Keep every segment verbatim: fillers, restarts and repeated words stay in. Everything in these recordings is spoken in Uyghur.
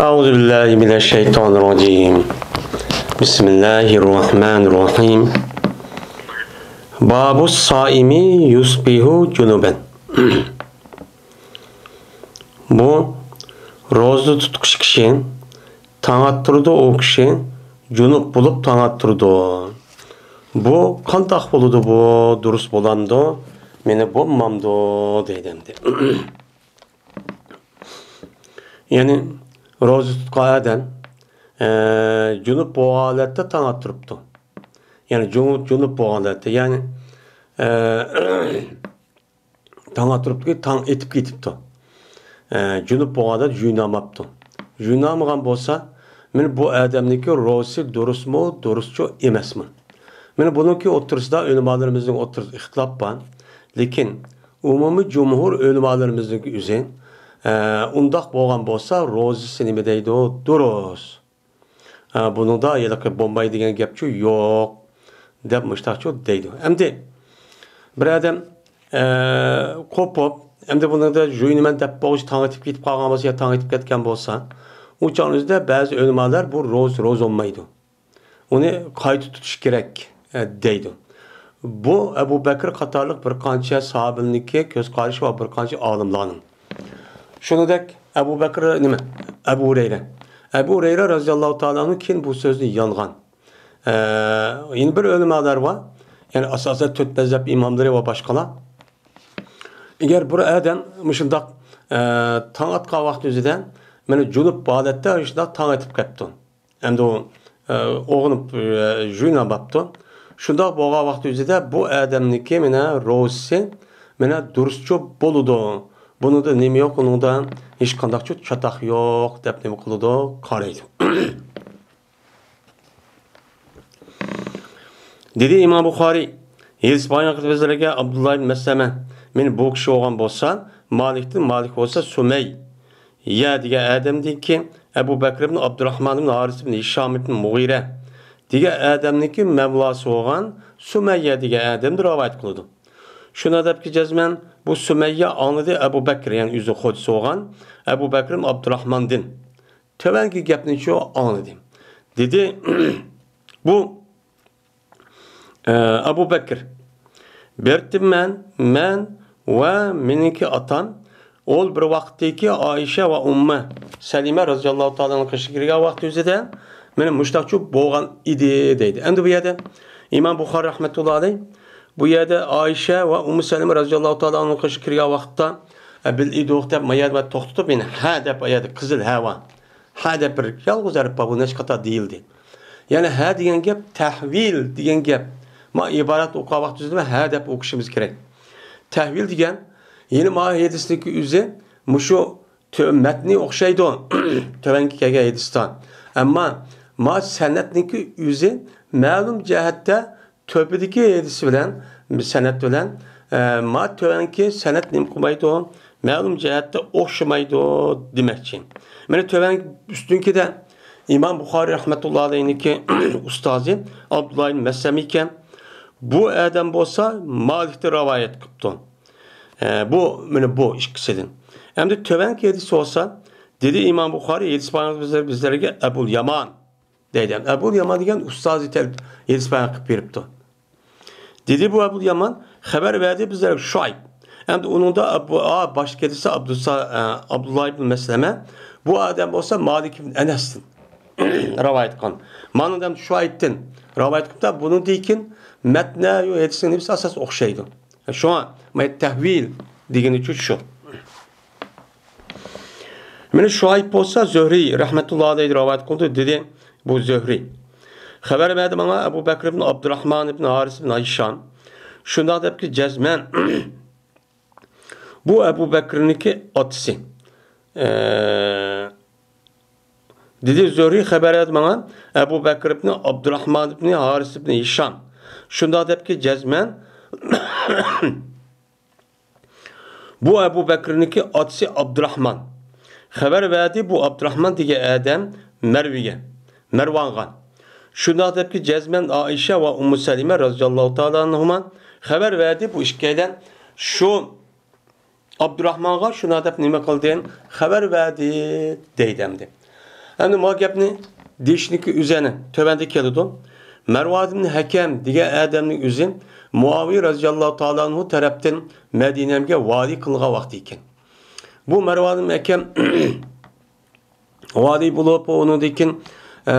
أعوذ بالله من الشيطان الرجيم. بسم الله الرحمن الرحيم. باب الصائم يصبح جنبا. بۇ روزا تۇتقۇچى كىشى تاڭ ئاتتۇرىدۇ، ئۇ كىشى جۇنۇپ بولۇپ تاڭ ئاتتۇرىدۇ. بۇ قانداق بولىدۇ بۇ؟ دۇرۇس بولامدۇ؟ مېنى بولمامدۇ؟ دەيدۇ ئەمدى. يەنى روزا تۇتقان ئادەم، ئە، جۇنۇپ بولغان ھالەتتە تاڭ ئاتتۇرۇپتۇ. يەنى جۇ-، جۇنۇپ بولغان ھالەتتە، يەنى، ئە، تاڭ ئاتتۇرۇپتۇكى، تاڭ ئېتىپ كېتىپتۇ. ئە، جۇنۇپ بولغان ھالەتتە جۇيۇنالماپتۇ. جۇيۇنالمىغان بولسا، مانا بۇ ئادەمنىڭكى روزىسى دۇرۇسمۇ، دۇرۇسچۇ ئەمەسمۇ؟ مانا بۇنىڭكى ئوتتۇرىسىدا ئۆلىمالىرىمىزنىڭ ئوتتۇرىسىدا ئىختىلاپ بار. لېكىن ئومۇمىي جۇمھۇر ئۆلىمالىرىمىزنىڭكى ئۆزى، ئە، ئۇنداق بولغان بولسا، روزىسى نېمە دەيدۇ؟ دۇرۇس. ئە، بۇنىڭدا ھېلىقى بولمايدۇ دېگەن گەپچۇ يوق، دەپ مۇشتاقچۇ دەيدۇ. ئەمدى بىر ئادەم، ئە، قوپۇپ، ئەمدى بۇنىڭدا جۇيۇنىمەن دەپ بولغۇچە تاڭ ئېتىپ كېتىپ قالغان بولسا يا تاڭ ئېتىپ كەتكەن بولسا، ئۇ چاغنىڭ ئۆزىدە بەزى ئۆلىمالار بۇ روزا، روزا بولمايدۇ. ئۇنى قايتا تۇتۇش كېرەك، ئە، دەيدۇ. بۇ ئەبۇ بەكرى قاتارلىق بىر قانچە ساھابىنىڭكى كۆز قارىشى ۋە بىر قانچە ئالىملارنىڭ. شۇنىڭدەك ئەبۇ بەكرى نېمە؟ ئەبۇ ھۇرەيرە. ئەبۇ ھۇرەيرە رەزىياللاھۇ تائالا ئەنھۇ كېيىن بۇ سۆزنى يانغان. ئە، يەنە بىر ئۆلىمالار بار. يەنى ئاساسەن تۆت مەزھەپ ئىماملىرى ۋە باشقىلار. ئەگەر بىر ئادەم مۇشۇنداق، ئە، تاڭ ئاتقان ۋاقتى ئۆزىدە، مانا جۇنۇپ ھالەتتە شۇنداق تاڭ ئېتىپ كەپتۇ. ئەمدى ئۇ، ئە، ئويغىنىپ، ئە، جۇيۇنالماپتۇ. شۇنداق بولغان ۋاقتى ئۆزىدە بۇ ئادەمنىڭكى مانا روزىسى مانا دۇرۇسچۇ بولىدۇ. بۇنىڭدا نېمە يوق، ئۇنىڭدا ھېچقانداقچۇ چاتاق يوق دەپ نېمە قىلىدۇ؟ قارايدۇ. دېدى ئىمام بۇخارىي، ھېدىس بايان قىلىپ بىزلەرگە ئابدۇللا ئىبن مەسلەمە، مانا بۇ كىشى بولغان بولسا، مالىكتىن، مالىك بولسا سۇمەييە دېگەن ئادەمدىكى، ئەبۇ بەكرى ئىبن ئابدۇراخمان ئىبن ھارىس ئىبن ھىشام ئىبن مۇغىرە دېگەن ئادەمنىڭكى مەۋلاسى بولغان سۇمەييە دېگەن ئادەمدىن رىۋايەت قىلىدۇ. شۇنىڭ دەپكى جەزمەن بۇ سۇمەييە ئاڭلىدى ئەبۇ بەكرى، يەنى ئۆزى خوجىسى بولغان ئەبۇ بەكرى ئىبن ئابدۇراخماندىن. تۆۋەنكى گەپنىچۇ ئاڭلىدى. دېدى، بۇ، ئە، ئەبۇ بەكىر، بىرتىممەن، مەن ۋە مېنىڭكى ئاتام، ئول بىر ۋاقىتتىكى ئائىشە ۋە ئۇممۇ سەلىمە رەزىياللاھۇ تائالا ئەنھۇنىڭ قېشىغا كىرگەن ۋاقتى ئۆزىدە، مانا مۇشۇنداقچۇ بولغان ئىدى، دەيدۇ. ئەمدى بۇ يەردە ئىمام بۇخارىي رەھمەتۇللا ئەلەيھ، بۇ يەردە ئائىشە ۋە ئۇممۇ سەلىمە رەزىياللاھۇ تائالا ئەنھۇنىڭ قېشىغا كىرگەن ۋاقىتتا، ئە، بىللە ئىدۇق دەپ، ما يەردە توختىتىپ، يەنى ھە دەپ، ئايەردە قىزىل ھە بار. ھە دەپ بىر يالغۇز ھەرپ بار، بۇ نەچچە قېتىم دېيىلدى. يەنى ھە دېگەن گەپ، تەھۋىل دېگەن گەپ. ما ئىبارەت ئوقۇغان ۋاقتىمىزدا ھە دەپ ئوقۇشىمىز كېرەك. تەھۋىل دېگەن، يەنە ما ھەدىستىكى ئۆزى مۇشۇ تۆ-، مەتنى ئوخشايدۇ، تۆۋەنكى كەلگەن ھەدىستە. ئەمما ما سەنەدنىكى ئۆزى مەلۇم جەھەتتە تۆپىدىكى ھەدىس بىلەن، سەنەد بىلەن، ئە، ما تۆۋەنكى سەنەد نېمە قىلمايدۇ؟ مەلۇم جەھەتتە ئوخشىمايدۇ دېمەكچى. مانا تۆۋەن ئۈستۈنكىدە ئىمام بۇخارىي رەھمەتۇللا ئەلەيھنىڭكى ئۇستازى ئابدۇللا ئىبن مەسلەم ئىكەن. بۇ ئادەم بولسا مالىكتىن رىۋايەت قىپتۇ. ئە، بۇ، مانا بۇ ئىككىسىدىن. ئەمدى تۆۋەنكى ھەدىس بولسا، دېدى ئىمام بۇخارىي، ھەدىس بايان بىزلەر-، بىزلەرگە ئەبۇل يامان. دەيدۇ. ئەبۇل يامان دېگەن ئۇستازى تەل-، ھەدىس بايان قىلىپ بېرىپتۇ. دېدى بۇ ئەبۇل يامان، خەۋەر بەردى بىزلەرگە شۇئەيب. ئەمدى ئۇنىڭدا ئەبۇ-، ئا، باشقا ھەدىستە ئابدۇسا-، ئە، ئابدۇللا ئىبن مەسلەمە، بۇ ئادەم بولسا مالىك ئىبن ئەنەستىن رىۋايەت قىلغان. مانا ئادەم شۇئەيبتىن رىۋايەت قىلىپتا، بۇنىڭدىن كېيىن مەتنە يو ھەدىسنىڭ نېمىسى ئاساس ئوخشايدۇ. شۇڭا، مانا تەھۋىل دېگىنى شۇ. مانا شۇئەيب بولسا زۆھرى رەھمەتۇللا ئەلەيھى رىۋايەت قىلدى، دېدى بۇ زۆھرى. خەۋەر بەردى ماڭا ئەبۇ بەكرى ئىبن ئابدۇراخمان ئىبن ھارىس ئىبن ھىشام. شۇنداق دەپكى جەزمەن بۇ ئەبۇ بەكرىنىڭكى ئاتىسى. ئە، دېدى زۆھرى خەۋەر بەردى ماڭا ئەبۇ بەكرى ئىبن ئابدۇراخمان ئىبن ھارىس ئىبن ھىشام. شۇنداق دەپكى جەزمەن بۇ ئەبۇ بەكرىنىڭكى ئاتىسى ئابدۇراخمان. خەۋەر بەردى بۇ ئابدۇراخمان دېگەن ئادەم مەرۋىگە، مەرۋانغا. شۇنداق دەپكى جەزمەن ئائىشە ۋە ئۇممۇ سەلىمە رەزىياللاھۇ تائالا ئەنھۇما خەۋەر بەردى بۇ ئىككىيلەن شۇ ئابدۇراخمانغا شۇنداق دەپ نېمە قىلدى؟ خەۋەر بەردى دەيدۇ ئەمدى. ئەمدى ما گەپنى دېيىشنىكى ئۆزى ئەنە تۆۋەندە كېلىدۇ. مەرۋان ئىبن ھەكەم دېگەن ئادەمنىڭ ئۆزى مۇئاۋىيە رازىياللاھۇ تائالا ئەنھۇ تەرەپتىن مەدىنەگە ۋالىي قىلىنغان ۋاقتى ئىكەن. بۇ مەرۋان ئىبن ھەكەم ۋالىي بولۇپ، ئۇنىڭدىن كېيىن، ئە،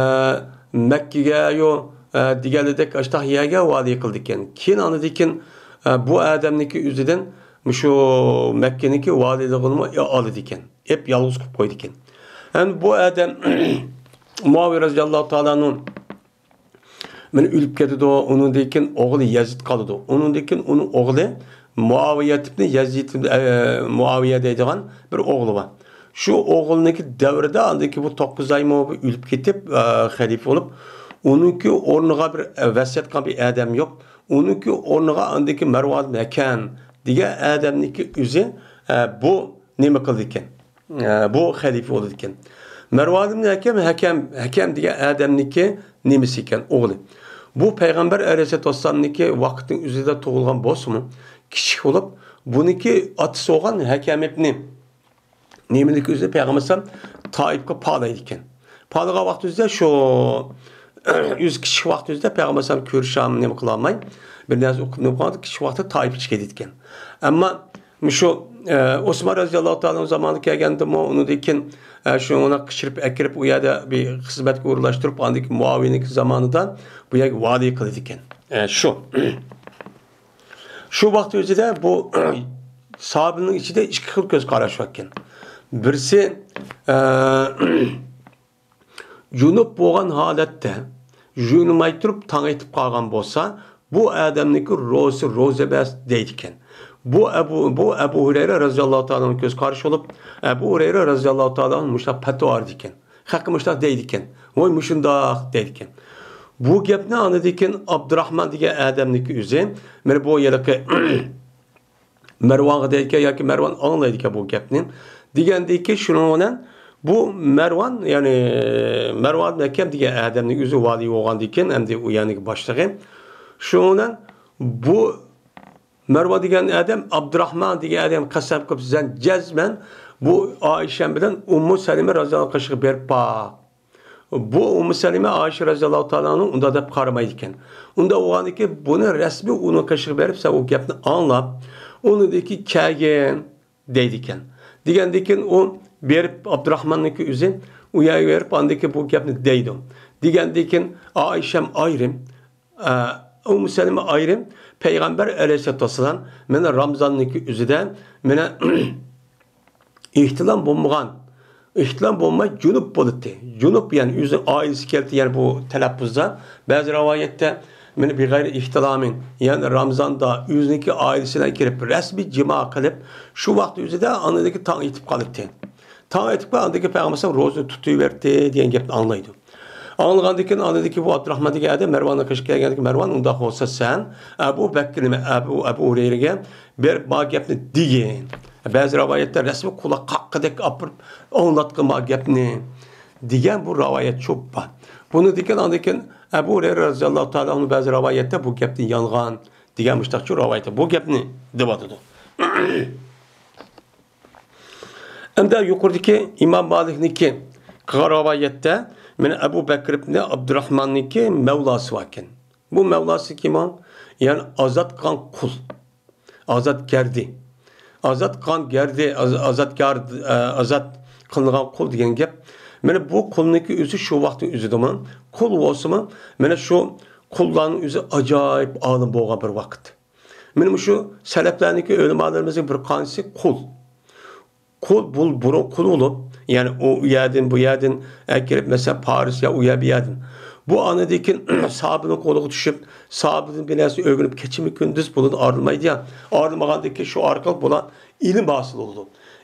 مەككىگە، يو، ئە، دېگەنلىدەك ئاشتاق يەرگە ۋالىي قىلىدىكەن. كېيىن ئاندىن كېيىن، ئە، بۇ ئادەمنىڭكى ئۆزىدىن مۇشۇ مەككىنىڭكى ۋالىيلىقىنىمۇ ئالىدىكەن. ئەپ يالغۇز قىلىپ قويىدىكەن. ئەمدى بۇ ئادەم مۇئاۋىيە رازىياللاھۇ تائالانىڭ مانا ئۆلۈپ كېتىدۇ. ئۇنىڭدىن كېيىن ئوغلى يەزىد قالىدۇ. ئۇنىڭدىن كېيىن ئۇنىڭ ئوغلى مۇئاۋىيە ئىبنى يەزىد، ئە، مۇئاۋىيە دەيدىغان بىر ئوغلى بار. شۇ ئوغلىنىڭكى دەۋرىدە ئاندىن كېيىن بۇ توققۇز ئايمۇ ئۆلۈپ كېتىپ، ئە، خەلىپە بولۇپ، ئۇنىڭكى ئورنىغا بىر، ئە، ۋەسىيەت قىلغان بىر ئادەم يوق. ئۇنىڭكى ئورنىغا ئاندىن كېيىن مەرۋان ھەكەم دېگەن ئادەمنىڭكى ئۆزى، ئە، بۇ نېمە قىلىدىكەن؟ ئە، بۇ خەلىپە بولىدىكەن. مەرۋان ئىبن ھەكەم، ھەكەم، ھەكەم دېگەن ئادەمنىڭكى نېمىسى ئىكەن، ئوغلى. بۇ پەيغەمبەر ئەلەيھىسسالاتۇ ۋەسسالامنىڭكى ۋاقتىنىڭ ئۆزىدە تۇغۇلغان بولسىمۇ، كىچىك بولۇپ، بۇنىڭكى ئاتىسى بولغان ھەكەم ئىبنى نېمىنىڭكى ئۆزى پەيغەمبەر ئەلەيھىسسالام تائىپقا پالايدىكەن. پالىغان ۋاقتى ئۆزىدە شۇ ئۆزى كىچىك ۋاقتى ئۆزىدە پەيغەمبەر ئەلەيھىسسالام كۆرۈشەم نېمە قىلالماي، بىر نەرسە ئۇقۇپ نېمە قىلغان كىچىك ۋاقتىدا تائىپقا چىقىدىكەن. ئەمما مۇشۇ، ئە، ئوسمان رازىياللاھۇ تائالا زامانىدا كەلگەندىمۇ، ئۇنىڭدىن كېيىن، ئە، شۇنى قېچىرىپ ئەكىرىپ، ئۇ يەردە بىر خىزمەتكە ئورۇنلاشتۇرۇپ، ئاندىن كېيىن مۇئاۋىيەنىڭكى زامانىدا بۇ يەرگە ۋالىي قىلىدىكەن. ئە، شۇ. شۇ ۋاقىت ئۆزىدە بۇ ساھابىنىڭ ئىچىدە ئىككى خىل كۆز قاراش بار ئىكەن. بىرسى، ئە، جۇنۇپ بولغان ھالەتتە يۇيۇنماي تۇرۇپ تاڭ ئېتىپ قالغان بولسا، بۇ ئادەمنىڭكى روزىسى روزا ئەمەس دەيدىكەن. بۇ ئەبۇ، بۇ ئەبۇ ھۇرەيرە رازىياللاھۇ تائالانىڭ كۆز قارىشى بولۇپ، ئەبۇ ھۇرەيرە رازىياللاھۇ تائالانىڭ مۇشۇنداق پەتۋا بېرىدىكەن. خەققە مۇشۇنداق دەيدىكەن. ۋاي مۇشۇنداق دەيدىكەن. بۇ گەپنى ئاندىن كېيىن ئابدۇراھمان دېگەن ئادەمنىڭكى ئۆزى، مانا بۇ ھېلىقى مەرۋانغا دەيدىكەن ياكى مەرۋان ئاڭلايدىكەن بۇ گەپنى. دېگەندىكى شۇنىڭ بىلەن بۇ مەرۋان، يەنى مەرۋان ھەكەم دېگەن ئادەمنىڭ ئۆزى ۋالىي بولغاندىكىن، ئەمدى ئۇ يەرنىڭ باشلىقى. شۇنىڭ بىلەن بۇ مەرۋان دېگەن ئادەم ئابدۇراھمان دېگەن ئادەم قەسەم قىلىپ، سەن جەزمەن بۇ ئائىشەم بىلەن ئۇممۇ سەلىمە رازىياللاھۇ قېشىغا بېرىپ باق. بۇ ئۇممۇ سەلىمە ئائىشە رازىياللاھۇ تائالا ئانھۇ ئۇنداق دەپ قارىمايدىكەن. ئۇنداق بولغاندىكىن بۇنى رەسمىي ئۇنىڭ قېشىغا بېرىپ، سەن ئۇ گەپنى ئاڭلاپ، ئۇنىڭدىكى كەلگىن دەيدىكەن. دېگەندىكىن ئۇ بېرىپ ئابدۇراھماننىڭكى ئۆزى ئۇ يەرگە بېرىپ ئاندىكى بۇ گەپنى دەيدۇ. دېگەندىكىن ئائىشەم ئايرىم، ئە، ئۇممۇ سەلىمە ئايرىم پەيغەمبەر ئەلەيھىسسالاتۇ ۋەسسالام مانا رامزاننىڭكى ئۆزىدە مانا ئېھتىلام بولمىغان، ئېھتىلام بولماي جۇنۇپ بولاتتى. جۇنۇپ، يەنى ئۆزىنىڭ ئائىلىسى كەلتى، يەنى بۇ تەلەپپۇزدا. بەزى رىۋايەتتە مانا بىغەيرى ئېھتىلامىن، يەنى رامزاندا ئۆزىنىڭكى ئائىلىسى بىلەن كىرىپ رەسمىي جىما قىلىپ، شۇ ۋاقىت ئۆزىدە ئاندىكى تاڭ ئېتىپ قالاتتى. تاڭ ئېتىپ قالغاندىكىن پەيغەمبەر ئەلەيھىسسالام روزىنى تۇتۇۋەتتى دېگەن گەپنى ئاڭلايدۇ. ئاڭلىغاندىن كېيىن ئاندىكى بۇ ئابدۇراھمان دېگەن ئادەم مەرۋاننىڭ قېشىغا كەلگەندىكىن، مەرۋان، ئۇنداق بولسا سەن ئەبۇ بەكرىمۇ، ئەبۇ، ئەبۇ ھۇرەيرىگە بېرىپ ما گەپنى دېگىن. بەزى رىۋايەتتە رەسمىي قۇلاق قاققىدەك ئاپىرىپ ئاڭلاتقىن ما گەپنى دېگەن بۇ رىۋايەت شۇ بار. بۇنىڭدىن كېيىن ئاندىن كېيىن ئەبۇ ھۇرەيرە رازىياللاھۇ تائالا ئانھۇ بەزى رىۋايەتتە بۇ گەپنى يالغان دېگەن مۇشۇنداق شۇ رىۋايەتتە بۇ گەپنى دەۋاتىدۇ. ئەمدى يۇقىرىدىكى ئىمام مالىكنىڭكى قىلغان رىۋايەتتە مانا ئەبۇ بەكر ئىبنى ئابدۇراھماننىڭكى مەۋلاسى باركەن. بۇ مەۋلاسى كىم ئۇ؟ يەنى ئازاد قىلغان قۇل. ئازاد گەردى. ئازاد قىلغان گەردى، ئاز-، ئازاد گەردى، ئە، ئازاد قىلىنغان قۇل دېگەن گەپ. مانا بۇ قۇلنىڭكى ئۆزى شۇ ۋاقىتنىڭ ئۆزىدىمۇ، قۇل بولسىمۇ، مانا شۇ قۇللارنىڭ ئۆزى ئاجايىپ ئالىم بولغان بىر ۋاقىت. مانا مۇشۇ سەلەفلەرنىڭكى ئۆلىمالىرىمىزنىڭ بىر قانچىسى قۇل. قۇل، بۇ بۇرۇن قۇل بولۇپ، يەنى ئۇ، ئۇ يەردىن، بۇ يەردىن ئەكىرىپ، مەسىلەن، پارس يا ئۇ يەر، بۇ يەردىن. بۇ ئاندىن كېيىن ساھابىنىڭ قولىغا چۈشۈپ، ساھابىدىن بىر نەرسە ئۆگىنىپ، كېچىمۇ كۈندۈز بۇنىڭدىن ئايرىلمايدۇ يا. ئايرىلمىغاندىن كېيىن شۇ ئارقىلىق بۇلار ئىلىم ھاسىل بولىدۇ.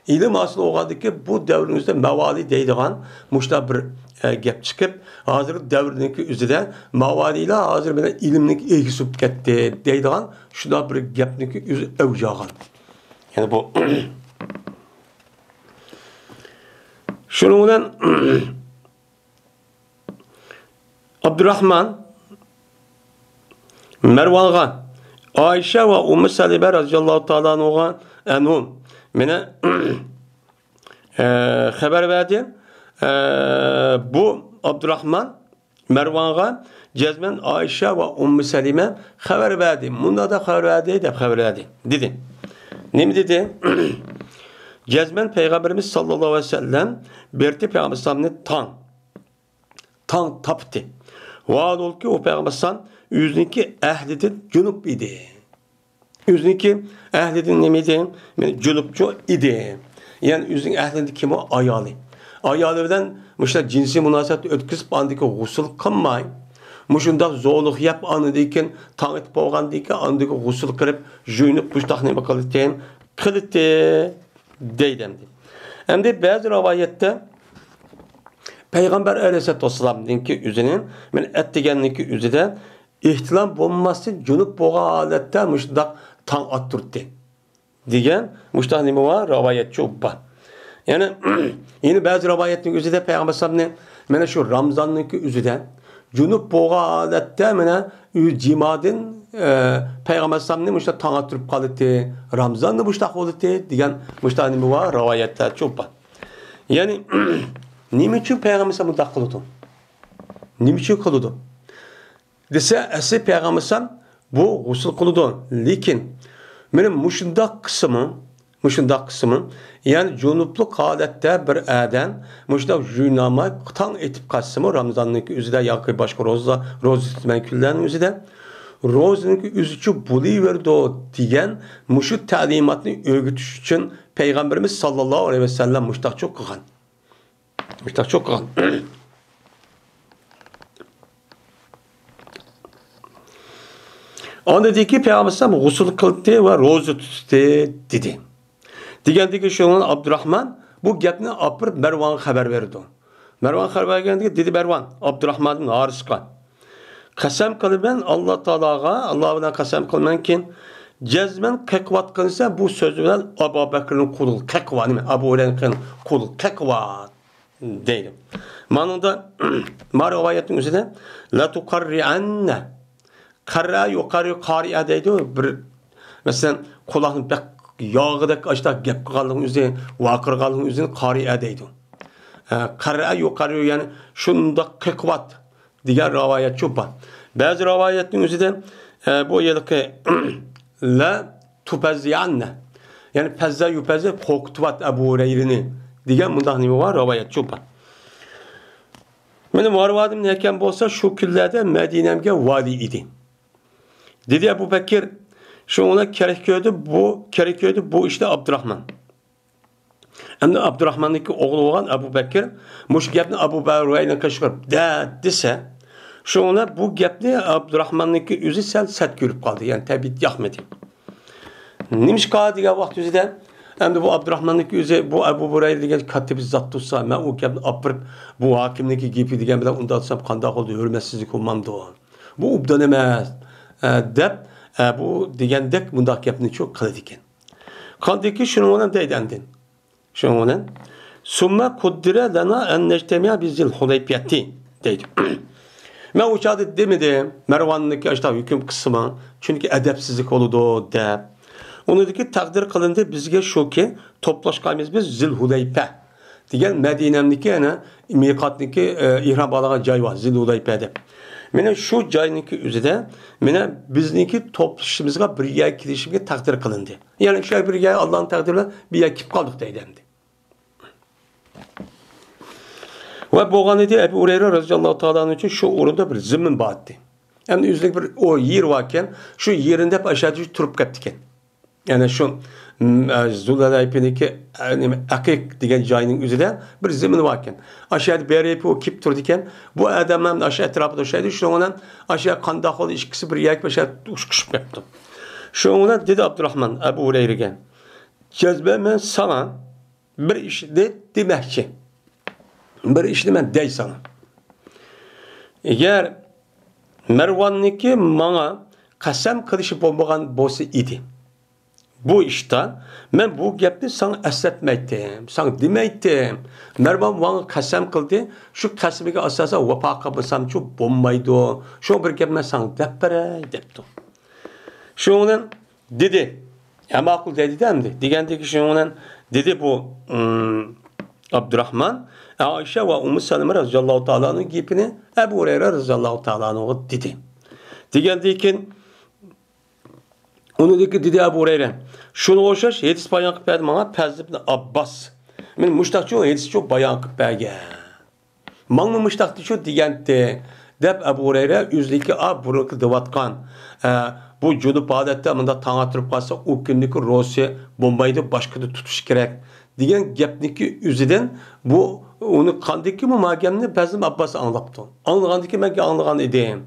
ئىلىم ھاسىل بولغاندىن كېيىن بۇ دەۋرىمىزدە مەۋالى دەيدىغان مۇشۇنداق بىر، ئە، گەپ چىقىپ، ھازىرقى دەۋرنىڭكى ئۆزىدە مەۋالىيلار ھازىر بىلەن ئىلىمنىڭ ئىگىسى بولۇپ كەتتى دەيدىغان شۇنداق بىر گەپنىڭكى ئۆزى ئەۋج ئالغان. يەنى بۇ شۇنىڭ بىلەن ئابدۇراھمان مەرۋانغا ئائىشە ۋە ئۇممۇ سەلىمە رازىياللاھۇ تائالا ئەنھۇغا، ئەنھۇ، مانا، ئە، خەۋەر بەردى. ئە، بۇ ئابدۇراخمان مەرۋانغا جەزمەن ئائىشە ۋە ئۇممۇ سەلىمە خەۋەر بەردى، مۇنداق دەپ خەۋەر بەردى، دەپ خەۋەر بەردى، دېدى. نېمە دېدى؟ جەزمەن پەيغەمبىرىمىز ساللاللاھۇ ئەلەيھى ۋەسەللەم بېرىپتۇ پەيغەمبەر ئەلەيھىسسالامنى تاڭ، تاڭ تاپتى. ۋاھالبۇكى، ئۇ پەيغەمبەر ئەلەيھىسسالام ئۆزىنىڭكى ئەھلىدىن جۇنۇپ ئىدى. ئۆزىنىڭكى ئەھلىدىن نېمە ئىدى؟ مانا جۇنۇپچۇ ئىدى. يەنى ئۆزىنىڭ ئەھلىدىن كىم ئۇ؟ ئايالى. ئايالى بىلەن مۇشۇنداق جىنسىي مۇناسىۋەت ئۆتكۈزۈپ، ئاندىن كېيىن غۇسۇل قىلماي، مۇشۇنداق زورلۇق يەپ، ئاندىن كېيىن تاڭ ئېتىپ بولغاندىن كېيىن، ئاندىن كېيىن غۇسۇل قىلىپ، يۇيۇنۇپ، مۇشۇنداق نېمە قىلىتتى؟ قىلىتتى، دەيدۇ ئەمدى. ئەمدى بەزى رىۋايەتتە پەيغەمبەر ئەلەيھىسسالاتۇ ۋەسسالامنىڭكى ئۆزىنى، مانا ئەتىگەننىڭكى ئۆزىدە ئېھتىلام بولماستىن جۇنۇپ بولغان ھالەتتە مۇشۇنداق تاڭ ئاتتۇرتتى، دېگەن مۇشۇنداق نېمە بار؟ رىۋايەتچۇ بار. يەنى، يەنە بەزى رىۋايەتنىڭ ئۆزىدە پەيغەمبەر ئەلەيھىسسالامنى مانا شۇ رامزاننىڭكى ئۆزىدە جۇنۇپ بولغان ھالەتتە مانا ئۆز جىمادىن، ئە، پەيغەمبەر ئەلەيھىسسالامنى مۇشۇنداق تاڭ ئاتتۇرۇپ قالىتتى، رامزاندا مۇشۇنداق بولىتتى، دېگەن مۇشۇنداق نېمە بار؟ رىۋايەتلەرچۇ بار. يەنى، نېمە ئۈچۈن پەيغەمبەر ئەلەيھىسسالام مۇنداق قىلىدۇ؟ نېمە ئۈچۈن قىلىدۇ؟ دېسە، ئەسلى پەيغەمبەر ئەلەيھىسسالام بۇ غۇسۇل قىلىدۇ. لېكىن، مانا مۇشۇنداق قىسمى، مۇشۇنداق قىسمى، يەنى جۇنۇپلۇق ھالەتتە بىر ئادەم مۇشۇنداق يۇيۇنالماي تاڭ ئېتىپ قالسىمۇ، رامزاننىڭكى ئۆزىدە ياكى باشقا روزا، روزا تۇتىمەن كۈنلەرنىڭ ئۆزىدە، روزىنىڭكى ئۆزىچۇ بولۇۋېرىدۇ، دېگەن مۇشۇ تەلىماتنى ئۆگىتىش ئۈچۈن پەيغەمبىرىمىز ساللاللاھۇ ئەلەيھى ۋەسەللەم مۇشۇنداقچۇ قىلغان. مۇشۇنداقچۇ قىلغان. ئاندىن كېيىن پەيغەمبەر ئەلەيھىسسالام غۇسۇل قىلدى ۋە روزا تۇتتى، دېدى. دېگەندىن كېيىن شۇنىڭ بىلەن ئابدۇراخمان بۇ گەپنى ئاپىرىپ مەرۋانغا خەۋەر بېرىدۇ. مەرۋان خەۋەر بەرگەندىن كېيىن دېدى مەرۋان ئابدۇراخمان ئىبن ھارىسقا، قەسەم قىلىمەن ئاللا تائالاغا، ئاللا بىلەن قەسەم قىلىمەنكى، جەزمەن قېقىۋاتقىنىسەن بۇ سۆزى بىلەن ئابۇ بەكرىنىڭ قولىغا قېقىۋات، نېمە، ئابۇ ھۇرەيرىنىڭ قولىغا قېقىۋات، دەيدۇ. مانىڭدا، ما رىۋايەتنىڭ ئۆزىدە، لەتۇقەررىئەننە. قەررە يۇقەررىئۇ قارىئە دەيدۇ. بىر، مەسىلەن، قۇلاقنى بەك ياغىدەك ئاشتاق گەپ قىلغانلىقنىڭ ئۆزى، ۋارقىرىغانلىقنىڭ ئۆزىنى قارىئە دەيدۇ. ئە، قەررە يۇقەررىئۇ، يەنى شۇنداق قېقىۋات دېگەن رىۋايەتچۇ بار. بەزى رىۋايەتنىڭ ئۆزىدە، ئە، بۇ ھېلىقى لە تۇپەززىئەننە. يەنى پەززە يۇپەززە قورقۇتۇۋات ئەبۇ ھۇرەيرىنى دېگەن مۇنداق نېمە بار؟ رىۋايەتچۇ بار. مانا مەرۋان ئىبن ھەكەم بولسا شۇ كۈنلەردە مەدىنەمگە ۋالىي ئىدى. دېدى ئەبۇ بەكىر، شۇنىڭ بىلەن كېرەك كۆردى بۇ، كېرەك كۆردى بۇ ئىشتا ئابدۇراخمان. ئەمدى ئابدۇراخماننىڭكى ئوغلى بولغان ئەبۇ بەكىر مۇشۇ گەپنى ئەبۇ ھۇرەيرىگە قىچقىرىپ دە دېسە، شۇنىڭ بىلەن بۇ گەپنى ئابدۇراخماننىڭكى ئۆزى سەل سەت كۆرۈپ قالدى، يەنى تەبىئىتى ياقمىدى. نېمىشقا دېگەن ۋاقىت ئۆزىدە، ئەمدى بۇ ئابدۇراخماننىڭكى ئۆزى، بۇ ئەبۇ ھۇرەيرە دېگەن كاتتا بىر زات تۇرسا، مەن ئۇ گەپنى ئاپىرىپ، بۇ ھاكىمنىڭكى گېپى دېگەن بىلەن ئۇنداق دېسەم قانداق بولدى، ھۆرمەتسىزلىك بولمامدۇ؟ بۇ ئوبدان ئەمەس، ئە، دەپ، ئە، بۇ دېگەندەك مۇنداق گەپنىچۇ قىلىدىكەن. قالدىكى شۇنىڭ بىلەن دەيدۇ ئاندىن. شۇنىڭ بىلەن، سۇممە قۇددىرە لەنا ئەن نەجتەمىئە بىزىل ھۇلەيپىيەتى دەيدۇ. مەن ئۇ چاغدا دېمىدىم، مەرۋاننىڭكى ئاشۇنداق ھۆكۈم قىلسىمۇ، چۈنكى ئەدەپسىزلىك بولىدۇ دەپ. ئۇنىڭدىكى تەقدىر قىلىندى بىزگە شۇكى، توپلاشقانمىز بىز زىل ھۇلەيپە دېگەن مەدىنەمدىكى، يەنە مىقاتنىكى، ئە، ئېھرام باغلىغان جاي بار، زىل ھۇلەيپە دەپ. مانا شۇ جاينىڭكى ئۆزىدە، مانا بىزنىڭكى توپلىشىشىمىزغا بىر يەرگە كېلىشىمىزگە تەقدىر قىلىندى. يەنى شۇ بىر يەر ئاللانىڭ تەقدىرى بىلەن بىر يەر كېلىپ قالدۇق دەيدۇ ئەمدى. ۋە بولغان ئىدى، ئەبۇ ھۇرەيرە رەزىياللاھۇ تائالا ئەنھۇ ئۈچۈن شۇ ئورۇندا بىر زېمىن بار ئىدى. ئەمدى ئۆزىنىڭ بىر ئو يېرى باركەن، شۇ يېرىنى دەپ ئاشۇ يەردە تۇرۇپ كەپتىكەن. يەنى شۇ، م، ئە، زۇلھۇلەيپىنىڭكى، ئە، نېمە، ئەقىق دېگەن جاينىڭ ئۆزىدە بىر زېمىن باركەن. ئاشۇ يەردە بېرىپ ئۇ كېلىپ تۇرىدىكەن. بۇ ئادەم ھەم ئاشۇ ئەتراپىدا ئوخشايدۇ. شۇنىڭ بىلەن ئاشۇ يەر قانداق بولدى، ئىككىسى بىر يەرگە ئاشۇ يەردە ئۇچۇشۇپ كەپتۇ. شۇنىڭ بىلەن دېدى ئابدۇراخمان ئەبۇ ھۇرەيرىگە، جەزمەن مەن ساڭا بىر ئىشنى دېمەكچى. بىر ئىشنى مەن دەي ساڭا. ئەگەر مەرۋاننىڭكى ماڭا قەسەم قىلىشى بولمىغان بولسا ئىدى، بۇ ئىشتا مەن بۇ گەپنى ساڭا ئەسلەتمەيتتىم، ساڭا دېمەيتتىم. مەرۋان ماڭا قەسەم قىلدى، شۇ قەسىمىگە ئاساسەن ۋاپا قىلمىسامچۇ بولمايدۇ. شۇ بىر گەپ مەن ساڭا دەپ بېرەي دەپتۇ. شۇنىڭ بىلەن دېدى. ھە، ماقۇل دەيدۇ-دە ئەمدى. دېگەندىكى شۇنىڭ بىلەن دېدى بۇ، ئىم، ئابدۇراخمان، ئائىشە ۋە ئۇممۇ سەلىمە رەزىياللاھۇ تائالا ئەنھۇ گېپىنى ئەبۇ ھۇرەيرە رەزىياللاھۇ تائالا ئەنھۇغا دېدى. دېگەندىن كېيىن، ئۇنىڭدىن كېيىن دېدى ئەبۇ ھۇرەيرە، شۇنىڭغا ئوخشاش ھەدىس بايان قىلىپ بەردى ماڭا پەزل ئىبن ئابباس. مەن مۇشتاقچۇ ھەدىسچۇ بايان قىلىپ بەرگەن. ماڭا مۇشتاقتىچۇ دېگەنتى، دەپ ئەبۇ ھۇرەيرە ئۆزىنىڭكى ئا بۇرۇنقى دەۋاتقان، ئە، بۇ جۇنۇپ ھالەتتە مۇنداق تاڭ ئاتتۇرۇپ قالسا، ئۇ كۈننىكى روزىسى بولمايدۇ، باشقىدا تۇتۇش كېرەك، دېگەن گەپنىكى ئۆزىدىن بۇ، ئۇنى قاندىكى بۇ ما گەپنى پەزل ئىبن ئابباس ئاڭلاپتۇ. ئاڭلىغاندىكى مەن ئاڭلىغان ئىدىم،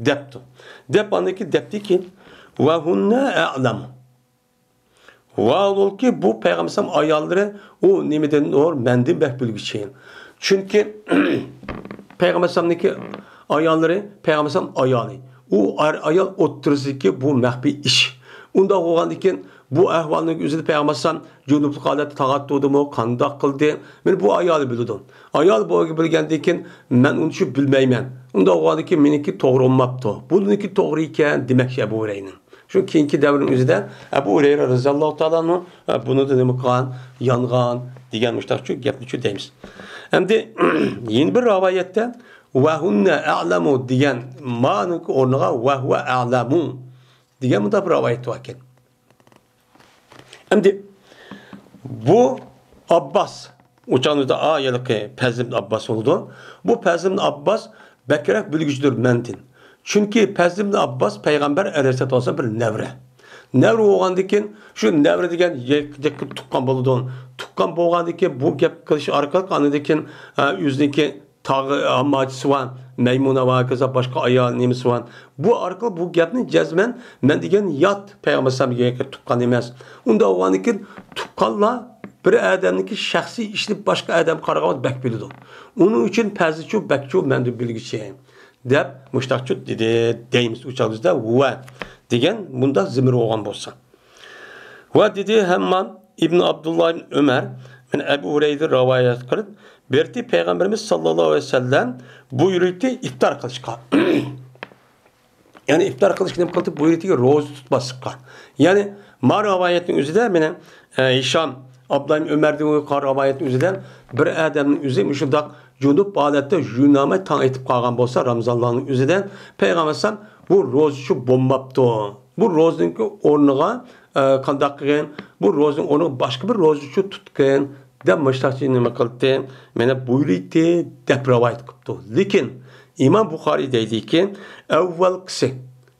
دەپتۇ. دەپ ئاندىكى دەپتىكى، ۋە ھۇننە ئەلەم. ۋە ھالبۇكى بۇ پەيغەمبەر ئاياللىرى ئۇ نېمىدىن نۇر مەندىن بەك بىلگۈچى. چۈنكى پەيغەمبەر ئاياللىرى پەيغەمبەر ئايالى. ئۇ ئەر ئايال ئوتتۇرىسىدىكى بۇ مەخپىي ئىش. ئۇنداق بولغاندىكىن بۇ ئەھۋالنىڭ ئۆزىدە پەيغەمبەر جۇنۇپلۇق ھالەتتە تاڭ ئاتتۇردىمۇ، قانداق قىلدى؟ مانا بۇ ئايالى بىلىدۇ. ئايال بولغان بىلگەندىن كېيىن مەن ئۇنى چۈشۈپ بىلمەيمەن. ئۇنداق بولغاندىكىن مېنىڭكى توغرا بولماپتۇ. بۇنىڭكى توغرا ئىكەن دېمەكچى ئەبۇ ھۇرەيرىنىڭ. شۇ كېيىنكى دەۋرنىڭ ئۆزىدە ئەبۇ ھۇرەيرە رەزىياللاھۇ تائالا ئەنھۇ، ئە، بۇنىڭدا نېمە قىلغان؟ يانغان دېگەن مۇشتاقچۇ گەپنىچۇ دەيمىز. ئەمدى يەنە بىر رىۋايەتتە ۋە ھۇننە ئەلەمۇ دېگەن مانىڭكى ئورنىغا ۋە ھۇۋە ئەلەمۇ دېگەن مۇنداق بىر رىۋايەت بار ئىكەن. ئەمدى بۇ ئابباس، ئۇ چاغدا ئا ھېلىقى پەزل ئىبن ئابباس بولىدۇ. بۇ پەزل ئىبن ئابباس بەكرەك بىلگۈچىدۇر مەندىن. چۈنكى پەزل ئىبن ئابباس پەيغەمبەر ئەلەيھىسسالاتۇ ۋەسسالام بىر نەۋرە. نەۋرە بولغاندىن كېيىن، شۇ نەۋرە دېگەن يېقىن تۇغقان بولىدۇ. تۇغقان بولغاندىن كېيىن بۇ گەپ قىلىش ئارقىلىق ئاندىن كېيىن، ئە، ئۆزىنىڭكى تاغى ئامماچىسى بار، مەيمۇنا ۋە ھاكازا باشقا ئايال نېمىسى بار. بۇ ئارقىلىق بۇ گەپنى جەزمەن مەن دېگەن يات پەيغەمبەر ئەلەيھىسسالامغا تۇغقان ئەمەس. ئۇنداق بولغاندىكىن تۇغقانلار بىر ئادەمنىڭكى شەخسىي ئىشىنى باشقا ئادەم قارىغاندا بەك بىلىدۇ. ئۇنىڭ ئۈچۈن پەزلىچۇ بەكچۇ مەندىن بىلگۈچى دەپ مۇشتاقچۇ دېدى دەيمىز. ئۇ چاغدا بىزدە ۋە دېگەن بۇنداق زېمىر بولغان بولسا. ۋە دېدى ھەممام ئىبن ئابدۇللا ئىبن ئۆمەر، مەن ئەبۇ ھۇرەيرە رىۋايەت قىلىپ، بېرىتى پەيغەمبىرىمىز ساللاللاھۇ ئەلەيھى ۋەسەللەم بۇيرۇيتتى ئىپتار قىلىشقا. يەنى ئىپتار قىلىشقا نېمە قىلدى؟ بۇيرۇيتتى روزا تۇتماسلىققا. يەنى ما رىۋايەتنىڭ ئۆزىدە مانا، ئە، ھىشام ئابدۇللا ئىبن ئۆمەردىن قالغان رىۋايەتنىڭ ئۆزىدە بىر ئادەمنىڭ ئۆزى مۇشۇنداق جۇنۇپ ھالەتتە يۇيۇنالماي تاڭ ئېتىپ قالغان بولسا، رامىزانلارنىڭ ئۆزىدە پەيغەمبەر ئەلەيھىسسالام بۇ روزىچۇ بولماپتۇ. بۇ روزىنىڭكى ئورنىغا، ئە، قانداق قىلغىن؟ بۇ روزىنىڭ ئورنىغا باشقا بىر روزىچۇ تۇتقىن دەپ مۇشتاقچە نېمە قىلدى؟ مانا بۇيرۇيتتى دەپ رىۋايەت قىپتۇ. لېكىن ئىمام بۇخارىي دەيدىكى، ئەۋۋەلقىسى،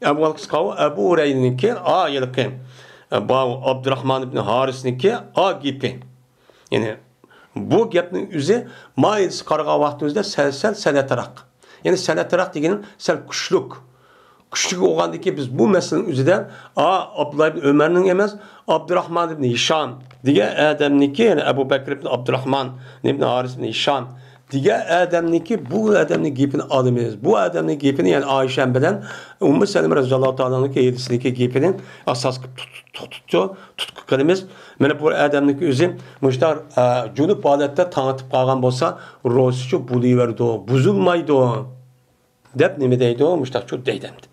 ئەۋۋەلقىسى قاۋۇ ئەبۇ ھۇرەيرىنىڭكى، ئا، ھېلىقى، ئە، باۋۇ ئابدۇراخمان ئىبن ھارىسنىڭكى، ئا، گېپى. يەنى بۇ گەپنىڭ ئۆزى ما ھەدىسكە قارىغان ۋاقتىمىزدا سەل، سەل سەنئەتراق. يەنى سەنئەتراق دېگىنىم سەل كۈچلۈك. كۈچلۈك بولغاندىكىن بىز بۇ مەسىلىنىڭ ئۆزىدە، ئا، ئابدۇللا ئىبن ئۆمەرنىڭ ئەمەس، ئابدۇراخمان ئىبن ھىشام دېگەن ئادەمنىڭكى، يەنى ئەبۇ بەكرى ئىبن ئابدۇراخمان ئىبن ھارىس ئىبن ھىشام دېگەن ئادەمنىڭكى، بۇ ئادەمنىڭ گېپىنى ئالىمىز. بۇ ئادەمنىڭ گېپىنى، يەنى ئائىشە بىلەن ئۇممۇ سەلىمە رەزىياللاھۇ تائالا ئەنھۇنىڭكى ھەدىسىدىكى گېپىنى ئاساس قىلىپ تۇت-، تۇت-، تۇتۇپ، تۇتقا قىلىمىز. مانا بۇ ئادەمنىڭكى ئۆزى مۇشۇنداق، ئە، جۇنۇپ ھالەتتە تاڭ ئېتىپ قالغان بولسا، روزىسىچۇ بولۇۋېرىدۇ، بۇزۇلمايدۇ، دەپ نېمە دەيدۇ؟ مۇشۇنداقچۇ دەيدۇ ئەمدى.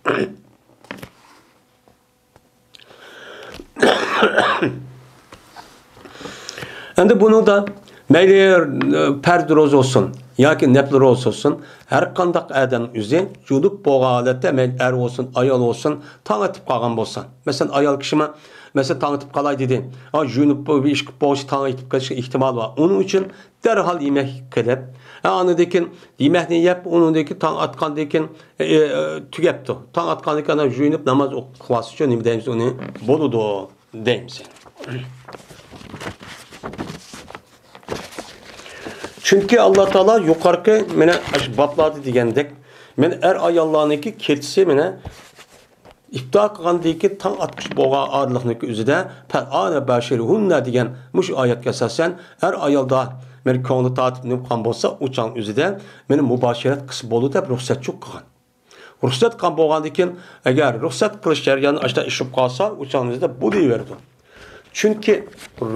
ئەمدى بۇنىڭدا مەيلى، ئە، پەرز روزا بولسۇن ياكى نەپلى روزا بولسۇن، ھەر قانداق ئادەم ئۆزى جۇنۇپ بولغان ھالەتتە، مەيلى ئەر بولسۇن، ئايال بولسۇن، تاڭ ئېتىپ قالغان بولسا، مەسىلەن، ئايال كىشىمۇ، مەسىلەن، تاڭ ئېتىپ قالاي دېدى. ھا، جۇنۇپ بولۇپ ئىش قىلىپ بولغۇچە تاڭ ئېتىپ قېلىشقا ئېھتىمال بار. ئۇنىڭ ئۈچۈن دەرھال يېمەك قىلىپ، ھە، ئاندىن كېيىن يېمەكنى يەپ، ئۇنىڭدىن كېيىن تاڭ ئاتقاندىن كېيىن، ئە، ئە، تۈگەپتۇ. تاڭ ئاتقاندىن كېيىن ئانا يۇيۇنۇپ ناماز ئوقۇپ قىلىۋالسىچۇ، نېمە دەيمىز ئۇنى؟ بولىدۇ دەيمىز. چۈنكى ئاللا تائالا يۇقىرىقى مانا ئاشۇ بابلاردا دېگەندەك، مانا ئەر ئاياللارنىڭكى كېچىسى مانا ئىپتار قىلغاندىن كېيىن تاڭ ئاتقۇچە بولغان ئارىلىقنىڭكى ئۆزىدە، پەلئانە باشىرۇھۇننە دېگەن مۇشۇ ئايەتكە ئاساسەن، ئەر ئايالدا مانا كۆڭلى تارتىپ نېمە قىلغان بولسا، ئۇ چاغنىڭ ئۆزىدە مانا مۇباشىرەت قىلسا بولىدۇ دەپ رۇخسەتچۇ قىلغان. رۇخسەت قىلغان بولغاندىن كېيىن، ئەگەر رۇخسەت قىلىش جەريانى ئاشۇنداق ئېشىپ قالسا، ئۇ چاغنىڭ ئۆزىدە بولۇۋېرىدۇ. چۈنكى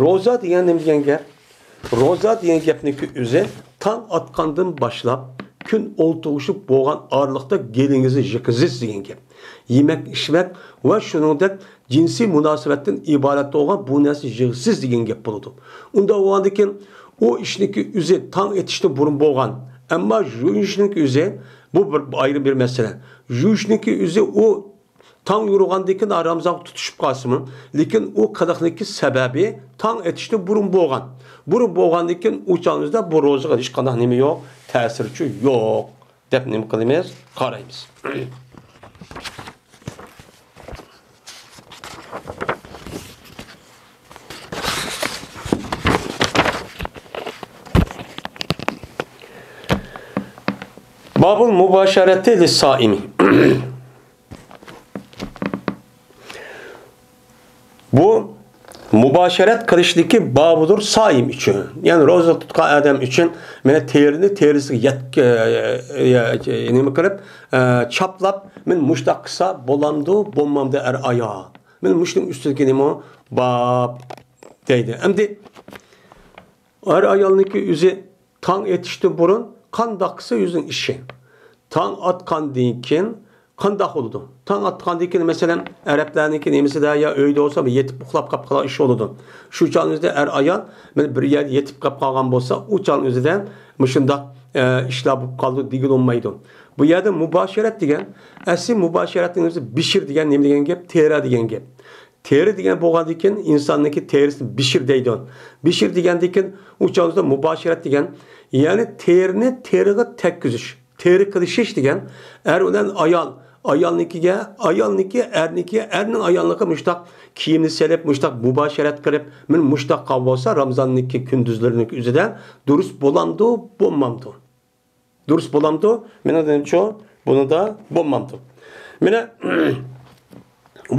روزا دېگەن نېمە دېگەن گەپ؟ روزا دېگەن گەپنىڭكى ئۆزى تاڭ ئاتقاندىن باشلاپ كۈن ئولتۇرغۇچە بولغان ئارىلىقتا گېلىڭىزنى يىغىسىز دېگەن گەپ. يېمەك، ئىچمەك ۋە شۇنىڭدەك جىنسىي مۇناسىۋەتتىن ئىبارەت بولغان بۇ نەرسىنى يىغىسىز دېگەن گەپ بولىدۇ. ئۇنداق بولغاندىكىن ئۇ ئىشنىڭكى ئۆزى تاڭ ئېتىشتىن بۇرۇن بولغان. ئەمما يۇيۇنۇشنىڭكى ئۆزى، بۇ بىر ئايرىم بىر مەسىلە. يۇيۇنۇشنىڭكى ئۆزى ئۇ تاڭ يورۇغاندىن كېيىن رامىزانغا تۇتۇشۇپ قالسىمۇ، لېكىن ئۇ قىلىقنىڭكى سەۋەبى تاڭ ئېتىشتىن بۇرۇن بولغان. بۇرۇن بولغاندىن كېيىن ئۇ چاغنىڭىزدا بۇ روزىغا ھېچقانداق نېمە يوق، تەسىرچۇ يوق دەپ نېمە قىلىمىز؟ قارايمىز. بابۇل مۇباشەرەتى لىسسائىمى. بۇ مۇباشەرەت قىلىشتىكى بابىدۇر سائىم ئۈچۈن. يەنى روزا تۇتقان ئادەم ئۈچۈن مانا تېرىنى تېرىسىگە يەتكە-، نېمە قىلىپ، ئە، چاپلاپ، مەن مۇشتاق قىلسا بولامدۇ، بولمامدۇ ئەر ئايال. مەن مۇشۇنىڭ ئۈستىدىكى نېمە باب دەيدۇ. ئەمدى ئەر ئايالنىڭكى ئۆزى تاڭ ئېتىشتىن بۇرۇن قانداق قىلسا ئۆزىنىڭ ئىشى. تاڭ ئاتقاندىن كېيىن قانداق بولىدۇ؟ تاڭ ئاتقاندىن كېيىن، مەسىلەن، ئەرەبلەرنىڭكى نېمىسىدە يا ئۆيدە بولسا، يېتىپ ئۇخلاپ قاپ قالغان ئىش بولىدۇ. شۇ چاغنىڭ ئۆزىدە ئەر ئايال مەن بىر يەردە يېتىپ قاپ قالغان بولسا، ئۇ چاغنىڭ ئۆزىدە مۇشۇنداق، ئە، ئىشلار بولۇپ قالىدۇ دېگىلى بولمايدۇ. بۇ يەردە مۇباشىرەت دېگەن، ئەسلى مۇباشىرەتنىڭ ئۆزى بىشىر دېگەن نېمە دېگەن گەپ؟ تېرە دېگەن گەپ. تېرە دېگەن بولغاندىن كېيىن ئىنساننىڭكى تېرىسىنى بىشىر دەيدۇ. بىشىر دېگەندىن كېيىن ئۇ چاغدا مۇباشىرەت دېگەن، يەنى تېرىنى تېرىغا تەگكۈزۈش، تېرە قىلىشىش دېگەن ئەر بىلەن ئايال، ئايالنىڭكىگە، ئايالنىڭكى ئەرنىڭكى، ئەرنىڭ ئايالنىڭكى مۇشتاق كىيىمنى سېلىپ، مۇشتاق مۇباشىرەت قىلىپ، مەن مۇشتاق قىلغان بولسا رامىزاننىڭكى كۈندۈزلىرىنىڭ ئۆزىدە دۇرۇس بولامدۇ، بولمامدۇ؟ دۇرۇس بولامدۇ؟ مېنىڭ دېيىمچۇ، بۇنىڭدا بولمامدۇ؟ مانا،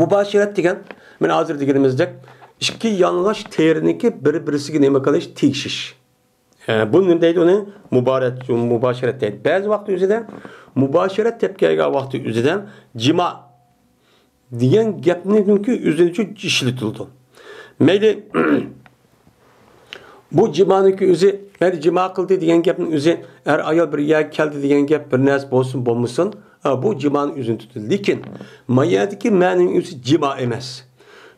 مۇباشىرەت دېگەن، مانا ھازىر دېگىنىمىزدەك، ئىككى يالىڭاچ تېرىنىڭكى بىر-بىرسىگە نېمە قىلىش؟ تېگىشىش. ھە، بۇ نېمە دەيدۇ ئۇنى؟ مۇبارەت-، مۇباشىرەت دەيدۇ. بەزى ۋاقىت ئۆزىدە مۇباشىرەت دەپ كەلگەن ۋاقتى ئۆزىدە جىما دېگەن گەپنىڭكى ئۆزىنىچە ئىشلىتىلىدۇ. مەيلى، بۇ جىمانىڭكى ئۆزى، مەيلى جىما قىلدى دېگەن گەپنىڭ ئۆزى، ئەر-ئايال بىر يەرگە كەلدى دېگەن گەپ، بىر نەرسە بولسۇن بولمىسۇن، ئا، بۇ جىمانىڭ ئۆزىنى تۇتىدۇ. لېكىن ما يەردىكى مەنىنىڭ ئۆزى جىما ئەمەس.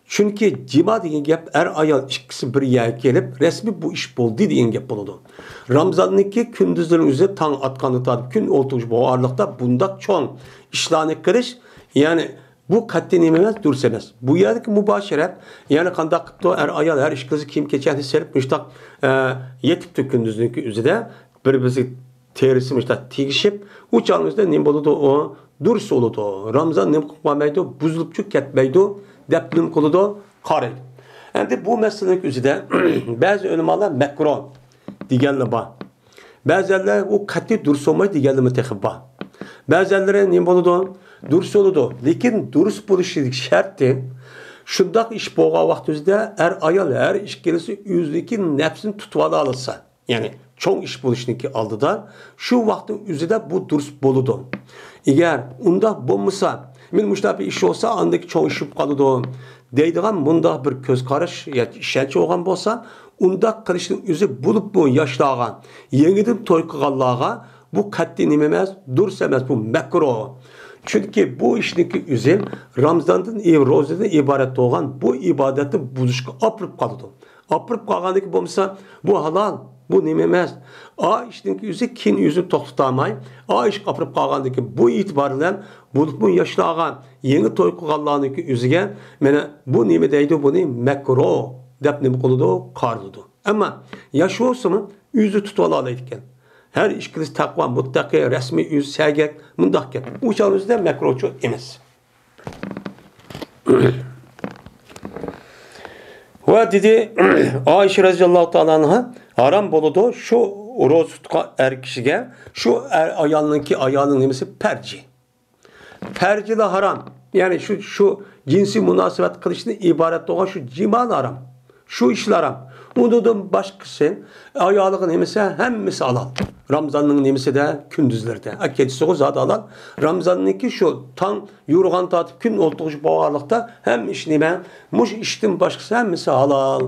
چۈنكى جىما دېگەن گەپ ئەر-ئايال ئىككىسى بىر يەرگە كېلىپ، رەسمىي بۇ ئىش بولدى دېگەن گەپ بولىدۇ. رامزاننىڭكى كۈندۈزلىرىنىڭ ئۆزى تاڭ ئاتقاندىن تارتىپ كۈن ئولتۇرغۇچە بولغان ئارىلىقتا بۇنداق چوڭ ئىشلارنى قىلىش، يەنى بۇ قەتئىي نېمە ئەمەس، دۇرۇس ئەمەس. بۇ يەردىكى مۇباشىرەت، يەنى قانداق قىپتۇ، ئەر-ئايال ھەر ئىككىلىسى كىيىم-كېچەكنى سېلىپ مۇشتاق، ئە، يېتىپتۇ كۈندۈزنىڭكى ئۆزىدە، بىر-بىرسى تېرىسى مۇشتاق تېگىشىپ، ئۇ چاغنىڭ ئۆزىدە نېمە بولىدۇ ئۇ؟ دۇرۇس بولىدۇ. رامزان نېمە قىلىپ قالمايدۇ؟ بۇزۇلۇپچۇ كەتمەيدۇ دەپ نېمە قىلىدۇ؟ قارايدۇ. ئەمدى بۇ مەسىلىنىڭ ئۆزىدە بەزى ئۆلىمالار مەكرۇھ دېگەنلەر بار. بەزەنلەر ئۇ قەتئىي دۇرۇس بولمايدۇ دېگەنلىرىمۇ تېخى بار. بەزەنلىرى نېمە بولىدۇ؟ دۇرۇس بولىدۇ. لېكىن دۇرۇس بولۇشىدىكى شەرتى، شۇنداق ئىش بولغان ۋاقتىمىزدا ئەر-ئايال ھەر ئىككىلىسى ئۆزىنىڭكى نەپسىنى تۇتۇۋالالىسا، يەنى چوڭ ئىش بولۇشنىڭكى ئالدىدا، شۇ ۋاقىتنىڭ ئۆزىدە بۇ دۇرۇس بولىدۇ. ئەگەر ئۇنداق بولمىسا، مەن مۇشۇنداق بىر ئىش بولسا، ئاندىن چوڭ ئىش بولۇپ قالىدۇ. دەيدىغان مۇنداق بىر كۆز قاراش يا ئىشەنچ بولغان بولسا، ئۇنداق قىلىشنىڭ ئۆزى بولۇپمۇ ياشلارغا، يېڭىدىن توي قىلغانلارغا بۇ قەتئىي نېمە ئەمەس، دۇرۇس ئەمەس، بۇ مەكرۇھ. چۈنكى بۇ ئىشنىڭكى ئۆزى رامزاندىن ئى-، روزىدىن ئىبارەت بولغان بۇ ئىبادەتنى بۇزۇشقا ئاپىرىپ قالىدۇ. ئاپىرىپ قالغاندىكى بولمىسا، بۇ ھالال، بۇ نېمە ئەمەس. ئا ئىشنىڭكى ئۆزى كېيىن ئۆزىنى توختىتالماي، ئا ئىشقا ئاپىرىپ قالغاندىكى بۇ ئېتىبار بىلەن بولۇپمۇ ياشلارغا، يېڭى توي قىلغانلارنىڭكى ئۆزىگە، مانا بۇ نېمە دەيدۇ، بۇنى مەكرۇھ دەپ نېمە قىلىدۇ، قارىلىدۇ. ئەمما ياش بولسىمۇ ئۆزى تۇتۇۋالالايدىكەن. ھەر ئىككىلىسى تەقۋا، مۇتتەقى، رەسمىي ئۆزى سەگەك، مۇنداق گەپ. ئۇ چاغنىڭ ئۆزىدە مەكرۇھچۇ ئەمەس. ۋە دېدى، ئائىشە رەزىياللاھۇ تائالا ئەنھا، ھارام بولىدۇ شۇ روزا تۇتقان ئەر كىشىگە شۇ ئەر ئايالنىڭكى، ئايالنىڭ نېمىسى، پەرجى. پەرجىلا ھارام. يەنى شۇ، شۇ جىنسىي مۇناسىۋەت قىلىشتىن ئىبارەت بولغان شۇ جىمال ھارام. شۇ ئىشلار ھارام. ئۇنىڭدىن باشقىسى، ئايالىغا نېمىسى، ھەممىسى ھالال. رامزاننىڭ نېمىسىدە، كۈندۈزلىرىدە. ئە، كېچىسىغۇ زادى ھالال. رامزاننىڭكى شۇ تاڭ يورۇغان تارتىپ كۈن ئولتۇرغۇچە بولغانلىقتا ھەممە ئىش نېمە؟ مۇشۇ ئىشتىن باشقىسى ھەممىسى ھالال.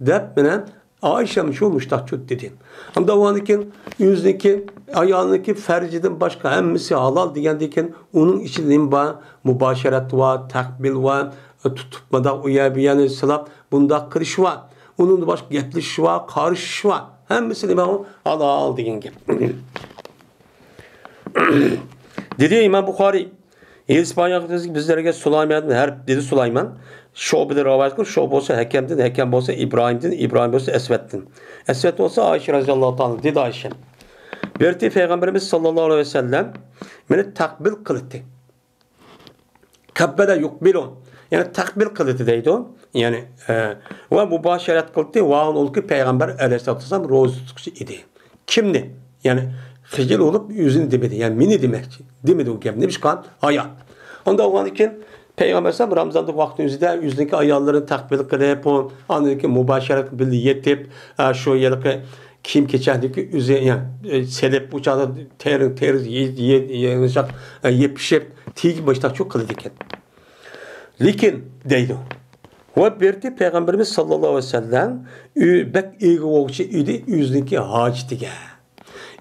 دەپ مانا ئائىشەم شۇ مۇشتاقچۇ دېدى. ئەمدى ئۇنىڭدىن كېيىن ئۆزىنىڭكى، ئايالىنىڭكى پەرجىدىن باشقا ھەممىسى ھالال دېگەندىن كېيىن ئۇنىڭ ئىچىدە نېمە بار؟ مۇباشىرەت بار، تەقبىل بار، تۇتۇپ مۇنداق ئۇ يەر بۇ يەرنى سىلاپ مۇنداق قىلىش بار. ئۇنىڭدىن باشقا گەپلىشىش بار، قارىشىش بار. ھەممىسى نېمە ئۇ؟ ھالال دېگەن گەپ. دېدى ئىمام بۇخارىي، ھەدىس بايان قىلىشتا بىزلەرگە سۇلايمان ھەرپ دېدى سۇلايمان. شۇبىدىن رىۋايەت قىلىپ، شۇبە بولسا ھەكەمدىن، ھەكەم بولسا ئىبراھىمدىن، ئىبراھىم بولسا ئەسۋەدتىن. ئەسۋەد بولسا ئائىشە رەزىياللاھۇ تائالا، دېدى ئائىشە. بىر پەيغەمبىرىمىز ساللاللاھۇ ئەلەيھى ۋەسەللەم مېنى تەقبىل قىلدى. قەببەلە يۇقبىلۇ، يەنى تەقبىل قىلدى دەيدۇ. يەنى، ئە، ۋە مۇباشىرەت قىلدى، ۋە ئۇنىڭكى پەيغەمبەر ئەلەيھىسسالاتۇ ۋەسسالام روزا تۇتقۇچى ئىدى. كىمنى؟ يەنى خىجىل بولۇپ ئۆزىنى دېمىدى. يەنى مېنى دېمەكچى. دېمىدى ئۇ گەپنى. نېمىشقا؟ ھايا. ئۇنداق بولغاندىن كېيىن پەيغەمبەر ئەلەيھىسسالام رامىزاندىكى ۋاقىتنىڭ ئۆزىدە ئۆزىنىڭكى ئاياللىرىنى تەقبىل قىلىپ، ئۇ ئاندىن كېيىن مۇباشىرەت بىللە يېتىپ، ئە، شۇ ھېلىقى كىيىم-كېچەكنىكى ئۆزى، يەنى، ئە، سېلىپ، ئۇ چاغدا تېرە-، تېرە-، يە-، يە-، يە-، يە-، ئە، يېپىشىپ، تېگىپ مۇشتاقچۇ قىلىدىكەن. لېكىن، دەيدۇ، ۋە بىردى پەيغەمبىرىمىز ساللاللاھۇ ئەلەيھى ۋەسەللەم ئۆ-، بەك ئىگە بولغۇچى ئىدى ئۆزىنىڭكى ھاجىتىگە.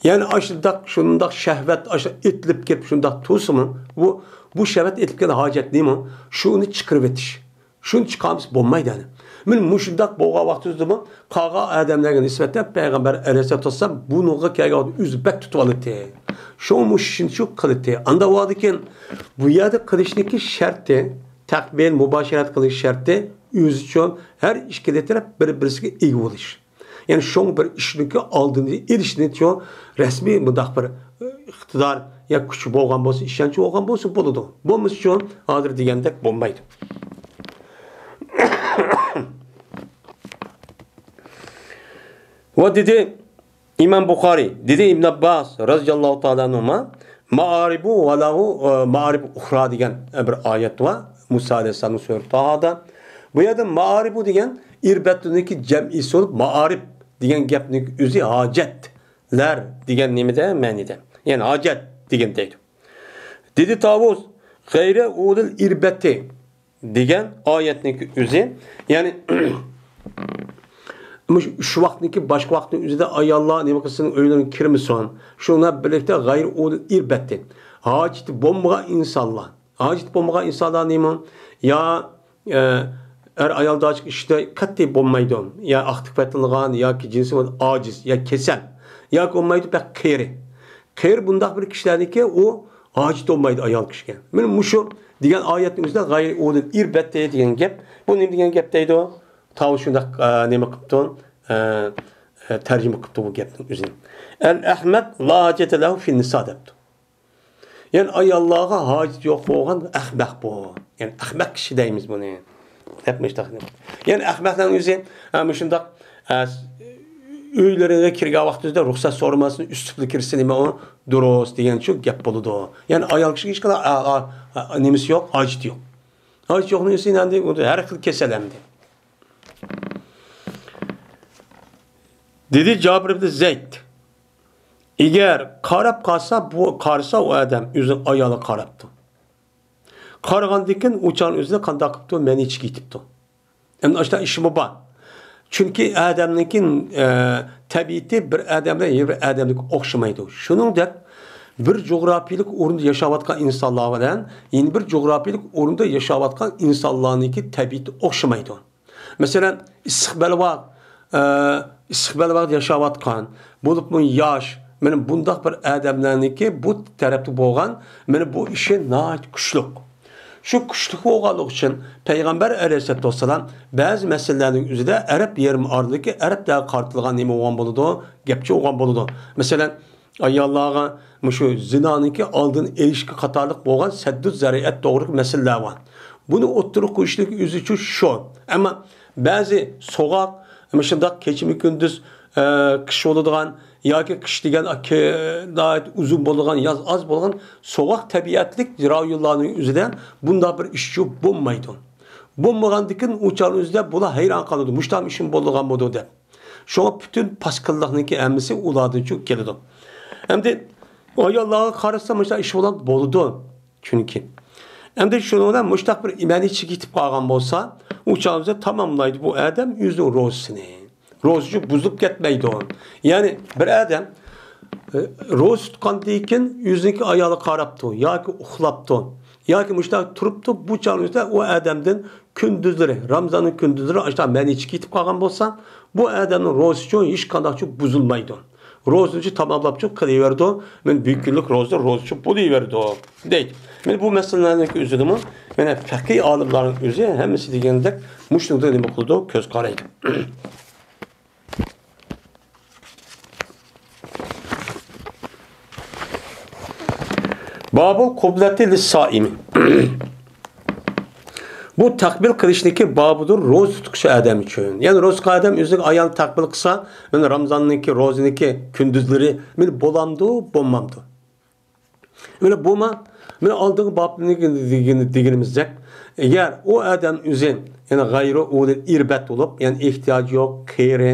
يەنى ئاشۇنداق، شۇنداق شەھۋەت، ئاشۇ ئېتىلىپ كېلىپ شۇنداق تۇرسىمۇ، بۇ، بۇ شەھۋەت ئېتىلىپ كەلگەن ھاجەت نېمە؟ شۇنى چىقىرىۋېتىش. شۇنى چىقارمىسا بولمايدۇ، يەنى. مانا مۇشۇنداق بولغان ۋاقتىمىزدىمۇ قالغان ئادەملەرگە نىسبەتەن پەيغەمبەر ئەلەيھىسسالاتۇ ۋەسسالام بۇنىڭغا كەلگەن ۋاقىتتا ئۆزى بەك تۇتۇۋالاتتى. شۇڭا مۇشۇنچە قىلاتتى. ئانداق بولغاندىكىن بۇ يەردە قىلىشنىكى شەرتى، تەقبىل، مۇباشىرەت قىلىش شەرتى ئۆزى ئۈچۈن ھەر ئىككىلا تەرەپ بىر-بىرسىگە ئىگە بولۇش. يەنى شۇڭا بىر ئىشنىڭكى ئالدىنى ئېلىشنى شۇ رەسمىي مۇنداق بىر، ئى، ئىقتىدار يا كۈچى بولغان بولسا، ئىشەنچى بولغان بولسا بولىدۇ. بولمىسا شۇ ھازىر دېگەندەك بولمايدۇ. ۋە دېدى ئىمام بۇخارىي، دېدى ئىبن ئابباس رەزىياللاھۇ تائالا ئەنھۇما، مائارىبۇ ۋە لەھۇ، ئە، مائارىب ئۇخرا دېگەن، ئە، بىر ئايەت بار. مۇسا ئەلەيھىسسالامنىڭ سۈرە تاھادا. بۇ يەردە مائارىبۇ دېگەن ئىربەتنىڭكى جەمئىسى بولۇپ، مائارىب دېگەن گەپنىڭ ئۆزى ھاجەتلەر دېگەن نېمىدە، مەنىدە. يەنى ھاجەت دېگەن دەيدۇ. دېدى تاۋۇس، غەيرى ئۇلىل ئىربەتى دېگەن ئايەتنىڭكى ئۆزى، يەنى مۇشۇ ئۈچ ۋاقىتنىڭكى باشقا ۋاقىتنىڭ ئۆزىدە ئاياللار نېمە قىلسۇن، ئۆيلىرىگە كىرمىسۇن. شۇنىڭ بىلەن بىرلىكتە غەيرى ئۇلىل ئىربەتى. ھاجىتى بولمىغان ئىنسانلار. ھاجىتى بولمىغان ئىنسانلار نېمە؟ يا، ئە، ئەر ئايالداچىلىق ئىشىدا قەتئىي بولمايدۇ. يا ئاقتىك پەتلىنىدىغان، ياكى جىنسى ئاجىز، يا كېسەل. ياكى بولمايدۇ، بەك قېرى. قېرى بۇنداق بىر كىشىلەرنىڭكى ئۇ ھاجىتى بولمايدۇ ئايال كىشىگە. مانا مۇشۇ دېگەن ئايەتنىڭ ئۆزىدە غەيرى ئۇلىل ئىربەتى دېگەن گەپ. بۇ نېمە دېگەن گەپ دەيدۇ؟ تاۋۇس شۇنداق، ئە، نېمە قىپتۇ؟ ئە، ئە، تەرجىمە قىپتۇ بۇ گەپنىڭ ئۆزىنى. ئەل ئەخمەق لا ھاجەتە لەھۇ فىن نىسا دەپتۇ. يەنى ئاياللارغا ھاجىتى يوق بولغان ئەخمەق بۇ. يەنى ئەخمەق كىشى دەيمىز بۇنى. دەپ مۇشتاق. يەنى ئەخمەقلەرنىڭ ئۆزى، ئە، مۇشۇنداق، ئە، ئۆيلىرىگە كىرگەن ۋاقتىدا رۇخسەت سورىماستىن ئۈستۈپلا كىرسە نېمە ئۇ؟ دۇرۇس دېگەنچۇ گەپ بولىدۇ. يەنى ئايال كىشىگە ھېچقانداق، ئە، ئە، ئە، نېمىسى يوق، ھاجىتى يوق. ھاجىتى يوقنىڭ ئۆزى ئەمدى ھەر خىل كېسەل ئەمدى. دېدى جابىر ئىبن زەيد. ئەگەر قاراپ قالسا، بۇ قارىسا ئۇ ئادەم ئۆزىنىڭ ئايالىغا قاراپتۇ. قارىغاندىن كېيىن ئۇ چاغنىڭ ئۆزىدە قانداق قىپتۇ؟ مەنى چىقىپ كېتىپتۇ. ئەمدى ئاشۇنداق ئىشمۇ بار. چۈنكى ئادەمنىڭكى، ئە، تەبىئىتى بىر ئادەم بىلەن يەنە بىر ئادەمنىڭكى ئوخشىمايدۇ. شۇنىڭدەك بىر جۇغراپىيىلىك ئورۇندا ياشاۋاتقان ئىنسانلار بىلەن يەنە بىر جۇغراپىيىلىك ئورۇندا ياشاۋاتقان ئىنسانلارنىڭكى تەبىئىتى ئوخشىمايدۇ. مەسىلەن، ئىسسىق بەلباغ، ئە، ئىسسىق بەلباغدا ياشاۋاتقان، بولۇپمۇ ياش، مانا بۇنداق بىر ئادەملەرنىڭكى بۇ تەرەپتە بولغان، مانا بۇ ئىشى ناھايىتى كۈچلۈك. شۇ كۈچلۈك بولغانلىقى ئۈچۈن پەيغەمبەر ئەلەيھىسسالاتۇ ۋەسسالام بەزى مەسىلىلەرنىڭ ئۆزىدە ئەرەب يېرىم ئارىلىقى ئەرەبلەرگە قارىتىلغان نېمە بولغان بولىدۇ؟ گەپچە بولغان بولىدۇ. مەسىلەن، ئاياللارغا مۇشۇ زىنانىڭكى ئالدىنى ئېلىشقا قاتارلىق بولغان سەددۇ زەرىئەت توغرىلىق مەسىلىلەر بار. بۇنى ئوتتۇرىغا قويۇشنىڭ ئۆزىچۇ شۇ. ئەمما بەزى سوغۇق، مۇشۇنداق كېچىمۇ كۈندۈز، ئە، قىش بولىدىغان ياكى قىش دېگەن، ئە، كە-، ناھايىتى ئۇزۇن بولىدىغان، ياز ئاز بولغان سوغۇق تەبىئەتلىك رايونلارنىڭ ئۆزىدە بۇنداق بىر ئىشچۇ بولمايدۇ. بولمىغاندىكىن ئۇ چاغنىڭ ئۆزىدە بۇلار ھەيران قالىدۇ، مۇشۇنداق ئىشمۇ بولىدىغانمىدۇ دەپ. شۇڭا پۈتۈن پاسكىنلىقنىڭكى ھەممىسى ئۇلاردىن چىقىپ كېلىدۇ. ئەمدى ئاياللارغا قارىسا مۇشۇنداق ئىش بولغان بولىدۇ. چۈنكى. ئەمدى شۇنىڭ بىلەن مۇشۇنداق بىر ئىمانى چىقىپ قالغان بولسا، ئۇ چاغدا تاماملايدۇ بۇ ئادەم ئۆزىنىڭ روزىسىنى. روزىسى بۇزۇلۇپ كەتمەيدۇ. يەنى بىر ئادەم، ئە، روزا تۇتقاندىن كېيىن ئۆزىنىڭكى ئايالىغا قاراپتۇ ياكى ئۇخلاپتۇ. ياكى مۇشۇنداق تۇرۇپتۇ، بۇ چاغنىڭ ئۆزىدە ئۇ ئادەمدىن كۈندۈزلىرى، رامزاننىڭ كۈندۈزلىرى ئاشۇنداق مەنىچە كېتىپ قالغان بولسا، بۇ ئادەمنىڭ روزىسىچۇ ھېچقانداقچۇ بۇزۇلمايدۇ. روزىنىچۇ تاماملاپچۇ قىلىۋېرىدۇ. مەن بۈگۈنلۈك روزا، روزىچۇ بولۇۋېرىدۇ، دەيدۇ. مەن بۇ مەسىلىلەرنىڭ ئۆزىدىمۇ، مەن پەقىھ ئالىملارنىڭ ئۆزى ھەممىسى دېگەندەك مۇشۇنىڭدا نېمە قىلىدۇ؟ كۆز قارايدۇ. بابۇل قۇبلەتى لىسسائىمى. بۇ تەقبىل قىلىشنىكى بابىدۇر، روزا تۇتقۇچى ئادەم ئۈچۈن. يەنى روزا تۇتقان ئادەم ئۆزىنىڭ ئايالىنى تەقبىل قىلسا، يەنى رامزاننىڭكى روزىنىڭكى كۈندۈزلىرى مەن بولامدۇ، بولمامدۇ؟ مانا بۇمۇ، مانا ئالدىنقى بابنىڭ دېگىنى، دېگىنىمىزدەك، ئەگەر ئۇ ئادەم ئۆزى، يەنى غەيرۇ ئۇلىل ئىربەت بولۇپ، يەنى ئېھتىياجى يوق، قېرى،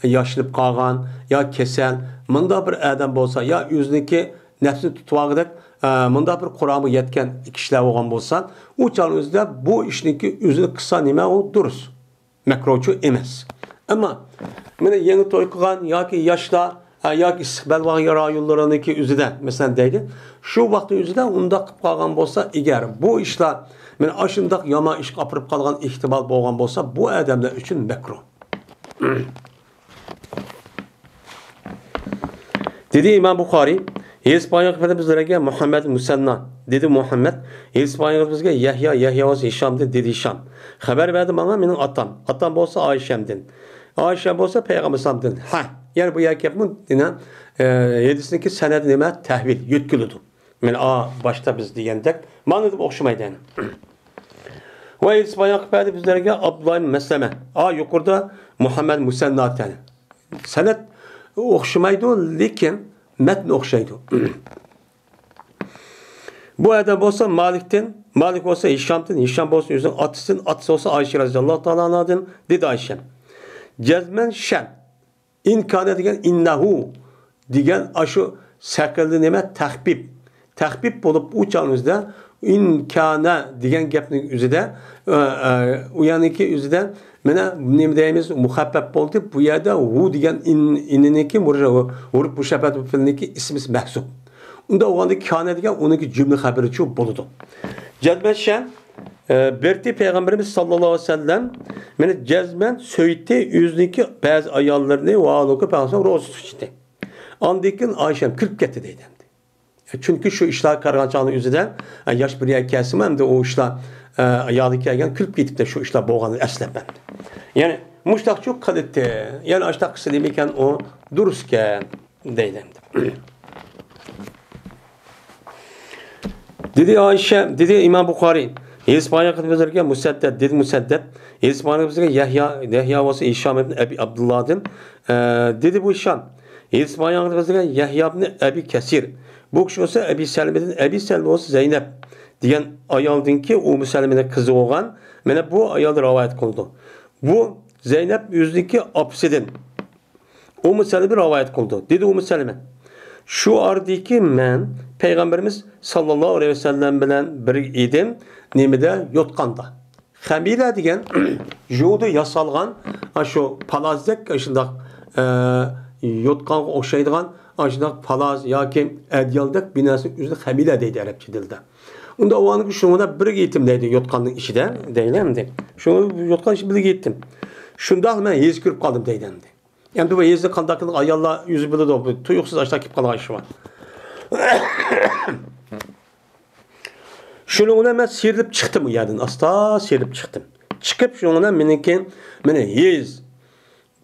ياشىنىپ قالغان يا كېسەل، مۇنداق بىر ئادەم بولسا، يا ئۆزىنىڭكى نەپسىنى تۇتۇۋالغۇدەك، ئە، مۇنداق بىر قۇرامىغا يەتكەن كىشىلەر بولغان بولسا، ئۇ چاغنىڭ ئۆزىدە بۇ ئىشنىڭكى ئۆزىنى قىلسا نېمە ئۇ دۇرۇس. مەكرۇچۇ ئەمەس. ئەمما مانا يېڭى توي قىلغان ياكى ياشلار، ھە، ياكى ئىسسىق بەلباغ رايونلىرىنىڭكى ئۆزىدە، مەسىلەن، دەيلى، شۇ ۋاقىتنىڭ ئۆزىدە ئۇنداق قىلىپ قالغان بولسا، ئەگەر بۇ ئىشلار مانا ئاشۇنداق يامان ئىشقا ئاپىرىپ قالغان ئېھتىمال بولغان بولسا، بۇ ئادەملەر ئۈچۈن مەكرۇ. دېدى ئىمام بۇخارىي، ھېلىقى پايغەمبەر ئەپەندىمىز بىزلەرگە مۇھەممەد مۇسەننا، دېدى مۇھەممەد، ھېلىقى پايغەمبەر ئەپەندىمىزگە يەھيا، يەھيا بولسا ھىشامدىن، دېدى ھىشام. خەۋەر بەردى ماڭا مېنىڭ ئاتام، ئاتام بولسا ئائىشەمدىن، ئائىشە بولسا پەيغەمبەر ئەلەيھىسسالامدىن. ھە، يەنى بۇ يەر گەپمۇ دېنە، ئە، ھەدىسنىڭكى سەنەدى نېمە؟ تەھۋىل، يۆتكىلىدۇ. مانا ئا باشتا بىز دېگەندەك مانا دېدىم ئوخشىمايدۇ يەنە. ۋە ھېلىقى پايغەمبەر ئەپەندىمىز بىزلەرگە ئابدۇللا ئىبن مەسلەمە. ئا يۇقىرىدا مۇھەممەد مۇسەننا ئاتەن. سەنەد ئوخشىمايدۇ، لېكىن مەتن ئوخشايدۇ. بۇ ئادەم بولسا مالىكتىن، مالىك بولسا ھىشامدىن، ھىشام بولسا ئۆزىنىڭ ئاتىسىدىن، ئاتىسى بولسا ئائىشە رەزىياللاھۇ تائالا ئانھادىن، دېدى ئائىشە. جەزمەن شەن. ئىن كانە دېگەن ئىننەھۇ دېگەن ئاشۇ سەقىلدە نېمە؟ تەخپىپ. تەخپىپ بولۇپ، ئۇ چاغنىڭ ئۆزىدە ئىن كانە دېگەن گەپنىڭ ئۆزىدە، ئە، ئە، ئۇ يەرنىڭكى ئۆزىدە مانا نېمە دەيمىز؟ مۇخەپپەپ بولدى. بۇ يەردە ھۇ دېگەن ئىن، ئىننىڭكى مۇر-، ھۇرۇپ مۇشەببەت پېئىلنىڭكى ئىسمىسى مەھزۇپ. ئۇندا بولغاندا كانە دېگەن ئۇنىڭكى جۈملە خەبىرىچۇ بولىدۇ. جەزمەن شەن، ئە، بېرىتى پەيغەمبىرىمىز ساللاللاھۇ ئەلەيھى ۋەسەللەم مانا جەزمەن سۆيدى ئۆزىنىڭكى بەزى ئاياللىرىنى ۋە ھالبۇكى پەيغەمبەر روزا تۇتۇشتى. ئاندىن كېيىن ئائىشەم كۈلۈپ كەتتى دەيدۇ ئەمدى. چۈنكى شۇ ئىشلار قارىغان چاغنىڭ ئۆزىدە، ئە، ياش بىر يەرگە كەلسىمۇ ئەمدى ئۇ ئىشلار، ئە، يادىغا كەلگەن كۈلۈپ كېتىپتۇ شۇ ئىشلار بولغاننى ئەسلەپ ئەمدى. يەنى مۇشتاقچۇ قىلىتتى. يەنى ئاشتاق قىلسا نېمىكەن ئۇ دۇرۇسكەن دەيدۇ ئەمدى. دېدى ئائىشە، دېدى ئىمام بۇخارىي، ھېلىقى پايغەمبەر ئەپەندىمىزگە مۇسەددەد، دېدى مۇسەددەد، ھېلىقى پايغەمبەر ئەپەندىمىزگە يەھيا، يەھيا بولسا ھىشام ئىبن ئەبى ئابدۇللادىن، ئە، دېدى بۇ ھىشام، ھېلىقى پايغەمبەر ئەپەندىمىزگە يەھيا ئىبن ئەبى كەسىر، بۇ كىشى بولسا ئەبى سەلمىدىن، ئەبى سەلمە بولسا زەينەپ دېگەن ئايالدىنكى ئۇممۇ سەلمىنىڭ قىزى بولغان، مانا بۇ ئايال رىۋايەت قىلىدۇ. بۇ زەينەپ ئۆزىنىڭكى ئاپىسىدىن ئۇممۇ سەلمە رىۋايەت قىلىدۇ. دېدى ئۇممۇ سەلمە، شۇ ئارىدىكى مەن پەيغەمبىرىمىز ساللاللاھۇ ئەلەيھى ۋەسەللەم بىلەن بىرگە ئىدىم. نېمىدە؟ يوتقاندا. خەمىلە دېگەن يۇڭدىن ياسالغان، ئاشۇ پالازدەك ئاشۇنداق، ئە، يوتقانغا ئوخشايدىغان ئاشۇنداق پالاز ياكى ئەدىيالدەك بىر نەرسىنى ئۆزىنى خەمىلە دەيدۇ ئەرەبچە تىلدا. ئۇندا ئۇ ئانىكى شۇنىڭ بىلەن بىرگە يېتىم دەيدۇ، يوتقاننىڭ ئىچىدە دەيلى ئەمدى. شۇ يوتقان ئىچىدە بىرگە يېتىم. شۇنداق مەن ھېس كۆرۈپ قالدىم دەيدۇ ئەمدى. ئەمدى بۇ ھېسنى قانداق قىلىدۇ؟ ئاياللار ئۆزى بىلىدۇ، بۇ تۇيۇقسىز ئاشۇنداق كېلىپ قالغان ئىش بار. شۇنىڭ بىلەن مەن سىيرىلىپ چىقتىم ئۇ يەردىن، ئاستا سىيرىلىپ چىقتىم. چىقىپ شۇنىڭ بىلەن مېنىڭكى، مېنى ھېس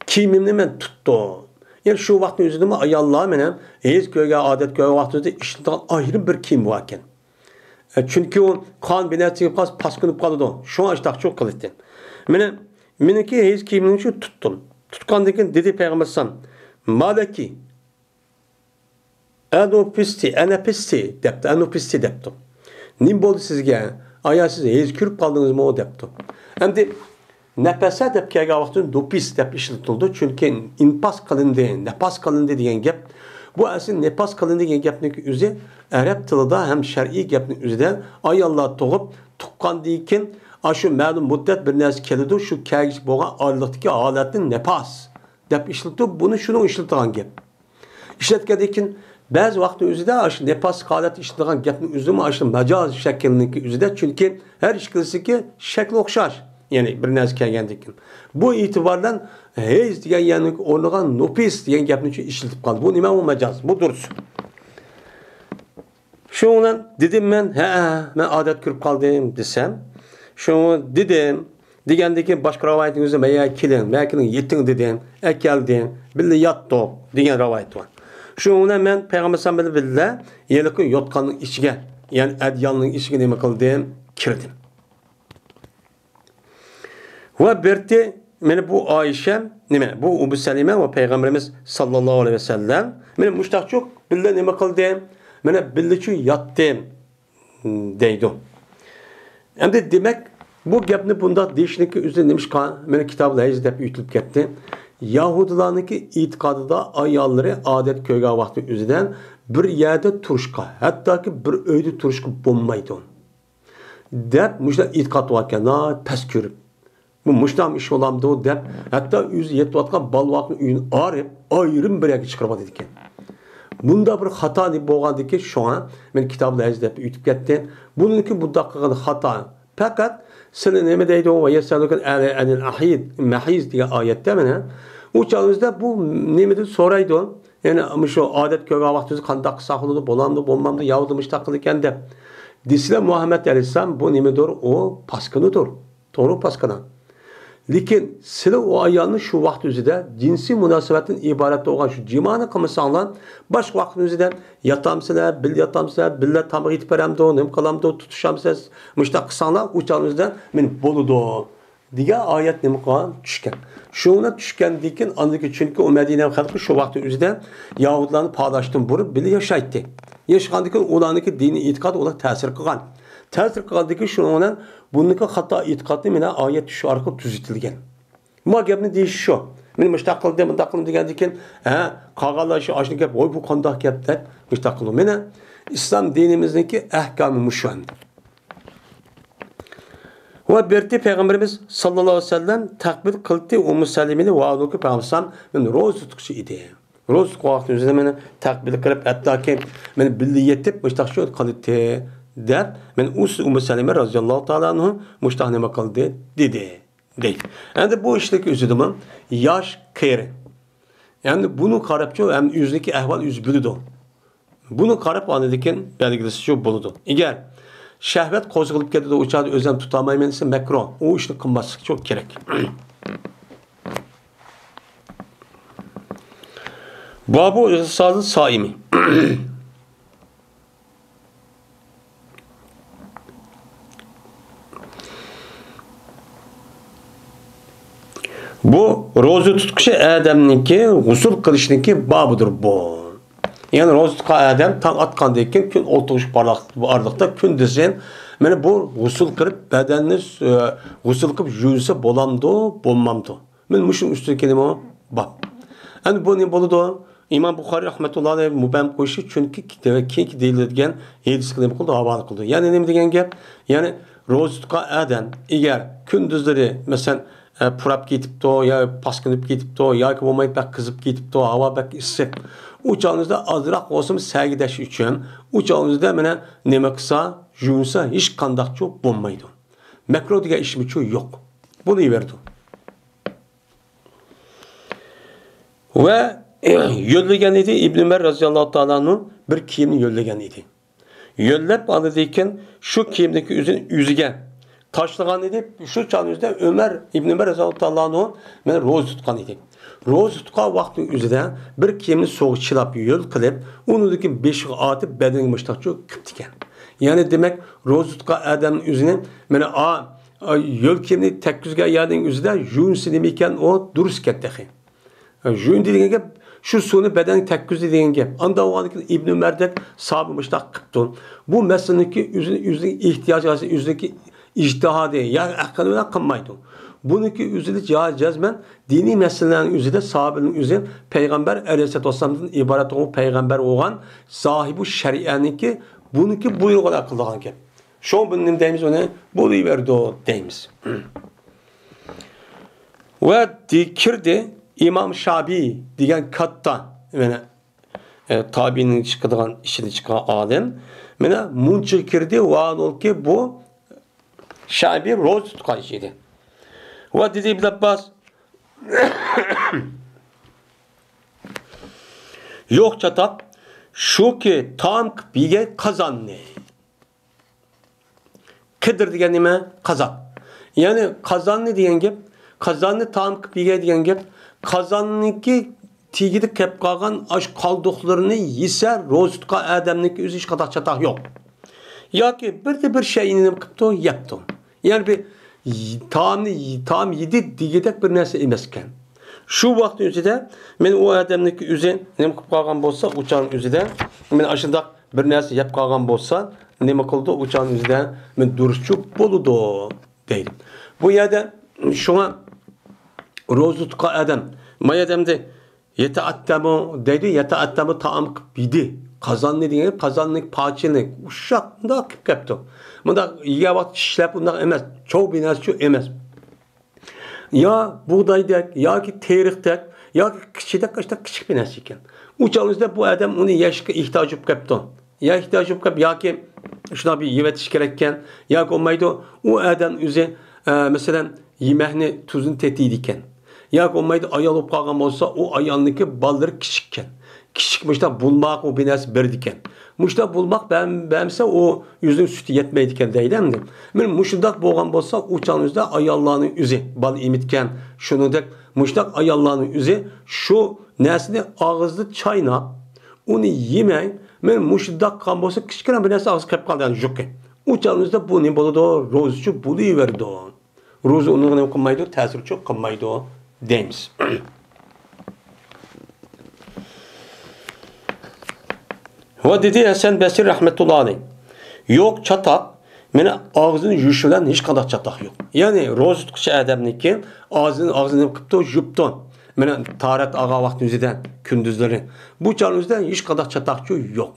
كىيىمىمنى مەن تۇتتۇم. يەنى شۇ ۋاقىتنىڭ ئۆزىدىمۇ ئاياللار مېنىڭ ھېس كۆرگەن، ئادەت كۆرگەن ۋاقتىمىزدا ئىشلىتىدىغان ئايرىم بىر كىيىم بار ئىكەن. ئە، چۈنكى ئۇ قان بىر نەرسە يېگەن قالسا پاسكىنىپ قالىدۇ. شۇڭا ئاشتاقچۇ قىلىتتى. مېنى، مېنىڭكى ھېس كىيىمىمنى شۇ تۇتتۇم. تۇتقاندىن كېيىن دېدى پەيغەمبەر ئەلەيھىسسالام، مالەكى؟ ئەنۇپىستى، ئەنەپىستى دەپتۇ، ئەنۇپىستى دەپتۇ. نېمە بولدى سىزگە؟ ئايا سىز ھېس كۆرۈپ قالدىڭىزمۇ؟ دەپتۇ. ئەمدى نەپەسە دەپ كەلگەن ۋاقىتتا نۇپىس دەپ ئىشلىتىلىدۇ. چۈنكى ئىنپاس قىلىندى، نەپاس قىلىندى دېگەن گەپ. بۇ ئەسلى نەپاس قىلىندى دېگەن گەپنىڭ ئۆزى ئەرەب تىلىدا ھەم شەرئىي گەپنىڭ ئۆزىدە ئاياللار تۇغۇپ، تۇغقاندىن كېيىن ئاشۇ مەلۇم مۇددەت بىر نەرسە كېلىدۇ، شۇ كەلگۈسى بولغان ئارىلىقتىكى ھالەتنى نەپاس دەپ ئىشلىتىدۇ. بۇنى شۇنىڭ ئىشلىتىدىغان گەپ. ئىشلەتكەندىن كېيىن بەزى ۋاقىتنىڭ ئۆزىدە ئاشۇ نىپاس ھالەت ئىشلىتىدىغان گەپنىڭ ئۆزىمۇ ئاشۇ ماجاز شەكىلنىڭكى ئۆزىدە، چۈنكى ھەر ئىككىلىسىنىڭكى شەكلى ئوخشاش. يەنى بىر نەرسە كەلگەندىن كېيىن. بۇ ئېتىبار بىلەن ھەيز دېگەن يەرنىڭكى ئورنىغا نوپىس دېگەن گەپنى ئىشلىتىپ قالدى. بۇ نېمە؟ بۇ ماجاز. بۇ دۇرۇس. شۇنىڭ بىلەن دېدىم مەن، ھەئە، مەن ئادەت كۆرۈپ قالدىم دېسەم، شۇ دېدىم، دېگەندىن كېيىن باشقا رىۋايەتنىڭ ئۆزى، مەن يەنە كېلىڭ، مەن كېلىڭ، يېتىڭ دېدىم، ئەكەلدىم، بىللە ياتتۇق دېگەن رىۋايەت بار. شۇنىڭ بىلەن مەن پەيغەمبەر بىلەن بىللە ھېلىقى يوتقاننىڭ ئىچىگە، يەنى ئەدىيالنىڭ ئىچىگە نېمە قىلدىم؟ كىردىم. ۋە بىرتى، مانا بۇ ئائىشە، نېمە، بۇ ئۇممۇ سەلىمە ۋە پەيغەمبىرىمىز ساللاللاھۇ ئەلەيھى ۋەسەللەم، مانا مۇشتاقچۇ بىللە نېمە قىلدى؟ مانا بىللىچۇ ياتتى، دەيدۇ. ئەمدى دېمەك، بۇ گەپنى بۇنداق دېيىشنىڭكى ئۆزى نېمىشقا؟ مانا كىتابۇل ھەيز دەپ ئۆتۈلۈپ كەتتى. يەھۇدىيلارنىڭكى ئېتىقادىدا ئاياللىرى ئادەت كۆرگەن ۋاقتى ئۆزىدە بىر يەردە تۇرۇشقا، ھەتتاكى بىر ئۆيدە تۇرۇشقا بولمايدۇ. دەپ مۇشۇنداق ئېتىقاد باركەن، ناھايىتى پەس كۆرۈپ. بۇ مۇشۇنداق ئىش بولامدۇ دەپ، ھەتتا ئۆزى يېتىۋاتقان بالىۋاقنىڭ ئۆيىنى ئايرىپ، ئايرىم بىر يەرگە چىقىرىۋاتىدىكەن. بۇنداق بىر خاتا بولغاندىكىن، شۇڭا مەن كىتابۇل ھەيز دەپ ئۆتۈپ كەتتىم. بۇنىڭكى بۇنداق قىلغىنى خاتا. پەقەت سىلى نېمە دەيدۇ؟ ۋە يەسئەلۇكەل ئەنىل ئەھىد، مەھىز دېگەن ئايەتتە مانا. ئۇ چاغىمىزدا بۇ نېمىدىن سورايدۇ؟ يەنى مۇشۇ ئادەت كۆرگەن ۋاقتىمىزدا قانداق قىلساق بولىدۇ، بولامدۇ، بولمامدۇ، يەھۇدىي مۇشتاق قىلىدىكەن دەپ دېسىلە، مۇھەممەد ئەلەيھىسسالام بۇ نېمىدۇر، ئۇ پاسكىنىدۇر، توغرا پاسكىنا. لېكىن سىلى ئۇ ئايالنى شۇ ۋاقىت ئۆزىدە جىنسىي مۇناسىۋەتتىن ئىبارەت بولغان شۇ جىمانى قىلمىساڭلار، باشقا ۋاقىت ئۆزىدە ياتامسىلەر، بىللە ياتامسىلەر، بىللە تاماق يېتىپ بېرەمدۇ، نېمە قىلامدۇ، تۇتۇشامسىلەر، مۇشتاق قىلساڭلار، ئۇ چاغنىڭ ئۆزىدە مانا بولىدۇ. دېگەن ئايەت نېمە قىلغان؟ چۈشكەن. شۇنىڭ چۈشكەندىن كېيىن، ئاندىن كېيىن، چۈنكى ئۇ مەدىنە خەلقى شۇ ۋاقىتنىڭ ئۆزىدە يەھۇدىيلارنى پاداشتىن بۇرۇپ بىللە ياشايتتى. ياشىغاندىن كېيىن ئۇلارنىڭكى دىنىي ئېتىقاد ئۇلارغا تەسىر قىلغان. تەسىر قىلغاندىن كېيىن شۇنىڭ بىلەن بۇنىڭكى خاتا ئېتىقادنى مانا ئايەت چۈشۈش ئارقىلىق تۈزىتىلگەن. ما گەپنى دېيىش شۇ. مانا مۇشتاق قىلدى، مۇنداق قىلدى دېگەندىن كېيىن، ھە، قالغانلار شۇ ئاشۇ گەپ، ۋوي، بۇ قانداق گەپ دەپ مۇشتاق قىلىدۇ. مانا ئىسلام دىنىمىزنىڭكى ئەھكامى مۇشۇ ئەمدى. ۋە بىرتى پەيغەمبىرىمىز ساللاللاھۇ ئەلەيھى ۋەسەللەم تەقبىل قىلدى ئۇممۇ سەلىمىنى ۋە ھالبۇكى پەيغەمبەر مېنى روزا تۇتقۇچى ئىدى. روزا تۇتقان ۋاقتىمىزدا مېنى تەقبىل قىلىپ، ھەتتاكى مېنى بىللە يېتىپ مۇشتاق شۇ قىلدى دەپ، مېنى ئۇ ئۇممۇ سەلىمە رازىياللاھۇ تائالا ئەنھۇ مۇشتاق نېمە قىلدى دېدى. دەيدۇ. ئەمدى بۇ ئىشنىڭ ئۆزىدىمۇ ياش، قېرى. ئەمدى بۇنى قاراپچۇ، ھەم ئۆزىنىڭكى ئەھۋال ئۆزى بىلىدۇ. بۇنى قاراپ ئاندىن كېيىن بەلگىلىسىچۇ بولىدۇ. ئەگەر شەھۋەت قوزغىلىپ كېتىدۇ، ئۇ چاغدا ئۆزۈم تۇتالمايمەن دېسە مەكرۇھ. ئۇ ئىشنى قىلماسلىقچۇ كېرەك. بابۇ ئىغتىسالى سائىمى. بۇ روزا تۇتقۇچى ئادەمنىڭكى غۇسۇل قىلىشنىڭكى بابىدۇر بۇ. يەنى روزا تۇتقان ئادەم تاڭ ئاتقاندىن كېيىن كۈن ئولتۇرۇش ئارىلىقتا كۈندۈزى مانا بۇ غۇسۇل قىلىپ بەدەننى، ئە، غۇسۇل قىلىپ يۇيۇنسا بولامدۇ، بولمامدۇ؟ مانا مۇشۇنىڭ ئۈستىدىكى نېمە بار. ئەمدى بۇ نېمە بولىدۇ؟ ئىمام بۇخارىي رەھمەتۇللاھى ئەلەيھى مۇبھەم قويۇشى، چۈنكى كېيىنكى دېيىلىدىگەن ھەدىسكە نېمە قىلىدۇ؟ ھاۋالە قىلىدۇ. يەنى نېمە دېگەن گەپ؟ يەنى روزا تۇتقان ئادەم ئەگەر كۈندۈزلىرى، مەسىلەن، ئە، پۇراپ كېتىپتۇ، يا پاسكىنىپ كېتىپتۇ، ياكى بولمايدۇ بەك قىزىپ كېتىپتۇ، ھاۋا بەك ئىسسىق. ئۇ چاغىمىزدا ئازراق بولسىمۇ سەگىدەش ئۈچۈن، ئۇ چاغىمىزدا مانا نېمە قىلسا، يۇيۇنسا ھېچقانداقچۇ بولمايدۇ. مەكرۇھ دېگەن ئىشمۇچۇ يوق. بولۇۋېرىدۇ. ۋە يۆللىگەن ئىدى، ئىبن ئۆمەر رازىياللاھۇ تائالا ئەنھۇ بىر كىيىمنى يۆللىگەن ئىدى. يۆللەپ ئاندىن كېيىن شۇ كىيىمنىڭكى ئۆزىنى ئۆزىگە تاشلىغان ئىدى. شۇ چاغنىڭ ئۆزىدە ئۆمەر، ئىبن ئۆمەر رازىياللاھۇ تائالا ئەنھۇ مانا روزا تۇتقان ئىدى. روزا تۇتقان ۋاقتىنىڭ ئۆزىدە بىر كىيىمنى سۇغا چىلاپ، يۆل قىلىپ، ئۇنىڭدىن كېيىن بېشىغا ئارتىپ، بەدىنىگە مۇشتاقچۇ قىپتىكەن. يەنى دېمەك، روزا تۇتقان ئادەمنىڭ ئۆزىنى مانا ئا، ئا، يۆل كىيىمنى تەگكۈزگەن يەرنىڭ ئۆزىدە يۇيۇنسا نېمە ئىكەن، ئۇ دۇرۇس ئىكەن تېخى. يۇيۇندى دېگەن گەپ، شۇ سۇنى بەدەنگە تەگكۈزدى دېگەن گەپ. ئانداق بولغاندىكىن ئىبن ئۆمەردەك ساھابە مۇشتاق قىپتۇ. بۇ مەسىلىنىڭكى ئۆزىنى، ئۆزىنىڭ ئېھتىياجى، ئۆزىنىڭكى ئىجتىھادى يا ئەقلى بىلەن قىلمايدۇ. بۇنىڭكى ئۆزىدە جا-، جەزمەن دىنىي مەسىلىلەرنىڭ ئۆزىدە ساھابىنىڭ ئۆزى پەيغەمبەر ئەلەيھىسسالاتۇ ۋەسسالامدىن ئىبارەت بولغان پەيغەمبەر بولغان ساھىبۇ شەرىئەنىڭكى بۇنىڭكى بۇيرۇغىنى قىلىدىغان گەپ. شۇڭا بۇنى نېمە دەيمىز؟ ئۇنى بولۇۋېرىدۇ دەيمىز. ۋە دېكىردى ئىمام شابىي دېگەن كاتتا، يەنى ئە، تابىئىنىڭ چىقىدىغان ئىچىدىن چىققان ئادەم، مانا مۇنچىغا كىردى، ۋاھالەنكى بۇ شەئبى روزا تۇتقان ئىش ئىدى. ۋە دېدى ئىبن ئابباس، يوق چاتاق، شۇكى تائام قىلىپ يېگەي قازاننى. قىدىر دېگەن نېمە؟ قازان. يەنى قازاننى دېگەن گەپ، قازاننى تائام قىلىپ يېگەي دېگەن گەپ، قازاننىڭكى تېگىدە قېلىپ قالغان ئاش قالدۇقلىرىنى يېسە، روزا تۇتقان ئادەمنىڭكى ئۆزى ھېچقانداق چاتاق يوق. ياكى بىردە بىر شەيئىنى نېمە قىپتۇ؟ يەپتۇ. يەنى بىر ي-، تائامنى، تائام يېدى دېگۈدەك بىر نەرسە ئەمەسكەن. شۇ ۋاقىتنىڭ ئۆزىدە مەن ئۇ ئادەمنىڭكى ئۆزى نېمە قىلىپ قالغان بولسا، ئۇ چاغنىڭ ئۆزىدە مەن ئاشۇنداق بىر نەرسە يەپ قالغان بولسا، نېمە قىلىدۇ؟ ئۇ چاغنىڭ ئۆزىدە مەن دۇرۇسچۇ بولىدۇ دەيدۇ. بۇ يەردە شۇڭا روزا تۇتقان ئادەم، ما ئادەمدە يەتەئەتتەمۇ دەيدۇ، يەتەئەتتەمۇ تائام قىلىپ يېدى. قازاننى دېگەن، قازاننى، پاچىنى ئۇششاق مۇنداق قىلىپ كەپتۇ. مۇنداق يېگەن ۋاقىت چىشلەپ ئۇنداق ئەمەس، چوۋ بىنەسىچۇ ئەمەس. يا بۇغدايدەك، ياكى تېرىقتەك، ياكى قىچىدەك، ئاشۇنداق كىچىك بىر نەرسە ئىكەن. ئۇ چاغنىڭ ئۆزىدە بۇ ئادەم ئۇنى يەشكە ئېھتىياجى بولۇپ كەپتۇ. يا ئېھتىياجى بولۇپ كەپ، ياكى شۇنداق بىر يېۋېتىش كېرەككەن، ياكى بولمايدۇ، ئۇ ئادەم ئۆزى، ئە، مەسىلەن، يېمەكنى تۇزىنى تېتىيدىكەن. ياكى بولمايدۇ، ئايال بولۇپ قالغان بولسا، ئۇ ئايالنىڭكى بالىلىرى كىچىككەن. كىچىك مۇشۇنداق بولماق ئۇ بىر نەرسە بېرىدىكەن. مۇشۇنداق بولماق بەر-، بەرمىسە، ئۇ ئۆزىنىڭ سۈتى يەتمەيدىكەن دەيدۇ ئەمدى. مانا مۇشۇنداق بولغان بولسا، ئۇ چاغنىڭ ئۆزىدە ئاياللارنىڭ ئۆزى بالا ئېمىتكەن، شۇنىڭدەك مۇشۇنداق ئاياللارنىڭ ئۆزى شۇ نەرسىنى ئاغزىدا چايناپ، ئۇنى يېمەي، مانا مۇشۇنداق قىلغان بولسا، كىچىككىنە بىر نەرسە ئاغزىغا كىرىپ قالدى، يەنى يۇقى. ئۇ چاغنىڭ ئۆزىدە بۇ نېمە بولىدۇ؟ روزىچۇ بولۇۋېرىدۇ. روزا ئۇنىڭغا نېمە قىلمايدۇ؟ تەسىرچۇ قىلمايدۇ دەيمىز. ۋە دېدى ھەسەن بەسرى رەھمەتۇللا ئەلەيھ، يوق چاتاق، مانا ئاغزىنى يۇيۇش بىلەن ھېچقانداق چاتاق يوق. يەنى روزا تۇتقۇچى ئادەمنىڭكى ئاغزىنى، ئاغزىنى نېمە قىپتۇ؟ يۇپتۇ. مانا تاھارەت ئالغان ۋاقتىنىڭ ئۆزىدە، كۈندۈزلىرى. بۇ چاغنىڭ ئۆزىدە ھېچقانداق چاتاقچۇ يوق.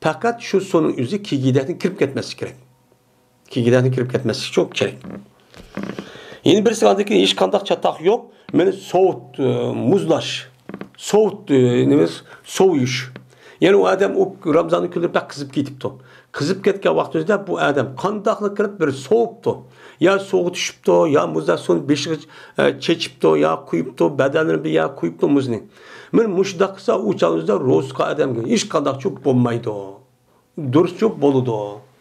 پەقەت شۇ سۇنىڭ ئۆزى كىگىدەكتىن كىرىپ كەتمەسلىكى كېرەك. كىگىدەكتىن كىرىپ كەتمەسلىكى كېرەك. يەنە بىرسى ئاندىكى ھېچقانداق چاتاق يوق. مانا سوۋۇت، ئى، مۇزلاش. سوۋۇت، ئى، نېمە؟ سوۋۇيۇش. يەنى ئۇ ئادەم ئۇ رامزاننىڭ كۈنلىرى بەك قىزىپ كېتىپتۇ. قىزىپ كەتكەن ۋاقتىمىزدا بۇ ئادەم قانداقلا قىلىپ بىر سوۋۇپتۇ. يا سۇغا چۈشۈپتۇ، يا مۇزدا سۇنى بېشىغا، ئە، چېچىپتۇ، يا قۇيۇپتۇ، بەدەنلىرىنى بىر يەرگە قۇيۇپتۇ مۇزنى. مانا مۇشۇنداق قىلسا، ئۇ چاغدا روزا تۇتقان ئادەمگە ھېچقانداقچۇ بولمايدۇ. دۇرۇسچۇ بولىدۇ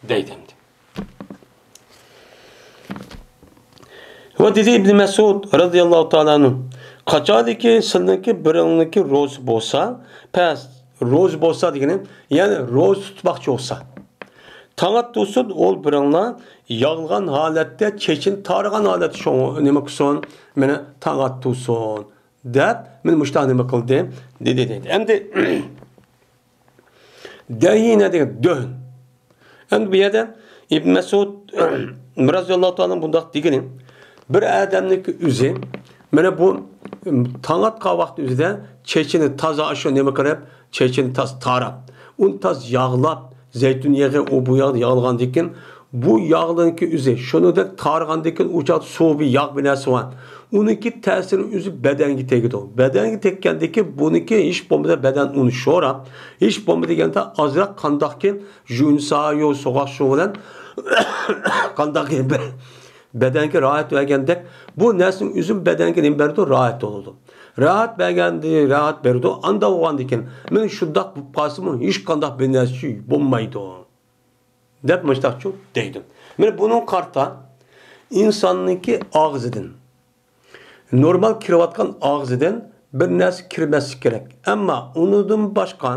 دەيدۇ ئەمدى. ۋە دېدى ئىبنى مەسئۇد رەزىياللاھۇ تائالا ئەنھۇ، قاچانكى سىلىنىڭكى بىرىڭلارنىڭكى روزىسى بولسا، پەس روزا بولسا دېگىنى، يەنى روزا تۇتماقچى بولسا، تاڭ ئاتتۇرسۇن ئول بىرىڭلار ياغلىغان ھالەتتە، چېچىنى تارىغان ھالەتتە شۇ نېمە قىلسۇن، مانا تاڭ ئاتتۇرسۇن دەپ، مانا مۇشۇنداق نېمە قىلدى، دېدى دەيدۇ. ئەمدى دەھىنە دېگەن دۆھن. ئەمدى بۇ يەردە ئىبن مەسئۇد رەزىياللاھۇ تائالا بۇنداق دېگىنى، بىر ئادەمنىڭكى ئۆزى، مانا بۇ تاڭ ئاتقان ۋاقىت ئۆزىدە چېچىنى تازا شۇ نېمە قىلىپ، چېچىنى تاز تاراپ، ئۇنى تاز ياغلاپ، زەيتۇن يېغى، ئۇ بۇ ياغدا ياغلىغاندىن كېيىن، بۇ ياغلارنىڭكى ئۆزى شۇنىڭدەك تارىغاندىن كېيىن، ئۇ چاغدا سۇ بىر ياغ بىر نەرسە بار. ئۇنىڭكى تەسىرى ئۆزى بەدەنگە تېگىدۇ. بەدەنگە تەگكەندىن كېيىن بۇنىڭكى ھېچ بولمىسا بەدەن ئۇنى شوراپ، ھېچ بولمىدى دېگەندە ئازراق قانداقكى يۇيۇنسا يۇ سوغۇق سۇ بىلەن قانداقكى بىر بەدەنگە راھەت بەرگەندەك، بۇ نەرسىنىڭ ئۆزى بەدەنگە نېمە بەرىدۇ؟ راھەت بولىدۇ. راھەت بەرگەندە راھەت بېرىدۇ. ئاندا بولغاندىن كېيىن، مانا شۇنداق بولۇپ قالسىمۇ، ھېچقانداق بىر نەرسە بولمايدۇ، دەپ مۇشتاقچۇ دەيدۇ. مانا بۇنىڭغا قارىتا ئىنساننىڭكى ئاغزىدىن نورمال كىرىۋاتقان ئاغزىدىن بىر نەرسە كىرمەسلىك كېرەك. ئەمما ئۇنىڭدىن باشقا،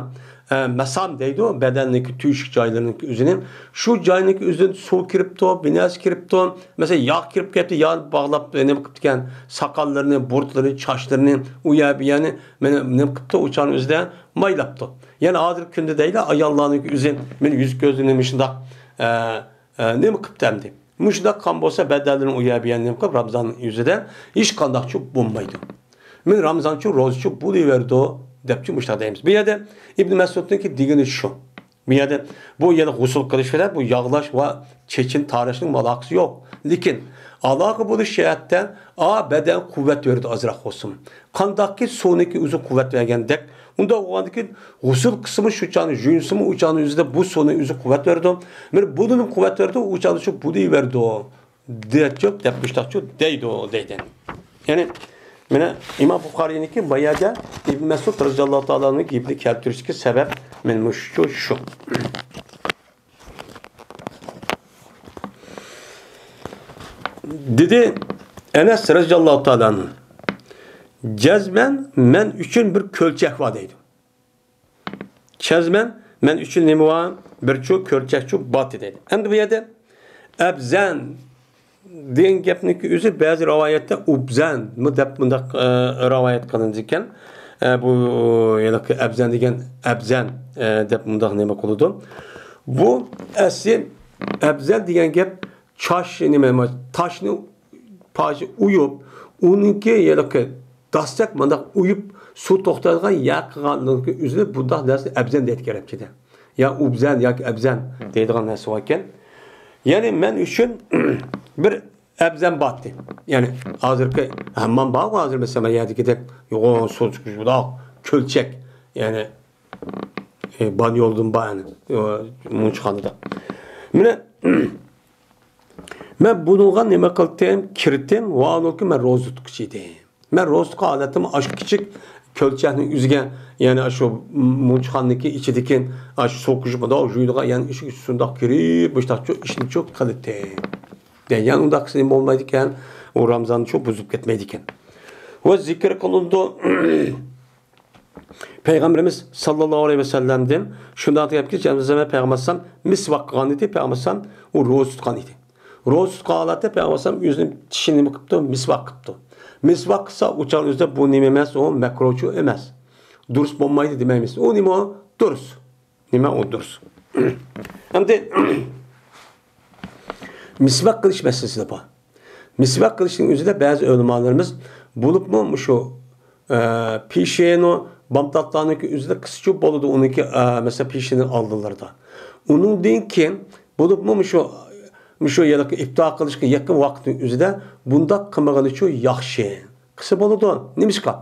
ئە، مەسام دەيدۇ، بەدەننىڭكى تۆشۈك جايلىرىنىڭكى ئۆزىنى، شۇ جاينىڭكى ئۆزىدىن سۇ كىرىپتۇ، بىر نەرسە كىرىپتۇ. مەسىلەن، ياغ كىرىپ كەتتى، ياغ باغلاپ، نېمە قىپتىكەن، ساقاللىرىنى، بۇرۇتلىرىنى، چاچلىرىنى، ئۇ يەر، بۇ يەرنى، مانا، نېمە قىپتۇ، ئۇ چاغنىڭ ئۆزىدە مايلاپتۇ. يەنە ھازىرقى كۈندە دەيلى، ئاياللارنىڭكى ئۆزى، مانا، يۈز كۆزلىرىنى مۇشۇنداق، ئە، ئە، نېمە قىپتۇ ئەمدى؟ مۇشۇنداق قىلغان بولسا، بەدەنلىرىنى ئۇ يەر، بۇ يەرنى نېمە قىلىپ، رامزان يۈزىدە ھېچقانداقچۇ بولمايدۇ. مانا رامزانچۇ، روزىچۇ بولۇۋېرىدۇ، دەپچۇ مۇشۇنداق دەيمىز. بۇ يەردە ئىبن مەسئۇدنىڭكى دېگىنى شۇ. بۇ يەردە، بۇ يەنە غۇسۇل قىلىش بىلەن بۇ ياغلاش ۋە چېچىنى تاراشنىڭ ئالاقىسى يوق. لېكىن ئالاقە بولۇش جەھەتتە، ئا، بەدەن قۇۋۋەت بېرىدۇ ئازراق بولسىمۇ. قانداقكى سۇنىڭكى ئۆزى قۇۋۋەت بەرگەندەك، ئۇنداق بولغاندىكىن غۇسۇل قىلسىمۇ شۇ چاغنى، يۇيۇنسىمۇ ئۇ چاغنى ئۆزىدە بۇ سۇنىڭ ئۆزى قۇۋۋەت بېرىدۇ. مانا بۇنىمۇ قۇۋۋەت بېرىدۇ، ئۇ چاغدا شۇ بۇنى بېرىدۇ. دەپ، دەپ مۇشتاقچۇ دەيدۇ، دەيدۇ. يەنى، مانا ئىمام بۇخارىينىڭكى بۇ يەردە ئىبن مەسئۇد رەزىياللاھۇ تائالا ئەنھۇنىڭ گېپىنى كەلتۈرۈشتىكى سەۋەب، مانا مۇشۇ، شۇ. دېدى ئەنەس رەزىياللاھۇ تائالا ئەنھۇ، جەزمەن مەن ئۈچۈن بىر كۆلچەك بار دەيدۇ. جەزمەن مەن ئۈچۈن نېمە بار؟ بىرچۇ كۆلچەكچۇ بار دەيدۇ. ئەمدى بۇ يەردە ئەبزەن دېگەن گەپنىڭكى ئۆزى بەزى رىۋايەتتە ئۇبزەنمۇ دەپ مۇنداق، ئە، رىۋايەت قىلىنىدىكەن. ئە، بۇ ھېلىقى ئەبزەن دېگەن ئەبزەن، ئە، دەپ مۇنداق نېمە قىلىدۇ. بۇ ئەسلى ئەبزەن دېگەن گەپ چاش نېمە، تاشنى پاجا ئويۇپ، ئۇنىڭكى ھېلىقى داستەك مۇنداق ئويۇپ، سۇ توختايدىغان يەر قىلغانلىقى ئۈزۈلۈپ، بۇنداق نەرسىنى ئەبزەن دەيدىكەن ئەرەبچىدە. يا ئۇبزەن ياكى ئەبزەن دەيدىغان نەرسە باركەن. يەنى مەن ئۈچۈن بىر ئەبزەن بارتى. يەنى ھازىرقى ھاممام بارغۇ، ھازىر مەسىلەن، مەن يەردىكىدەك يوغان سۇ چىقىش بۇنداق كۆلچەك. يەنى، ئى، بانيولدىن بار، يەنى، ئى، مۇنچىخانىدا. مانا، مەن بۇنىڭغا نېمە قىلدىم؟ كىردىم، ۋاھالەنكى، مەن روزا تۇتقۇچى ئىدىم. مەن روزا تۇتقان ھالەتتىمۇ ئاشۇ كىچىك كۆلچەكنىڭ ئۆزىگە، يەنى ئاشۇ مۇنچىخانىدىكى ئىچىدىكى ئاشۇ سۇ قۇيۇپ، مۇنداق يۇيىدىغان، يەنى ئىشىك شۇنداق كىرىپ، مۇشۇنداقچۇ ئىشنىچۇ قىلدىم. دەيدۇ. يەنى ئۇنداق قىلسا نېمە بولمايدىكەن؟ ئۇ رامزاننىچۇ بۇزۇپ كەتمەيدىكەن. ۋە زىكىر قىلىنىدۇ. پەيغەمبىرىمىز ساللاللاھۇ ئەلەيھى ۋەسەللەمدىن شۇنداق دېگەنكى، جەنابىمىز پەيغەمبەر ئەلەيھىسسالام مىسۋاك قىلغان ئىدى، پەيغەمبەر ئەلەيھىسسالام ئۇ روزا تۇتقان ئىدى. روزا تۇتقان ھالەتتە پەيغەمبەر ئەلەيھىسسالام ئۆزىنىڭ چىشىنى نېمە قىپتۇ؟ مىسۋاك قىپتۇ. مىسۋاك قىلسا ئۇ چاغ ئۆزىدە بۇ نېمە ئەمەس، ئۇ مەكروچۇ ئەمەس. دۇرۇس بولمايدۇ دېمەيمىز. ئۇ نېمە ئۇ؟ دۇرۇس. نېمە ئۇ دۇرۇس؟ ئەمدى مىسۋاك قىلىش مەسىلىسىدە بار. مىسۋاك قىلىشنىڭ ئۆزىدە بەزى ئۆلىمالىرىمىز بولۇپمۇ مۇشۇ، ئە، پېشىنۇ بامداتلارنىڭكى ئۆزىدە قىلسىچۇ بولىدۇ، ئۇنىڭكى، ئە، مەسىلەن، پېشىنىڭ ئالدىلىرىدا. ئۇنىڭدىن كېيىن بولۇپمۇ مۇشۇ، مۇشۇ ھېلىقى ئىپتار قىلىشقا يېقىن ۋاقىتنىڭ ئۆزىدە بۇنداق قىلمىغىنىچۇ ياخشى. قىلسا بولىدۇ. نېمىشقا؟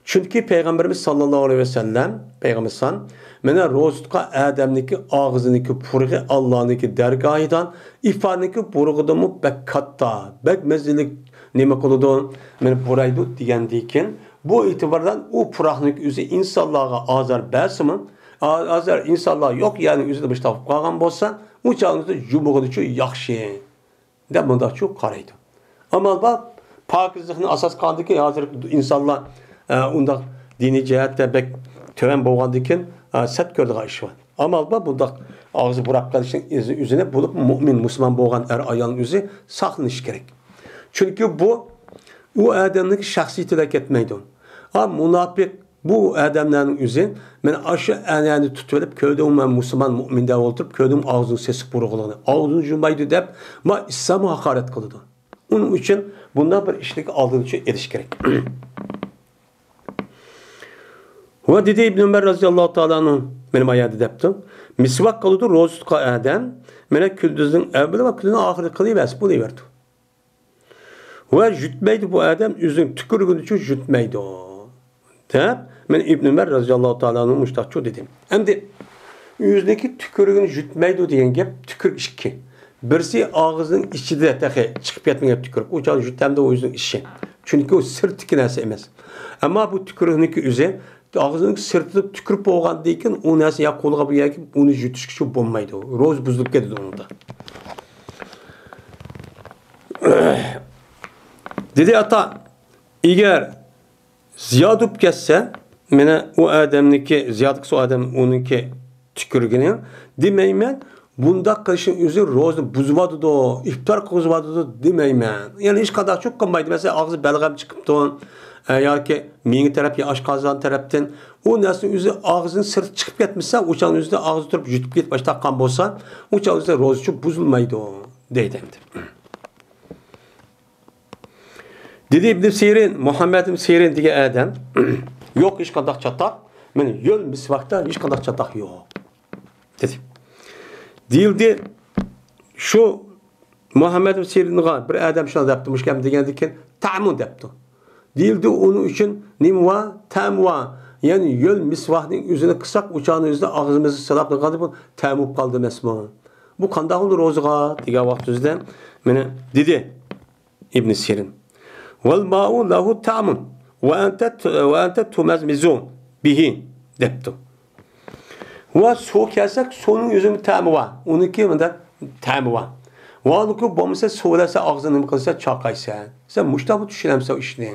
چۈنكى پەيغەمبىرىمىز ساللاللاھۇ ئەلەيھى ۋەسەللەم، پەيغەمبىرىمىز، مانا روزا تۇتقان ئادەمنىڭكى ئاغزىنىڭكى پۇرىقى ئاللانىڭكى دەرگاھىدا ئىپارنىڭكى پۇرىقىدىنمۇ بەك كاتتا، بەك مەززىلىك نېمە قىلىدۇ؟ مانا پۇرايدۇ دېگەندىن كېيىن، بۇ ئېتىباردىن ئۇ پۇراقنىڭكى ئۆزى ئىنسانلارغا ئازار بەرسىمۇ، ئا-، ئازار ئىنسانلار يوق يەرنىڭ ئۆزىدە مۇشۇنداق قالغان بولسا، ئۇ چاغدا يۇمۇغىنىچۇ ياخشى. دەپ مۇنداقچۇ قارايدۇ. ئامال بار، پاكىزلىقنى ئاساس قىلغاندىكىن ھازىر ئىنسانلار، ئە، ئۇنداق دىنىي جەھەتتە بەك تۆۋەن بولغاندىكىن، ئە، سەت كۆرىدىغان ئىش بار. ئامال بار، بۇنداق ئاغزى پۇراپ قېلىشنىڭ ئۆزى، ئۆزىنى بولۇپ مۇئمىن، مۇسۇلمان بولغان ئەر ئايالنىڭ ئۆزى ساقلىنىشى كېرەك. چۈنكى بۇ ئۇ ئادەمنىڭكى شەخسىيىتىگە كەتمەيدۇ. ئا، مۇناپىق بۇ ئادەملەرنىڭ ئۆزى، مانا ئاشۇ ئەنئەنىنى تۇتۇۋېلىپ، كۆردۈڭمۇ، مەن مۇسۇلمان، مۇئمىن دەۋاتىرىپ، كۆردۈڭمۇ، ئاغزىنى سېسىق بۇرغىلىغىنى، ئاغزىنى يۇمايدۇ دەپ، ما ئىسلامغا ھاقارەت قىلىدۇ. ئۇنىڭ ئۈچۈن بۇنداق بىر ئىشنىڭكى ئالدىنى چۈ-، ئېلىش كېرەك. ۋە دېدى ئىبن ئۆمەر رەزىياللاھۇ تائالا ئەنھۇ، مانا ما يەردە دەپتۇ، مىسۋاك قىلىدۇ روزا تۇتقان ئادەم، مانا كۈندۈزنىڭ ئەۋۋىلى ۋە كۈننىڭ ئاخىرىدا قىلىۋەرسە بولۇۋېرىدۇ. ۋە يۇتمايدۇ بۇ ئادەم، ئۆزىنىڭ تۈكۈرۈكىنىچۇ يۇتمايدۇ، دەپ، مەن ئىبن ئۆمەر رەزىياللاھۇ تائالا ئەنھۇ مۇشتاقچۇ دېدىم. ئەمدى ئۆزىنىڭكى تۈكۈرۈكىنى يۇتمايدۇ دېگەن گەپ، تۈكۈرۈك ئىككى. بىرسى ئاغزىنىڭ ئىچىدە تېخى چىقىپ كەتمىگەن تۈكۈرۈك. ئۇ چاغدا يۇتامدۇ، ئۇ ئۆزىنىڭ ئىشى. چۈنكى ئۇ سىرتتىكى نەرسە ئەمەس. ئەمما بۇ تۈكۈرۈكنىڭكى ئۆزى ئاغزىنىڭ سىرتىدا تۈكۈرۈپ بولغاندىن كېيىن، ئۇ نەرسە يا قولغا بۇ يەرگە ئۇنى يۇتۇشقىچۇ بولمايدۇ. روزا بۇزۇلۇپ كېتىدۇ ئۇنىڭدا. دېدى ئاتا، ئەگەر زىيادە بولۇپ كەتسە، مانا ئۇ ئادەمنىڭكى، زىيادە قىلسا ئۇ ئادەم ئۇنىڭكى تۈكۈرگىنى، دېمەيمەن، بۇنداق قىلىشنىڭ ئۆزى روزىنى بۇزۇۋاتىدۇ، ئىپتار قىلغۇزۇۋاتىدۇ دېمەيمەن. يەنى ھېچقانداق چوق قىلمايدۇ. مەسىلەن، ئاغزى بەلغەم چىقىپتۇ، ئە، ياكى مېڭە تەرەپ يا ئاشقازان تەرەپتىن، ئۇ نەرسىنىڭ ئۆزى ئاغزىنىڭ سىرتى چىقىپ كەتمىسە، ئۇ چاغنىڭ ئۆزىدە ئاغزى تۇرۇپ يۇتۇپ كېتىپ باشلاپ قالغان بولسا، ئۇ چاغنىڭ ئۆزىدە روزىچۇ بۇزۇلمايدۇ، دەيدۇ ئەمدى. دېدى ئىبن سىرىن، مۇھەممەد ئىبن سىرىن دېگەن ئادەم، يوق ھېچقانداق چاتاق، مانا يۆل مىسۋاكتا ھېچقانداق چاتاق يوق، دېدى. دېيىلدى، شۇ مۇھەممەد ئىبن سىرىنغا بىر ئادەم شۇنداق دەپتۇ، مۇشۇ گەپنى دېگەندىن كېيىن، تەمۇ دەپتۇ. دېيىلدى، ئۇنىڭ ئۈچۈن نېمە بار؟ تەم بار. يەنى يۆل مىسۋاكنىڭ ئۆزىنى قىلساق، ئۇ چاغنىڭ ئۆزىدە ئاغزىمىزنى سىلاپ قىلغاندا بۇ تەم بولۇپ قالدى ئەمەسمۇ؟ بۇ قانداق بولدى روزىغا؟ دېگەن ۋاقتىمىزدا مانا دېدى ئىبن سىرىن. ۋەل مائۇ لەھۇ تەمۇن ۋە ئەنتە، ۋە ئەنتە تۇمەزمىزۇ بىھى دەپتۇ. ۋە سۇ كەلسەك، سۇنىڭ ئۆزىمۇ تەمى بار. ئۇنىڭكى مۇنداق تەمى بار. ۋە ئۇنىڭكى بولمىسا، سۇ بىلەن سەن ئاغزىنى نېمە قىلسا، چاقايسەن. سەن مۇشتاق بۇ چۈشىنەمسەن ئىشنى؟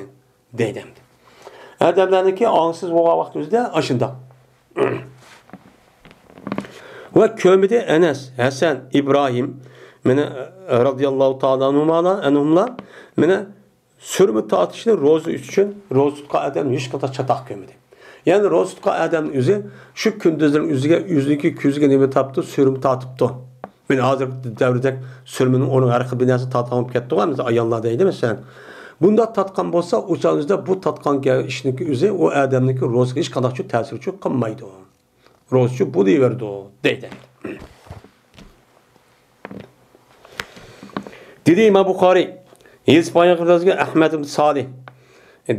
دەيدۇ ئەمدى. ئادەملەرنىڭكى ئاڭسىز بولغان ۋاقتىمىزدا ئاشۇنداق. ۋە كۆرمىدى ئەنەس، ھەسەن، ئىبراھىم، مانا، رازىياللاھۇ تائالا ئەنھۇملا، ئەنھۇملا، مانا، سۈرمە تارتىشنى روزا ئۈچۈن، روزا تۇتقان ئادەمنى ھېچقانداق چاتاق كۆرمىدى. يەنى روزا تۇتقان ئادەمنىڭ ئۆزى شۇ كۈندۈزلىرىنىڭ ئۆزىگە، ئۆزىنىڭكى كۆزىگە نېمە تاپتۇ؟ سۈرمە تارتىپتۇ. مانا ھازىرقى دەۋردەك سۈرمىنىڭ ئورنىغا ھەر خىل بىر نەرسە تارتىدىغان بولۇپ كەتتىغۇ، مىسال، ئاياللار دەيدۇ، مەسىلەن. بۇنداق تارتقان بولسا، ئۇ چاغ ئۆزىدە بۇ تارتقان گە-، ئىشنىڭكى ئۆزى ئۇ ئادەمنىڭكى روزىغا ھېچقانداق تەسىرچۇ قىلمايدۇ. روزىچۇ بولۇۋېرىدۇ، دەيدۇ. دېدى ئىمام بۇخارىي، ھېدىس بايان قىلىپ بىزگە ئەھمەد ئىبن سالىھ.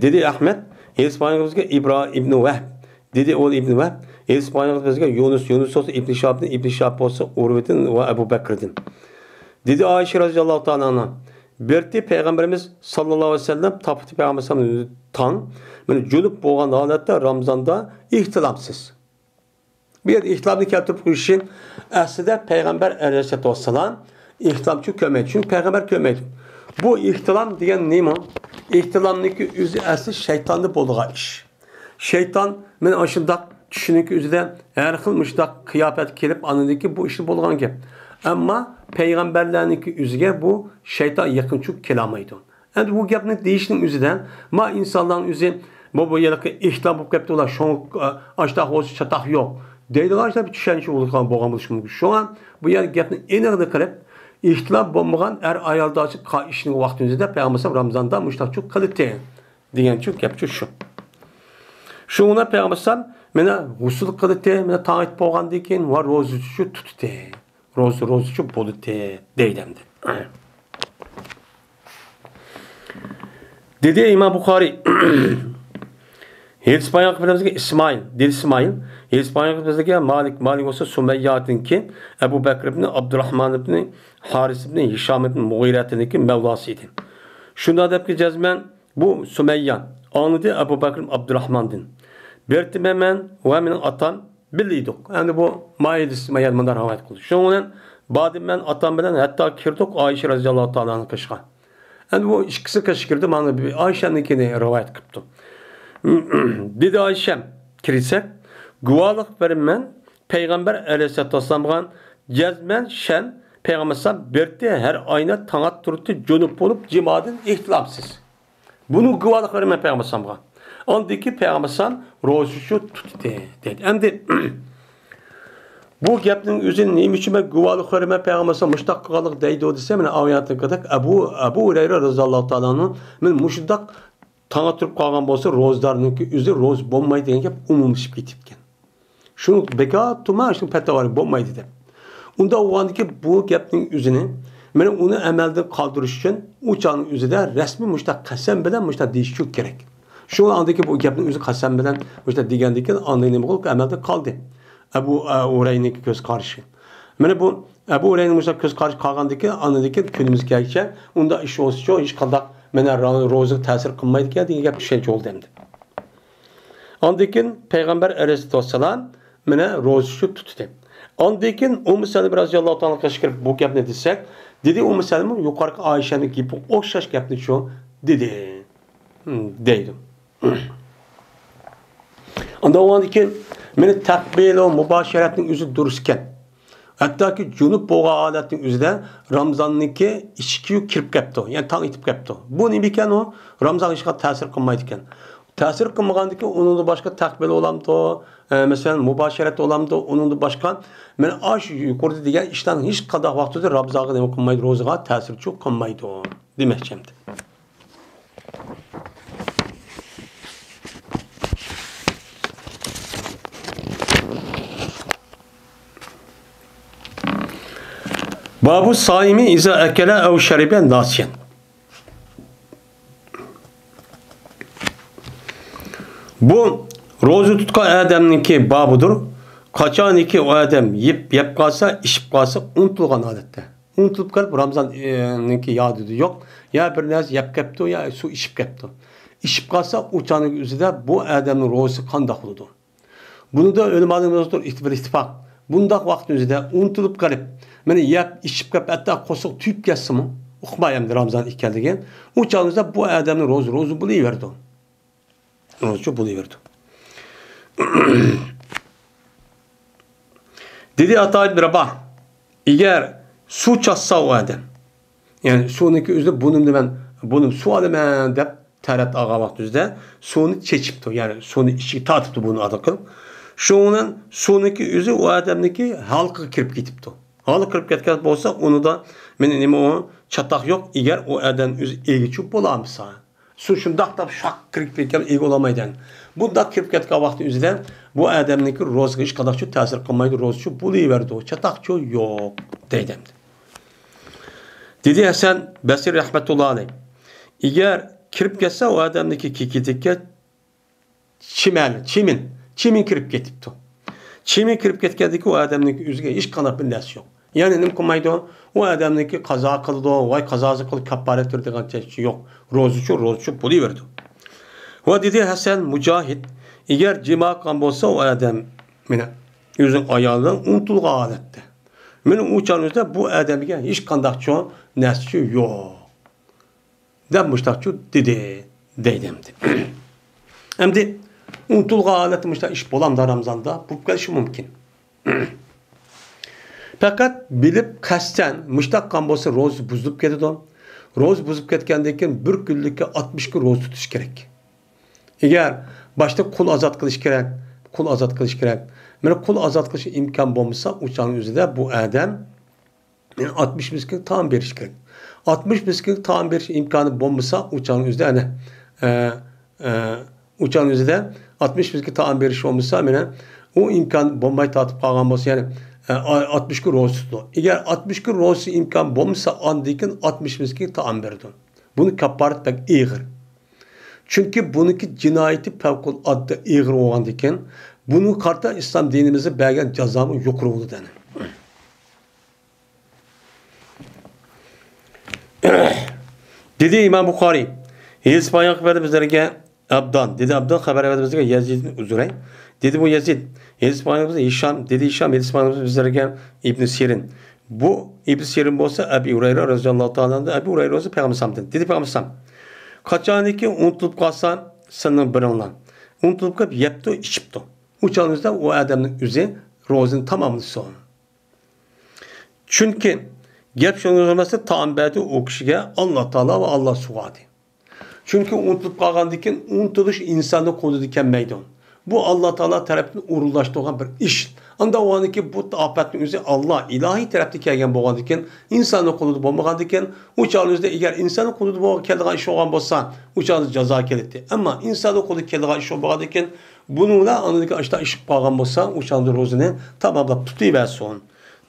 دېدى ئەھمەد، ھېدىس بايان قىلىپ بىزگە ئىبرا-، ئىبنى ۋەھب. دېدى ئۇ ئىبنى ۋەھب، ھېدىس بايان قىلىپ بىزگە يۇنۇس، يۇنۇس بولسا ئىبنى شىھابتىن، ئىبنى شىھاب بولسا ئۇرۋىدىن ۋە ئەبۇ بەكرىدىن. دېدى ئائىشە رازىياللاھۇ تائالا ئەنھا، بىرتى پەيغەمبىرىمىز ساللاللاھۇ ئەلەيھى ۋەسەللەم تاپتى پەيغەمبەر تاڭ، مانا جۇنۇپ بولغان ھالەتتە رامزاندا ئېھتىلامسىز. بۇ يەردە ئېھتىلامنى كەلتۈرۈپ قويۇشى، ئەسلىدە پەيغەمبەر ئەلەيھىسسالاتۇ ۋەسسالام ئېھتىلامچۇ كۆرمەيدۇ. چۈنكى پەيغەمبەر كۆرمەيدۇ. بۇ ئېھتىلام دېگەن نېمە؟ ئېھتىلامنىڭكى ئۆزى ئەسلى شەيتاندا بولىدىغان ئىش. شەيتان مانا ئاشۇنداق چۈشنىڭكى ئۆزىدە ھەر خىل مۇشۇنداق قىياپەتكە كېلىپ، ئاندىن كېيىن بۇ ئىشنى بولىدىغان گەپ. ئەمما پەيغەمبەرلەرنىڭكى ئۆزىگە بۇ شەيتان يېقىنچۇ كېلەلمەيدۇ. ئەمدى بۇ گەپنى دېيىشنىڭ ئۆزىدە، ما ئىنسانلارنىڭ ئۆزى، بۇ، بۇ ھېلىقى ئېھتىلام بولۇپ كەپتۇ ئۇلار، شۇڭا، ئاشتاق بولسا چاتاق يوق دەيدىغان شۇنداق بىر چۈشەنچە بولغان، بولغان بولۇشى مۇمكىن. شۇڭا بۇ يەردە گەپنى ئېنىقىنى قىلىپ، ئېھتىلام بولمىغان ئەر ئايالدا ئىشنىڭ ۋاقتىمىزدا پەيغەمبەر رامزاندا مۇشتاقچۇ قىلىتى دېگەنچۇ گەپچۇ شۇ. شۇڭا پەيغەمبەر مانا غۇسۇل قىلىتى، مانا تاڭ ئېتىپ بولغاندىن كېيىن ۋە روزىچۇ تۇتىتى. روزا، روزىچۇ بولدى دەيدۇ ئەمدى. دېدى ئىمام بۇخارىي. ھېدىس بايان قىلىپ بىزگە ئىسمائىل، دېدى ئىسمائىل. ھېدىس بايان قىلىپ بىزگە مالىك، مالىك بولسا سۇمەييەدىنكى، ئەبۇ بەكر ئىبنى ئابدۇراھمان ئىبنى ھارىس ئىبنى ھىشام ئىبنى مۇغىرەتىنىڭكى مەۋلاسى ئىدى. شۇنداق دەپكى جەزمەن، بۇ سۇمەييە، ئاڭلىدى ئەبۇ بەكر ئابدۇراھماندىن. بىرتىمەن مەن ۋە مېنىڭ ئاتام بىللە ئىدۇق. ئەمدى بۇ مائىدىس مايان مۇنداق رىۋايەت قىلدى. شۇنىڭ بىلەن بادىن مەن ئاتام بىلەن ھەتتا كىردۇق ئائىشە رەزىياللاھۇ تائالا ئەنھا قېشىغا. ئەمدى بۇ ئىككىسى قېشىغا كىردى، مانا ئائىشەنىڭكىنى رىۋايەت قىپتۇ. دېدى ئائىشەم، كىرسەك، گۇۋاھلىق بېرىمەن، پەيغەمبەر ئەلەيھىسسالاتۇ ۋەسسالامغا جەزمەن شەن پەيغەمبەر بىرتى ھەر ئاينى تاڭ ئاتتۇرۇتتى جۇنۇپ بولۇپ جىمادىن ئېھتىلامسىز. بۇنىڭ گۇۋاھلىقى بېرىمەن پەيغەمبەر ئەلەيھىسسالامغا. ئاندىن كېيىن پەيغەمبەر ئەلەيھىسسالام روزىچۇ تۇتتى دەيدۇ. ئەمدى بۇ گەپنىڭ ئۆزى نېمە ئۈچۈن مەن گۇۋاھلىق بېرىمەن پەيغەمبەر ئەلەيھىسسالام مۇشۇنداق قىلغانلىق دەيدۇ دېسە، مانا ئايەتتىكىدەك ئەبۇ، ئەبۇ ھۇرەيرە رەزىياللاھۇ تائالا ئەنھۇ، مانا مۇشۇنداق تاڭ ئاتتۇرۇپ قالغان بولسا روزىدارنىڭكى ئۆزى روزا بولمايدۇ دېگەن گەپ ئومۇملىشىپ كېتىپتىكەن. شۇنىڭ بىكار تۇرما، شۇنىڭ پەتىۋارى بولمايدۇ دەپ. ئۇنداق بولغاندىكى بۇ گەپنىڭ ئۆزىنى، مانا ئۇنى ئەمەلدىن قالدۇرۇش ئۈچۈن ئۇ چاغنىڭ ئۆزىدە رەسمىي مۇشۇنداق قەسەم بىلەن مۇشۇنداق دېيىش ئۈچۈن كېرەك. شۇڭا ئاندىكى بۇ گەپنىڭ ئۆزى قەسەم بىلەن مۇشۇنداق دېگەندىن كېيىن ئاندىن نېمە قىلىپ ئەمەلدە قالدى. ئەبۇ، ئە، ھۇرەينىڭكى كۆز قارىشى. مانا بۇ ئەبۇ ھۇرەينىڭ مۇشۇنداق كۆز قارىشى قالغاندىن كېيىن، ئاندىن كېيىن كۈنىمىزگە كەلگۈچە ئۇنداق ئىش بولسىچۇ ھېچقانداق مانا روزىغا تەسىر قىلمايدىكەن دېگەن گەپ چۈشەنچە بولدى ئەمدى. ئاندىن كېيىن پەيغەمبەر ئەلەيھىسسالاتۇ ۋەسسالام مانا روزىچۇ تۇتتى. ئاندىن كېيىن ئۇممۇ سەلىمە رەزىياللاھۇ تائالا قېشىغا كىرىپ بۇ گەپنى دېسەك، دېدى ئۇممۇ سەلىمە يۇقىرىقى ئائىشەنىڭ گېپىگە ئوخشاش گەپنىچۇ دېدى، دەيدۇ. ئاندىن ئۇنىڭدىن كېيىن مانا تەقبىل ۋە مۇباشىرەتنىڭ ئۆزى دۇرۇس ئىكەن. ھەتتاكى جۇنۇپ بولغان ھالەتنىڭ ئۆزىدە رامزاننىڭكى ئىچكى كىرىپ كەپتۇ، يەنى تاڭ ئېتىپ كەپتۇ. بۇ نېمە ئىكەن ئۇ؟ رامزانغا ھېچقانداق تەسىر قىلمايدىكەن. تەسىر قىلمىغاندىكىن ئۇنىڭدىن باشقا تەقبىل بولامدۇ؟ ئە، مەسىلەن، مۇباشىرەت بولامدۇ؟ ئۇنىڭدىن باشقا، مانا ئاشۇ يۇقىرىدا دېگەن ئىشلارنىڭ ھېچقانداق ۋاقتىدا رامزانغا نېمە قىلمايدۇ؟ روزىغا تەسىرچۇ قىلمايدۇ دېمەكچى ئەمدى. بابۇ سائىمى ئىزا ئەكەلە ئەۋ شەرىبە ناسىيەن. بۇ روزا تۇتقان ئادەمنىڭكى بابىدۇر. قاچانكى ئۇ ئادەم يەپ، يەپ قالسا، ئىچىپ قالسا، ئۇنتۇلغان ھالەتتە. ئۇنتۇلۇپ قېلىپ، رامزاننىڭكى يادىدا يوق. يا بىر نەرسە يەپ كەپتۇ، يا سۇ ئىچىپ كەپتۇ. ئىچىپ قالسا، ئۇ چاغنىڭ ئۆزىدە بۇ ئادەمنىڭ روزىسى قانداق بولىدۇ؟ بۇنىڭدا ئۆلىمالىرىمىزدۇر ئىتتىپاق. بۇنداق ۋاقىتنىڭ ئۆزىدە ئۇنتۇلۇپ قېلىپ، مانا يەپ، ئىچىپ قېلىپ، ھەتتا قورسىقى تۈگەپ كەتسىمۇ، ئۇقماي ئەمدى رامزان ئىكەنلىكىنى، ئۇ چاغنىڭ ئۆزىدە بۇ ئادەمنىڭ روزى، روزى بولۇۋېرىدۇ. روزىچۇ بولۇۋېرىدۇ. دېدى ئاتا ئىبن راباھ، ئەگەر سۇ چاچسا ئۇ ئادەم، يەنى سۇنىڭكى ئۆزىدە بۇنىمنى مەن، بۇنىم سۇ ئالىمەن دەپ تەرەت ئالغان ۋاقتىمىزدا سۇنى چېچىپتۇ، يەنى سۇنى ئىچىگە تارتىپتۇ بۇنى ئادەم قىلىپ. شۇنىڭ سۇنىڭكى ئۆزى ئۇ ئادەمنىڭكى ھالقىغا كىرىپ كېتىپتۇ. ھالقىغا كىرىپ كەتكەن بولسا، ئۇنىدا مېنى نېمە ئۇ چاتاق يوق، ئەگەر ئۇ ئادەم ئۆزى ئىگە چۈشۈپ بولالمىسا. سۇ شۇنداق دەپ شاق كىرىپ كەتكەن، ئىگە بولالمايدىغان. بۇنداق كىرىپ كەتكەن ۋاقتى ئۆزىدە بۇ ئادەمنىڭكى روزىغا ھېچقانداقچۇ تەسىر قىلمايدۇ، روزىچۇ بولۇۋېرىدۇ، چاتاقچۇ يوق، دەيدۇ ئەمدى. دېدى ھەسەن بەسرى رەھمەتۇللا ئەلەيھ، ئەگەر كىرىپ كەتسە ئۇ ئادەمنىڭكى كېكىدىكى چىمەن، چىمىن، چىمىن كىرىپ كېتىپتۇ. چىمىن كىرىپ كەتكەندىكى ئۇ ئادەمنىڭكى ئۆزىگە ھېچقانداق بىر نەرسە يوق. يەنى نېمە قىلمايدۇ؟ ئۇ ئادەمنىڭكى قازا قىلىدۇ، ۋاي قازاسى قىلىپ كاپپارەت تۇرىدىغان چەكچە يوق. روزىچۇ، روزىچۇ بولۇۋېرىدۇ. ۋە دېدى ھەسەن مۇجاھىد، ئەگەر جىما قىلغان بولسا ئۇ ئادەم، مانا، ئۆزىنىڭ ئايالىدىن ئۇنتۇلغان ھالەتتە. مانا ئۇ چاغنىڭ ئۆزىدە بۇ ئادەمگە ھېچقانداقچۇ نەرسىچۇ يوق. دەپ مۇشتاقچۇ دېدى، دەيدۇ ئەمدى. ئەمدى ئۇنتۇلغان ھالەتتە مۇشتاق ئىش بولامدا رامزاندا؟ بولۇپ قېلىشى مۇمكىن. پەقەت بىلىپ قەستەن مۇشتاق قىلغان بولسا روزا بۇزۇلۇپ كېتىدۇ. روزا بۇزۇپ كەتكەندىن كېيىن بىر كۈنلۈككە ئاتمىش كۈن روزا تۇتۇش كېرەك. ئەگەر باشتا قۇل ئازاد قىلىش كېرەك، قۇل ئازاد قىلىش كېرەك. مانا قۇل ئازاد قىلىش ئىمكان بولمىسا، ئۇ چاغنىڭ ئۆزىدە بۇ ئادەم ئاتمىش مىسكىنگە تائام بېرىش كېرەك. ئاتمىش مىسكىنگە تائام بېرىش ئىمكانى بولمىسا، ئۇ چاغنىڭ ئۆزىدە ئەنە، ئە، ئە، ئۇ چاغنىڭ ئۆزىدە ئاتمىش مىسكىنگە تائام بېرىش بولمىسا، مانا ئۇ ئىمكان بولماي تارتىپ قالغان بولسا، يەنى، ئە، ئاتمىش كۈن روزا تۇتىدۇ. ئەگەر ئاتمىش كۈن روزا ئىمكان بولمىسا، ئاندىن كېيىن ئاتمىش مىسكىنگە تائام بېرىدۇ. بۇنى كاپپارەت بەك ئېغىر. چۈنكى بۇنىڭكى جىنايىتى پەۋقۇلئاددە ئېغىر بولغاندىكىن، بۇنىڭغا قارىتا ئىسلام دىنىمىزدا بەرگەن جازامۇ يۇقىرى بولىدۇ، دەيمەن. دېدى ئىمام بۇخارىي، ھەدىس بايان قىلىپ بەردى بىزلەرگە ئابدان. دېدى ئابدان، خەۋەر بەردى بىزگە يەزىد ئىبن ئۇزرەي. دېدى بۇ يەزىد، ھەدىس بايان قىلىپ بىزگە ھىشام. دېدى ھىشام، ھەدىس بايان قىلىپ بىزلەرگە ئىبن سىرىن. بۇ ئىبن سىرىن بولسا ئەبى ھۇرەيرە رەزىياللاھۇ تائالا ئەنھۇ، ئەبى ھۇرەيرە بولسا پەيغەمبەر سامدىن. دېدى پەيغەمبەر سام، قاچانكى ئۇنتۇلۇپ قالسا سىلىنىڭ بىرىڭلار، ئۇنتۇلۇپ قېلىپ يەپتۇ، ئىچىپتۇ. ئۇ چاغنىڭ ئۆزىدە ئۇ ئادەمنىڭ ئۆزى روزىنى تاماملىسۇن. چۈنكى گەپ شۇنىڭغا ئەمەستە، تائام بەردى ئۇ كىشىگە ئاللا تائالا ۋە ئاللا سۇغاردى. چۈنكى ئۇنتۇلۇپ قالغاندىن كېيىن، ئۇنتۇلۇش ئىنساننىڭ قولىدا كەلمەيدۇ. بۇ ئاللا تائالا تەرەپتىن ئورۇنلاشتۇرغان بىر ئىش. ئاندا ئۇنىڭكى بۇ ئاپەتنىڭ ئۆزى ئاللا ئىلاھىي تەرەپتىن كەلگەن بولغاندىن كېيىن، ئىنساننىڭ قولىدا بولمىغاندىن كېيىن، ئۇ چاغنىڭ ئۆزىدە ئەگەر ئىنساننىڭ قولىدا بولغان، كەلىدىغان ئىش بولغان بولسا، ئۇ چاغدا جازا كېلەتتى. ئەمما ئىنساننىڭ قولىدا كېلىدىغان ئىش بولمىغاندىن كېيىن، بۇنىڭ بىلەن ئاندىن كېيىن ئاشۇنداق ئىش بولۇپ قالغان بولسا، ئۇ چاغدا روزىنى تاماملاپ تۇتۇۋەرسۇن،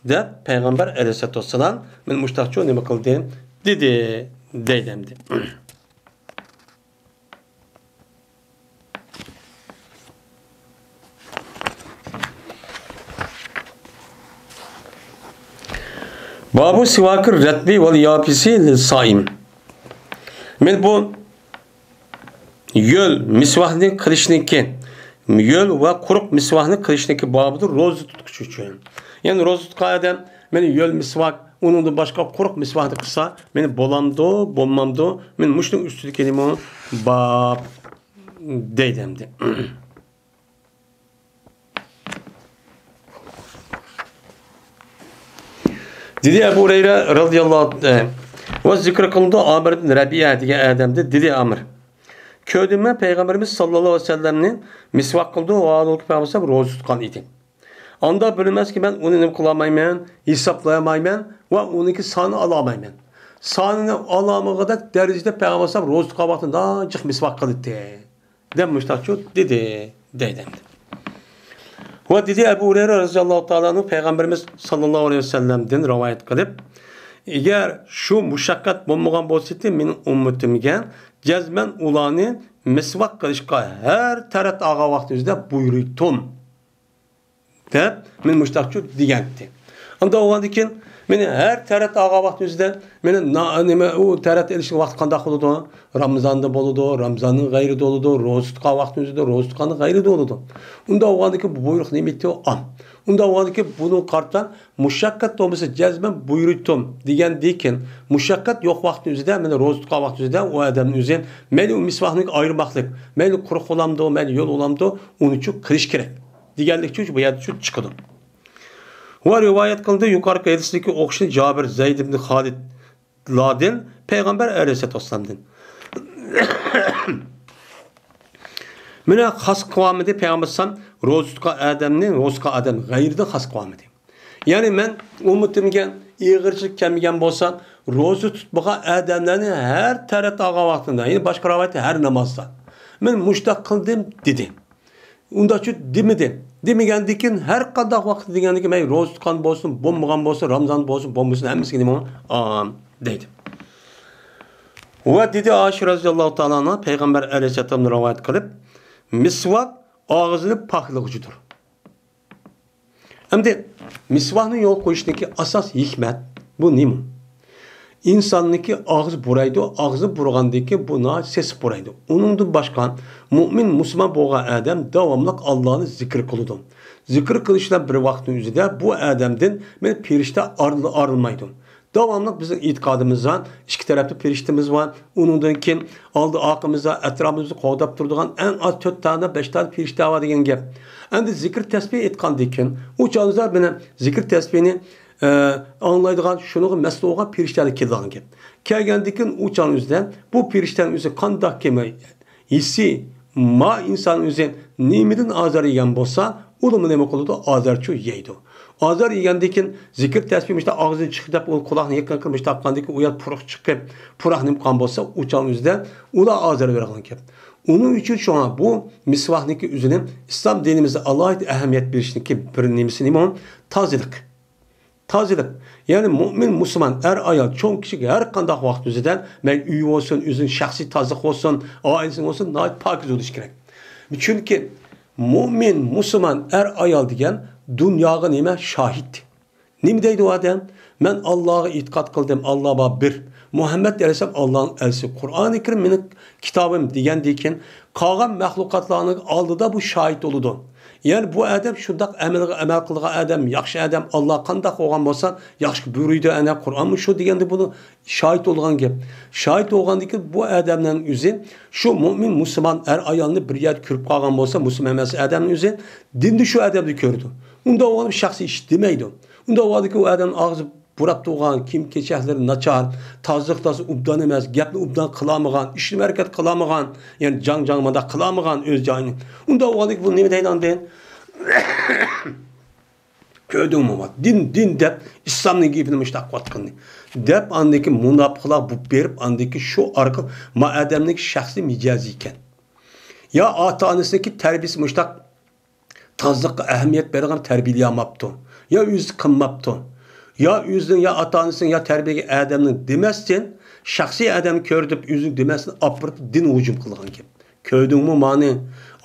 دەپ پەيغەمبەر ئەلەيھىسسالاتۇ ۋەسسالام مېنى مۇشتاقچۇ نېمە قىلدى، دېدى، دەيدۇ ئەمدى. بابۇ سىۋاكى رەتبى ۋەل يابىسى لىل سائىم. مەن بۇ ھۆل مىسۋاكنى قىلىشنىڭكى، ھۆل ۋە قۇرۇق مىسۋاكنى قىلىشنىڭكى بابىدۇر روزا تۇتقۇچى ئۈچۈن. يەنى روزا تۇتقان ئادەم مەن ھۆل مىسۋاك، ئۇنىڭدىن باشقا قۇرۇق مىسۋاكنى قىلسا، مەن بولامدۇ، بولمامدۇ؟ مەن مۇشۇنىڭ ئۈستىدىكى نېمە باب دەيدۇ ئەمدى. دېدى ئەبۇ ھۇرەيرە رەزىياللاھۇ ئەنھۇ. ۋە زىكىر قىلىنىدۇ ئامىر ئىبن رەبىئە دېگەن ئادەمدىن، دېدى ئامىر، كۆردۈم مەن پەيغەمبىرىمىز ساللاللاھۇ ئەلەيھى ۋەسەللەمنى مىسۋاك قىلىدۇ، ۋە پەيغەمبەر روزا تۇتقان ئىدى. ئاندا بىلىمەنكى، مەن ئۇنى نېمە قىلالمايمەن، ھېسابلىيالمايمەن ۋە ئۇنىڭكى سانىنى ئالالمايمەن. سانىنى ئالالمىغۇدەك دەرىجىدە پەيغەمبەر روزا تۇتقان ۋاقتىدا جىق مىسۋاك قىلاتتى، دەپ مۇشتاقچۇ دېدى، دەيدۇ ئەمدى. ۋە دېدى ئەبۇ ھۇرەيرە رەزىياللاھۇ تائالا ئەنھۇ، پەيغەمبىرىمىز ساللاللاھۇ ئەلەيھى ۋەسەللەمدىن رىۋايەت قىلىپ، ئەگەر شۇ مۇشەققەت بولمىغان بولسىدى، مېنىڭ ئۈممىتىمگە جەزمەن ئۇلارنى مىسۋاك قىلىشقا ھەر تەرەت ئالغان ۋاقتىمىزدا بۇيرۇيتتۇم، دەپ، مېنى مۇشۇنداقچۇ دېگەنتى. ئۇنداق بولغاندىكىن، مېنى ھەر تەرەت ئالغان ۋاقتىمىزدا، مېنى نا-، نېمە، ئۇ تەرەت ئېلىشنىڭ ۋاقتى قانداق بولىدۇ؟ رامىزاندا بولىدۇ، رامىزاننىڭ غەيرىدە بولىدۇ، روزا تۇتقان ۋاقتىمىزدا، روزا تۇتقاننىڭ غەيرىدە بولىدۇ. ئۇنداق بولغاندىكىن، بۇ بۇيرۇق نېمە ئىدى؟ ئۇ ئام. ئۇنداق بولغاندىكىن، بۇنىڭغا قارىتا مۇشەققەت بولمىسا، جەزمەن بۇيرۇيتتۇم دېگەندىكىن، مۇشەققەت يوق ۋاقتىنىڭ ئۆزىدە، مېنى روزا تۇتقان ۋاقتىنىڭ ئۆزىدە ئۇ ئادەمنىڭ ئۆزى، مەيلى ئۇ مىسۋاكنى ئايرىماقلىق، مەيلى قۇرۇق بولامدۇ، مەيلى ھۆل بولامدۇ، ئۇنى چۇ قىلىش كېرەك دېگەنلىكچۇ بۇ يەردە چۈشۈپ چىقىدۇ. ۋە رىۋايەت قىلىندى، يۇقىرىقى ھەدىستىكى ئوخشىشىنى جابىر، زەيد ئىبن خالىدلاردىن، پەيغەمبەر ئەلەيھىسسالاتۇ ۋەسسالامدىن. مېنى خاس قىلىۋالمىدى، پەيغەمبەر ئەلەيھىسسالام روزا تۇتقان ئادەمنى روزا تۇتقان ئادەم غەيرىدىن خاس قىلىۋالمىدى. يەنى مەن ئۈممىتىمگە ئېغىرچىلىق كەلمىگەن بولسا، روزا تۇتمىغان ئادەملەرنى ھەر تەرەت ئالغان ۋاقتىدا، يەنى باشقا رىۋايەتتە ھەر نامازدا، مەن مۇشۇنداق قىلدىم دېدى. ئۇنداقچۇ دېمىدى. دېمىگەندىكىن، ھەر قانداق ۋاقىتتا دېگەندىكىن، مەيلى روزا تۇتقان بولسۇن، بولمىغان بولسۇن، رامىزان بولسۇن، بولمىسۇن، ھەممىسىگە نېمە؟ ئام دەيدۇ. ۋە دېدى ئائىشە رەزىياللاھۇ تائالا ئەنھا، پەيغەمبەر ئەلەيھىسسالامدىن رىۋايەت قىلىپ، مىسۋاك ئاغزىنى پاكلىغۇچىدۇر. ئەمدى مىسۋاكنى يولغا قويۇشتىكى ئاساسىي ھېكمەت بۇ نېمە؟ ئىنساننىڭكى ئاغزى بۇرايدۇ، ئاغزى بۇرىغاندىن كېيىن بۇ ناھايىتى سېسىق بۇرايدۇ. ئۇنىڭدىن باشقا، مۇئمىن مۇسۇلمان بولغان ئادەم داۋاملىق ئاللانى زىكىر قىلىدۇ. زىكىر قىلىش بىلەن بىر ۋاقىتنىڭ ئۆزىدە بۇ ئادەمدىن مېنى پېرىشتە ئارىل-، ئارىلىمايدۇ. داۋاملىق بىزنىڭ ئېتىقادىمىزدا ئىككى تەرەپتە پېرىشتىمىز بار. ئۇنىڭدىن كېيىن ئالدى ئارقىمىزدا، ئەتراپىمىزدا قوغداپ تۇرىدىغان ئەڭ ئاز تۆت دانە، بەش دانە پېرىشتە بار دېگەن گەپ. ئەمدى زىكىر تەسبىھ ئېيتقاندىن كېيىن، ئۇ چاغدا مېنى زىكىر تەسبىھنى، ئە، ئاڭلايدىغان، شۇنىڭغا مەسئۇل بولغان پېرىشتەلەر كېلىدىغان گەپ. كەلگەندىن كېيىن ئۇ چاغنىڭ ئۆزىدە بۇ پېرىشتەنىڭ ئۆزى قانداق كېمە-، ھېسسىي، ما ئىنسان ئۆزى نېمىدىن ئازار يېگەن بولسا، ئۇلىمۇ نېمە قىلىدۇ؟ ئازارچۇ يەيدۇ. ئازار يېگەندىن كېيىن زىكىر تەسبىھ مۇشۇنداق ئاغزىدىن چىقتى دەپ، ئۇ قۇلاقنى يېقىن قىلىپ مۇشۇنداق قىلغاندىن كېيىن، ئۇ يەر پۇرىق چىقىپ، پۇراق نېمە قىلغان بولسا، ئۇ چاغنىڭ ئۆزىدە ئۇلار ئازار بېرىدىغان گەپ. ئۇنىڭ ئۈچۈن شۇڭا بۇ مىسۋاكنىڭكى ئۆزىنى ئىسلام دىنىمىزدا ئالاھىدە ئەھمىيەت بېرىشنىڭكى بىر نېمىسى نېمە؟ تازىلىق. تازىلىق. يەنى مۇئمىن مۇسۇلمان ئەر-ئايال، چوڭ-كىچىك ھەر قانداق ۋاقىت ئۆزىدە، مەيلى ئۆي بولسۇن، ئۆزىنىڭ شەخسىي تازىلىق بولسۇن، ئائىلىسىنىڭ بولسۇن، ناھايىتى پاكىز بولۇشى كېرەك. چۈنكى مۇئمىن مۇسۇلمان ئەر-ئايال دېگەن دۇنياغا نېمە؟ شاھىت. نېمە دەيدۇ ئۇ ئادەم؟ مەن ئاللاغا ئېتىقاد قىلدىم، ئاللا بار بىر، مۇھەممەد ئەلەيھىسسالام ئاللانىڭ ئەلچىسى، قۇرئانى كەرىم مېنىڭ كىتابىم دېگەندىن كېيىن، قالغان مەخلۇقاتلارنىڭ ئالدىدا بۇ شاھىت بولىدۇ. يەنى بۇ ئادەم شۇنداق ئەمەلگە ئەمەل قىلغان ئادەم، ياخشى ئادەم، ئاللا قانداق قويغان بولسا، ياخشى بۇيرۇيدۇ، ئەنە قۇرئانمۇ شۇ دېگەندە بۇنى شاھىت بولغان گەپ. شاھىت بولغاندىن كېيىن بۇ ئادەمنىڭ ئۆزى شۇ مۇئمىن مۇسۇلمان ئەر-ئايالنى بىر يەردە كۆرۈپ قالغان بولسا، مۇسۇلمان ئەمەس ئادەمنىڭ ئۆزى دىندا شۇ ئادەمنى كۆرىدۇ. ئۇنداق بولغاندا شەخسىي ئىش دېمەيدۇ. ئۇنداق بولغاندىكىن ئۇ ئادەمنىڭ ئاغزى بۇراپ تۇرغان، كىيىم-كېچەكلىرى ناچار، تازىلىق تازا ئوبدان ئەمەس، گەپنى ئوبدان قىلالمىغان، ئىشنى ھەرىكەت قىلالمىغان، يەنى جاڭ-جاڭ مۇنداق قىلالمىغان ئۆز جايىنى. ئۇنداق بولغاندىكىن بۇ نېمە دەيدۇ ئاندىن؟ كۆردۈڭمۇ، دىن، دىن دەپ ئىسلامنىڭ گېپىنى مۇشۇنداق قىلىۋاتقىنىنى. دەپ ئاندىن كېيىن مۇناپىقلار بۇ بېرىپ ئاندىن كېيىن شۇ ئارقىلىق ما ئادەمنىڭ شەخسىي مىجەزى ئىكەن. يا ئاتا-ئانىسىنىڭكى تەربىيىسى مۇشۇنداق تازىلىققا ئەھمىيەت بېرىدىغان تەربىيەلىيەلمەپتۇ. يا ئۆزى قىلماپتۇ. يا ئۆزىنىڭ، يا ئاتا-ئانىسىنىڭ، يا تەربىيەلىگەن ئادەمنىڭ دېمەستىن، شەخسىي ئادەم كۆرۈپ ئۆزىنى دېمەستىن ئاپىرىپ دىنغا ھۇجۇم قىلغان گەپ. كۆردۈڭمۇ مانى؟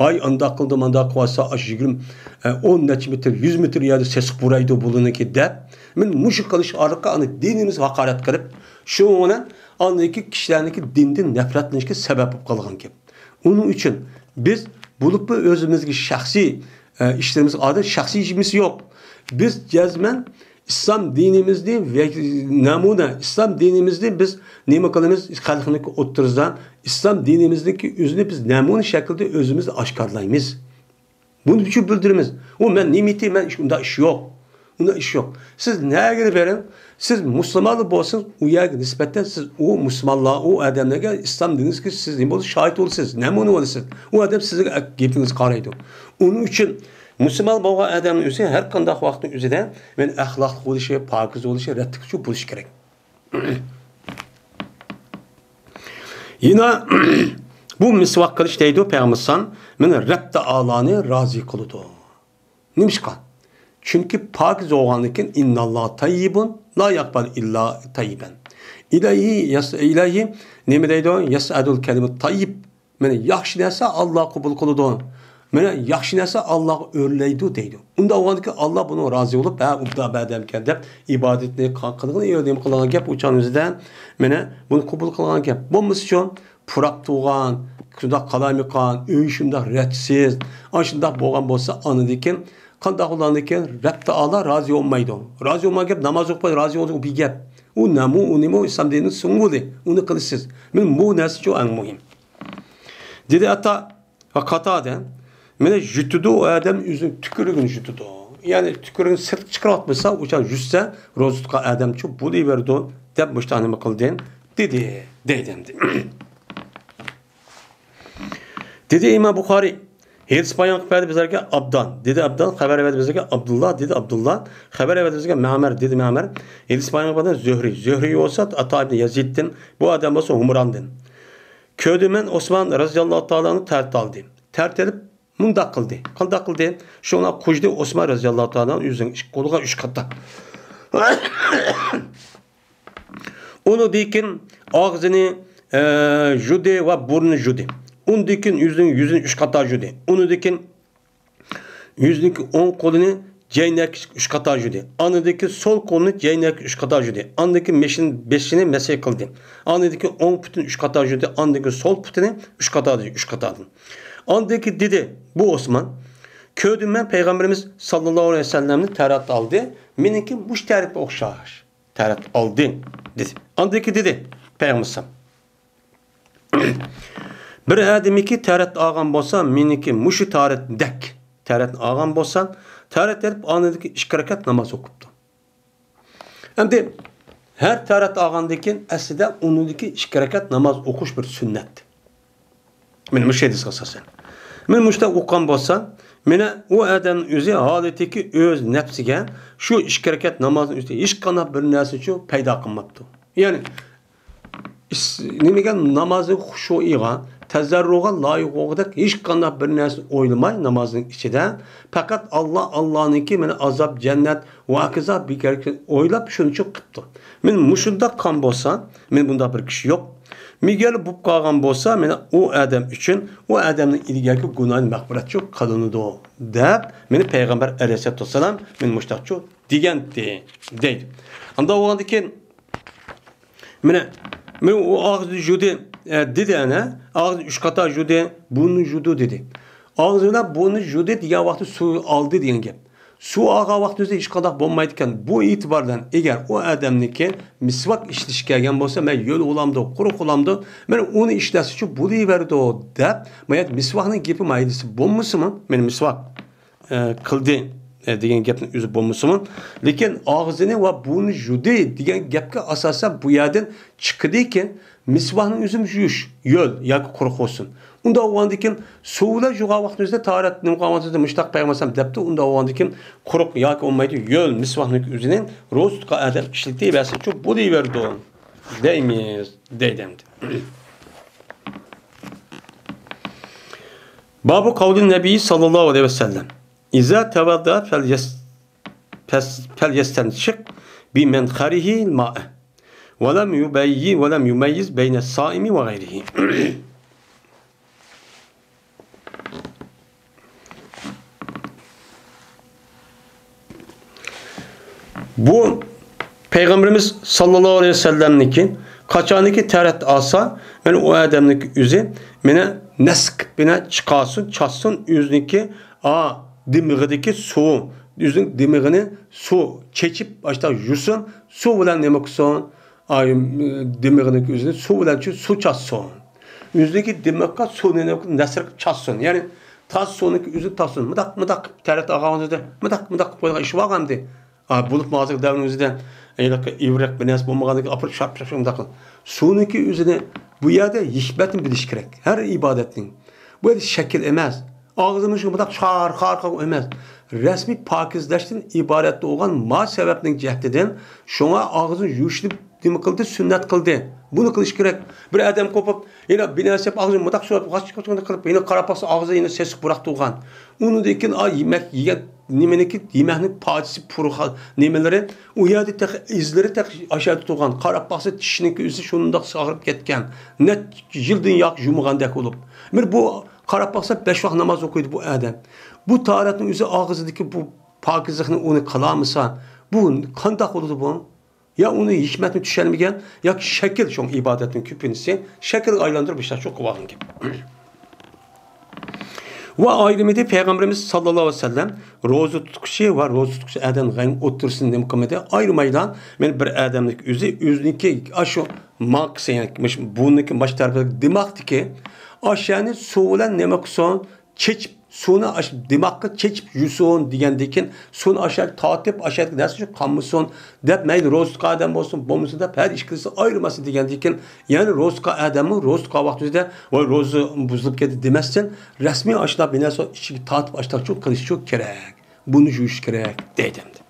ئاي ئانداق قىلدى، مانداق قىلىۋاتسا، ئاشۇ يىگىرمە، ئە، ئون نەچچە مېتىر، يۈز مېتىر يەردە سېسىق بۇرايدۇ بۇلىنىكى دەپ، مەن مۇشۇ قىلىش ئارقىلىق ئانا دىنىمىزغا ھاقارەت قىلىپ، شۇنىڭ بىلەن ئاندىكى كىشىلەرنىڭكى دىندىن نەپرەتلىنىشكە سەۋەب بولۇپ قالغان گەپ. ئۇنىڭ ئۈچۈن بىز بولۇپمۇ ئۆزىمىزگە شەخسىي، ئە، ئىشلىرىمىزغا ئادەم شەخسىي ئىشىمىز يوق. بىز جەزمەن ئىسلام دىنىمىزنى ۋە نەمۇنە، ئىسلام دىنىمىزنى بىز نېمە قىلىمىز؟ خەلقنىڭكى ئوتتۇرىسىدا ئىسلام دىنىمىزنىڭكى ئۆزىنى بىز نەمۇنە شەكلىدە ئۆزىمىز ئاشكارىلايمىز. بۇنى شۇ بىلدۈرىمىز. ئۇ مەن نېمىتى، مەن ئىش، ئۇنداق ئىش يوق. ئۇنداق ئىش يوق. سىز نەگىلا بېرىڭ، سىز مۇسۇلمانلا بولسىڭىز، ئۇ يەرگە نىسبەتەن سىز ئۇ مۇسۇلمانلار، ئۇ ئادەملەرگە ئىسلام دىنىدىكى سىز نېمە بولسا شاھىت بولىسىز، نەمۇنە بولىسىز. ئۇ ئادەم سىزگە گېپىڭىزگە قارايدۇ. ئۇنىڭ ئۈچۈن مۇسۇلمان بولغان ئادەمنىڭ ئۆزى ھەر قانداق ۋاقىتنىڭ ئۆزىدە مەن ئەخلاقلىق بولۇشى، پاكىز بولۇشى، رەتلىك بولۇشى كېرەك. يەنە بۇ مىسۋاك قىلىش دەيدۇ پەيغەمبەر ئەلەيھىسسالام، مېنى رەب تائالانى رازى قىلىدۇ. نېمىشقا؟ چۈنكى پاكىز بولغاندىن كېيىن، «إن الله طيب لا يقبل إلا طيبا». ئىلاھى يەس-، ئىلاھى نېمە دەيدۇ؟ «يسعد الكلم الطيب». مانا ياخشى نەرسە ئاللا قوبۇل قىلىدۇ. مانا ياخشى نەرسە ئاللاغا ئۆرلەيدۇ دەيدۇ. ئۇنداق بولغاندىكىن ئاللا بۇنىڭغا رازى بولۇپ، ھە، ئۇبدا بەدەمكەن دەپ ئىبادىتىنى قا-، قىلغىنى نېمە قىلغان گەپ ئۇ چاغنىڭ ئۆزىدە. مانا بۇنى قوبۇل قىلغان گەپ. بولمىسىچۇ، پۇراپ تۇرغان، شۇنداق قالايمىقان، ئۆي شۇنداق رەتسىز. ئاشۇنداق بولغان بولسا، ئاندىكىن قانداق بولغاندىكىن رەب تائالا رازى بولمايدۇ. رازى بولمىغان گەپ، ناماز ئوقۇماي رازى بولسا، ئۇ بىر گەپ. ئۇ نەمۇ، ئۇ نېمە، ئۇ ئىسلام دىنىنىڭ سىمۋولى. ئۇنى قىلىسىز. مانا بۇ نەرسىچۇ ئەڭ مۇھىم. دېدى ئاتا، ۋە قاتادە، مانا يۇتىدۇ، ئۇ ئادەم ئۆزىنىڭ تۈكۈرۈكىنى يۇتىدۇ. يەنى تۈكۈرۈكىنى سىرتقا چىقىرىۋاتمىسا، ئۇ چاغ يۇتسا، روزا تۇتقان ئادەمچۇ بولۇۋېرىدۇ، دەپ مۇشۇنداق نېمە قىلدى، دېدى، دەيدۇ ئەمدى. دېدى ئىمام بۇخارىي، ھەدىس بايان قىلىپ بەردى بىزلەرگە ئابدان. دېدى ئابدان، خەۋەر بەردى بىزلەرگە ئابدۇللا. دېدى ئابدۇللا، خەۋەر بەردى بىزگە مەمەر. دېدى مەمەر، ھەدىس بايان قىلىپ بەردى زۆھرى. زۆھرى بولسا ئاتا ئىبن يەزىدتىن، بۇ ئادەم بولسا ھۇمراندىن. كۆردۈم مەن ئوسمان رەزىياللاھۇ تائالا ئەنھۇ تەرەت ئالدى. تەرەت ئېلىپ مۇنداق قىلدى. قانداق قىلدى؟ شۇڭا قۇژدى ئوسمان رەزىياللاھۇ تائالا ئەنھۇ ئۆزىنىڭ ئىش قولىغا ئۈچ قاتا. ئۇنىڭدىن كېيىن ئاغزىنى، ئە، يۇدى ۋە بۇرنىنى يۇدى. ئۇندىن كېيىن يۈزىنى، يۈزىنى ئۈچ قاتا يۇدى. ئۇنىڭدىن كېيىن يۈزىنىڭكى ئوڭ قولىنى جەينەككە ئۈچ قاتا يۇدى. ئاندىن كېيىن سول قولىنى جەينەككە ئۈچ قاتا يۇدى. ئاندىن كېيىن بېشىنى، بېشىنى مەسىھ قىلدى. ئاندىن كېيىن ئوڭ پۇتىنى ئۈچ قاتا يۇدى. ئاندىن كېيىن سول پۇتىنى ئۈچ قاتا، ئۈچ قاتادىن. ئاندىن كېيىن دېدى، بۇ ئوسمان، كۆردۈم مەن پەيغەمبىرىمىز ساللاللاھۇ ئەلەيھى ۋەسەللەمنى تەرەت ئالدى. مېنىڭكى مۇشۇ تەرەتكە ئوخشاش. تەرەت ئالدى، دېدى. ئاندىن كېيىن دېدى پەيغەمبەر، بىر ئادەمكى تەرەت ئالغان بولسا، مېنىڭكى مۇشۇ تەرەتتەك تەرەت ئالغان بولسا، تەرەت ئېلىپ ئاندىن كېيىن ئىككى رەكەت ناماز ئوقۇپتۇ. ئەمدى ھەر تەرەت ئالغاندىن كېيىن ئەسلىدە ئۇنىڭدىكى ئىككى رەكەت ناماز ئوقۇش بىر سۈننەت. مانا مۇشۇ ھەدىسكە ئاساسەن. مانا مۇشۇنداق ئوقۇغان بولسا، مانا ئۇ ئادەمنىڭ ئۆزى ھالىتىكى ئۆز نەپسىگە شۇ ئىككى رەكەت نامازنىڭ ئۈستىگە ھېچقانداق بىر نەرسىچۇ پەيدا قىلماپتۇ. يەنى ئىس-، نېمىگە نامازنىڭ خۇشۇئىغا، تەزەررۇغا لايىق بولغۇدەك ھېچقانداق بىر نەرسىنى ئويلىماي نامازنىڭ ئىچىدە پەقەت ئاللا، ئاللانىڭكى مانا ئازاب، جەننەت، ۋە ھاكازا بىكارلىقنى ئويلاپ شۇنچە قىپتۇ. مانا مۇشۇنداق قىلغان بولسا، مانا بۇنداق بىر كىشى يوق. مىگەر بولۇپ قالغان بولسا، مانا ئۇ ئادەم ئۈچۈن ئۇ ئادەمنىڭ ئىلگەركى گۇناھى مەغپىرەتچۇ قىلىنىدۇ، دەپ مانا پەيغەمبەر ئەلەيھىسسالاتۇ ۋەسسالام مانا مۇشۇنداقچۇ دېگەنتى، دەيدۇ. ئانداق بولغاندىن كېيىن مانا، مانا ئۇ ئاغزىنى يۇدى، ئە، دېدى ئەنە. ئاغزىنى ئۈچ قاتا يۇدى، بۇرنىنى يۇدى دېدى. ئاغزى بىلەن بۇرنىنى يۇدى دېگەن ۋاقىتتا سۇ ئالدى دېگەن گەپ. سۇ ئالغان ۋاقتىمىزدا ھېچقانداق بولمايدىكەن. بۇ ئېتىبار بىلەن ئەگەر ئۇ ئادەمنىڭكى مىسۋاك ئىشلىشى كەلگەن بولسا، مەن يۆل بولامدۇ، قۇرۇق بولامدۇ، مانا ئۇنى ئىشلەتسىچۇ بولۇۋېرىدۇ، دەپ، مانا مىسۋاكنىڭ گېپى مايىلىسى بولمىسىمۇ، مانا مىسۋاك ئە، قىلدى، ئە، دېگەن گەپنىڭ ئۆزى بولمىسىمۇ، لېكىن ئاغزىنى ۋە بۇرنىنى يۇدى دېگەن گەپكە ئاساسەن بۇ يەردىن چىقىدىكى، مىسۋاكنىڭ ئۆزىمۇ يۇيۇش، يۆل ياكى قۇرۇق بولسۇن. ئۇنداق بولغاندىكىن سۇ بىلەن يۇغان ۋاقتىمىزدا تاھارەت نېمە قىلغان ۋاقتىمىزدا مۇشتاق پەيغەمبەر دەپتۇ، ئۇنداق بولغاندىكىن قۇرۇق ياكى بولمايدۇ، يۆل مىسۋاكنىڭ ئۆزىنى روزا تۇتقان ئادەم ئىشلىتىۋەرسىچۇ بولۇۋېرىدۇ دەيمىز، دەيدۇ ئەمدى. بابۇ قەۋلى نەبىي ساللاللاھۇ ئەلەيھى ۋەسەللەم، ئىزا تەۋەددە فەليەس-، پەس-، فەليەستەنشىق بىمەنخەرىھىل مائە، ۋەلەم يۇبەييى-، ۋەلەم يۇمەييىز بەينەس سائىمى ۋە غەيرىھى. بۇ پەيغەمبىرىمىز ساللاللاھۇ ئەلەيھى ۋەسەللەمنىڭكى قاچانكى تەرەت ئالسا، مانا ئۇ ئادەمنىڭكى ئۆزى، مانا نەسك، مانا چىقارسۇن، چاچسۇن، ئۆزىنىڭكى، ئا، دىمىغىدىكى سۇ، ئۆزىنىڭ دىمىغىنى سۇ چېچىپ، ئاشتا يۇسۇن، سۇ بىلەن نېمە قىلسۇن؟ ئاي، دىمىغىنىڭكى ئۆزىنى سۇ بىلەن چۈ-، سۇ چاچسۇن. ئۆزىنىڭكى دىمىققا سۇنى نېمە قىلسۇن؟ نەسرگە چاچسۇن. يەنى تاز سۇنىڭكى ئۆزىنى تاچسۇن. مۇنداق، مۇنداق تەرەت ئالغان ئۆزىدە، مۇنداق، مۇنداق قىلىپ قويغان ئىش بارغانمىدى؟ ئا، بولۇپمۇ ھازىرقى دەۋرنىڭ ئۆزىدە ھېلىقى ئىۋرەك بىر نەرسە بولمىغاندىن كېيىن ئاپىرىپ شاپ، شاپ، شاپ مۇنداق قىل. سۇنىڭكى ئۆزىنى بۇ يەردە ھېكمەتنى بىلىش كېرەك. ھەر ئىبادەتنىڭ. بۇ يەردە شەكىل ئەمەس. ئاغزىمىز شۇ مۇنداق شار، خار، خار ئەمەس. رەسمىي پاكىزلەشتىن ئىبارەت بولغان ما سەۋەبنىڭ جەھىتىدىن شۇڭا ئاغزىنى يۇيۇشنى نېمە قىلدى؟ سۈننەت قىلدى. بۇنى قىلىش كېرەك. بىر ئادەم قوپۇپ، يەنە بىر نەرسە ئاغزىنى مۇنداق سۆرەپ، غاچ-، غاچ-، غاچ قىلىپ، يەنە قاراپ باقسا، ئاغزى يەنە سېسىق پۇراق تۇرغان. ئۇنىڭدىن كېيىن، ئا، يېمەك يېگەن نېمىنىكى، يېمەكنىڭ پاچىسى، پۇرىقى، نېمىلىرى، ئۇ يەردە تېخى ئىزلىرى تېخى ئاشۇ يەردە تۇرغان. قاراپ باقسا، چىشىنىڭكى ئۆزى شۇنداق ساغىرىپ كەتكەن. نەچچە يىلدىن ياق يۇمىغاندەك بولۇپ. بىر بۇ قاراپ باقسا، بەش ۋاق ناماز ئوقۇيدۇ بۇ ئادەم. بۇ تاھارەتنىڭ ئۆزى ئاغزىدىكى بۇ پاكىزلىقنى ئۇنى قىلالمىسا، بۇ قانداق بولىدۇ بۇ؟ يا ئۇنى ھېكمەتنى چۈشەنمىگەن، ياكى شەكىل، شۇڭا ئىبادەتنىڭ كۆپىنچىسى شەكىلگە ئايلاندۇرۇپ ئىشلەش شۇ قىلىۋالغان گەپ. ۋە ئايرىمىدى پەيغەمبىرىمىز ساللاللاھۇ ئەلەيھى ۋەسەللەم روزا تۇتقۇچى ۋە روزا تۇتقۇچى ئادەم غەيرىنىڭ ئوتتۇرىسىنى نېمە قىلمىدى؟ ئايرىمايلا، مەن بىر ئادەمنىڭ ئۆزى، ئۆزىنىڭكى ئاشۇ ماڭقىسى، يەنى مۇش-، بۇرنىكى ماش تەرىپىدىكى دىماقتىكى ئاشۇ يەرنى سۇ بىلەن نېمە قىلسۇن؟ چېچىپ، سۇنى ئاش-، دىماققا چېچىپ يۇسۇن دېگەندىن كېيىن، سۇنى ئاشۇ يەرگە تارتىپ، ئاشۇ يەردىكى نەرسە شۇ قانمىسۇن دەپ، مەيلى روزا تۇتقان ئادەم بولسۇن، بولمىسۇن دەپ، ھەر ئىككىلىسى ئايرىماسلىق دېگەندىن كېيىن، يەنى روزا تۇتقان ئادەممۇ روزا تۇتقان ۋاقتىدا، ۋاي، روزا بۇزۇلۇپ كەتتى دېمەستىن، رەسمىي ئاشۇنداق بىر نەرسە ئىچىگە تارتىپ ئاشۇنداق شۇ قىلىش شۇ كېرەك. بۇنى يۇيۇش كېرەك دەيدۇ ئەمدى.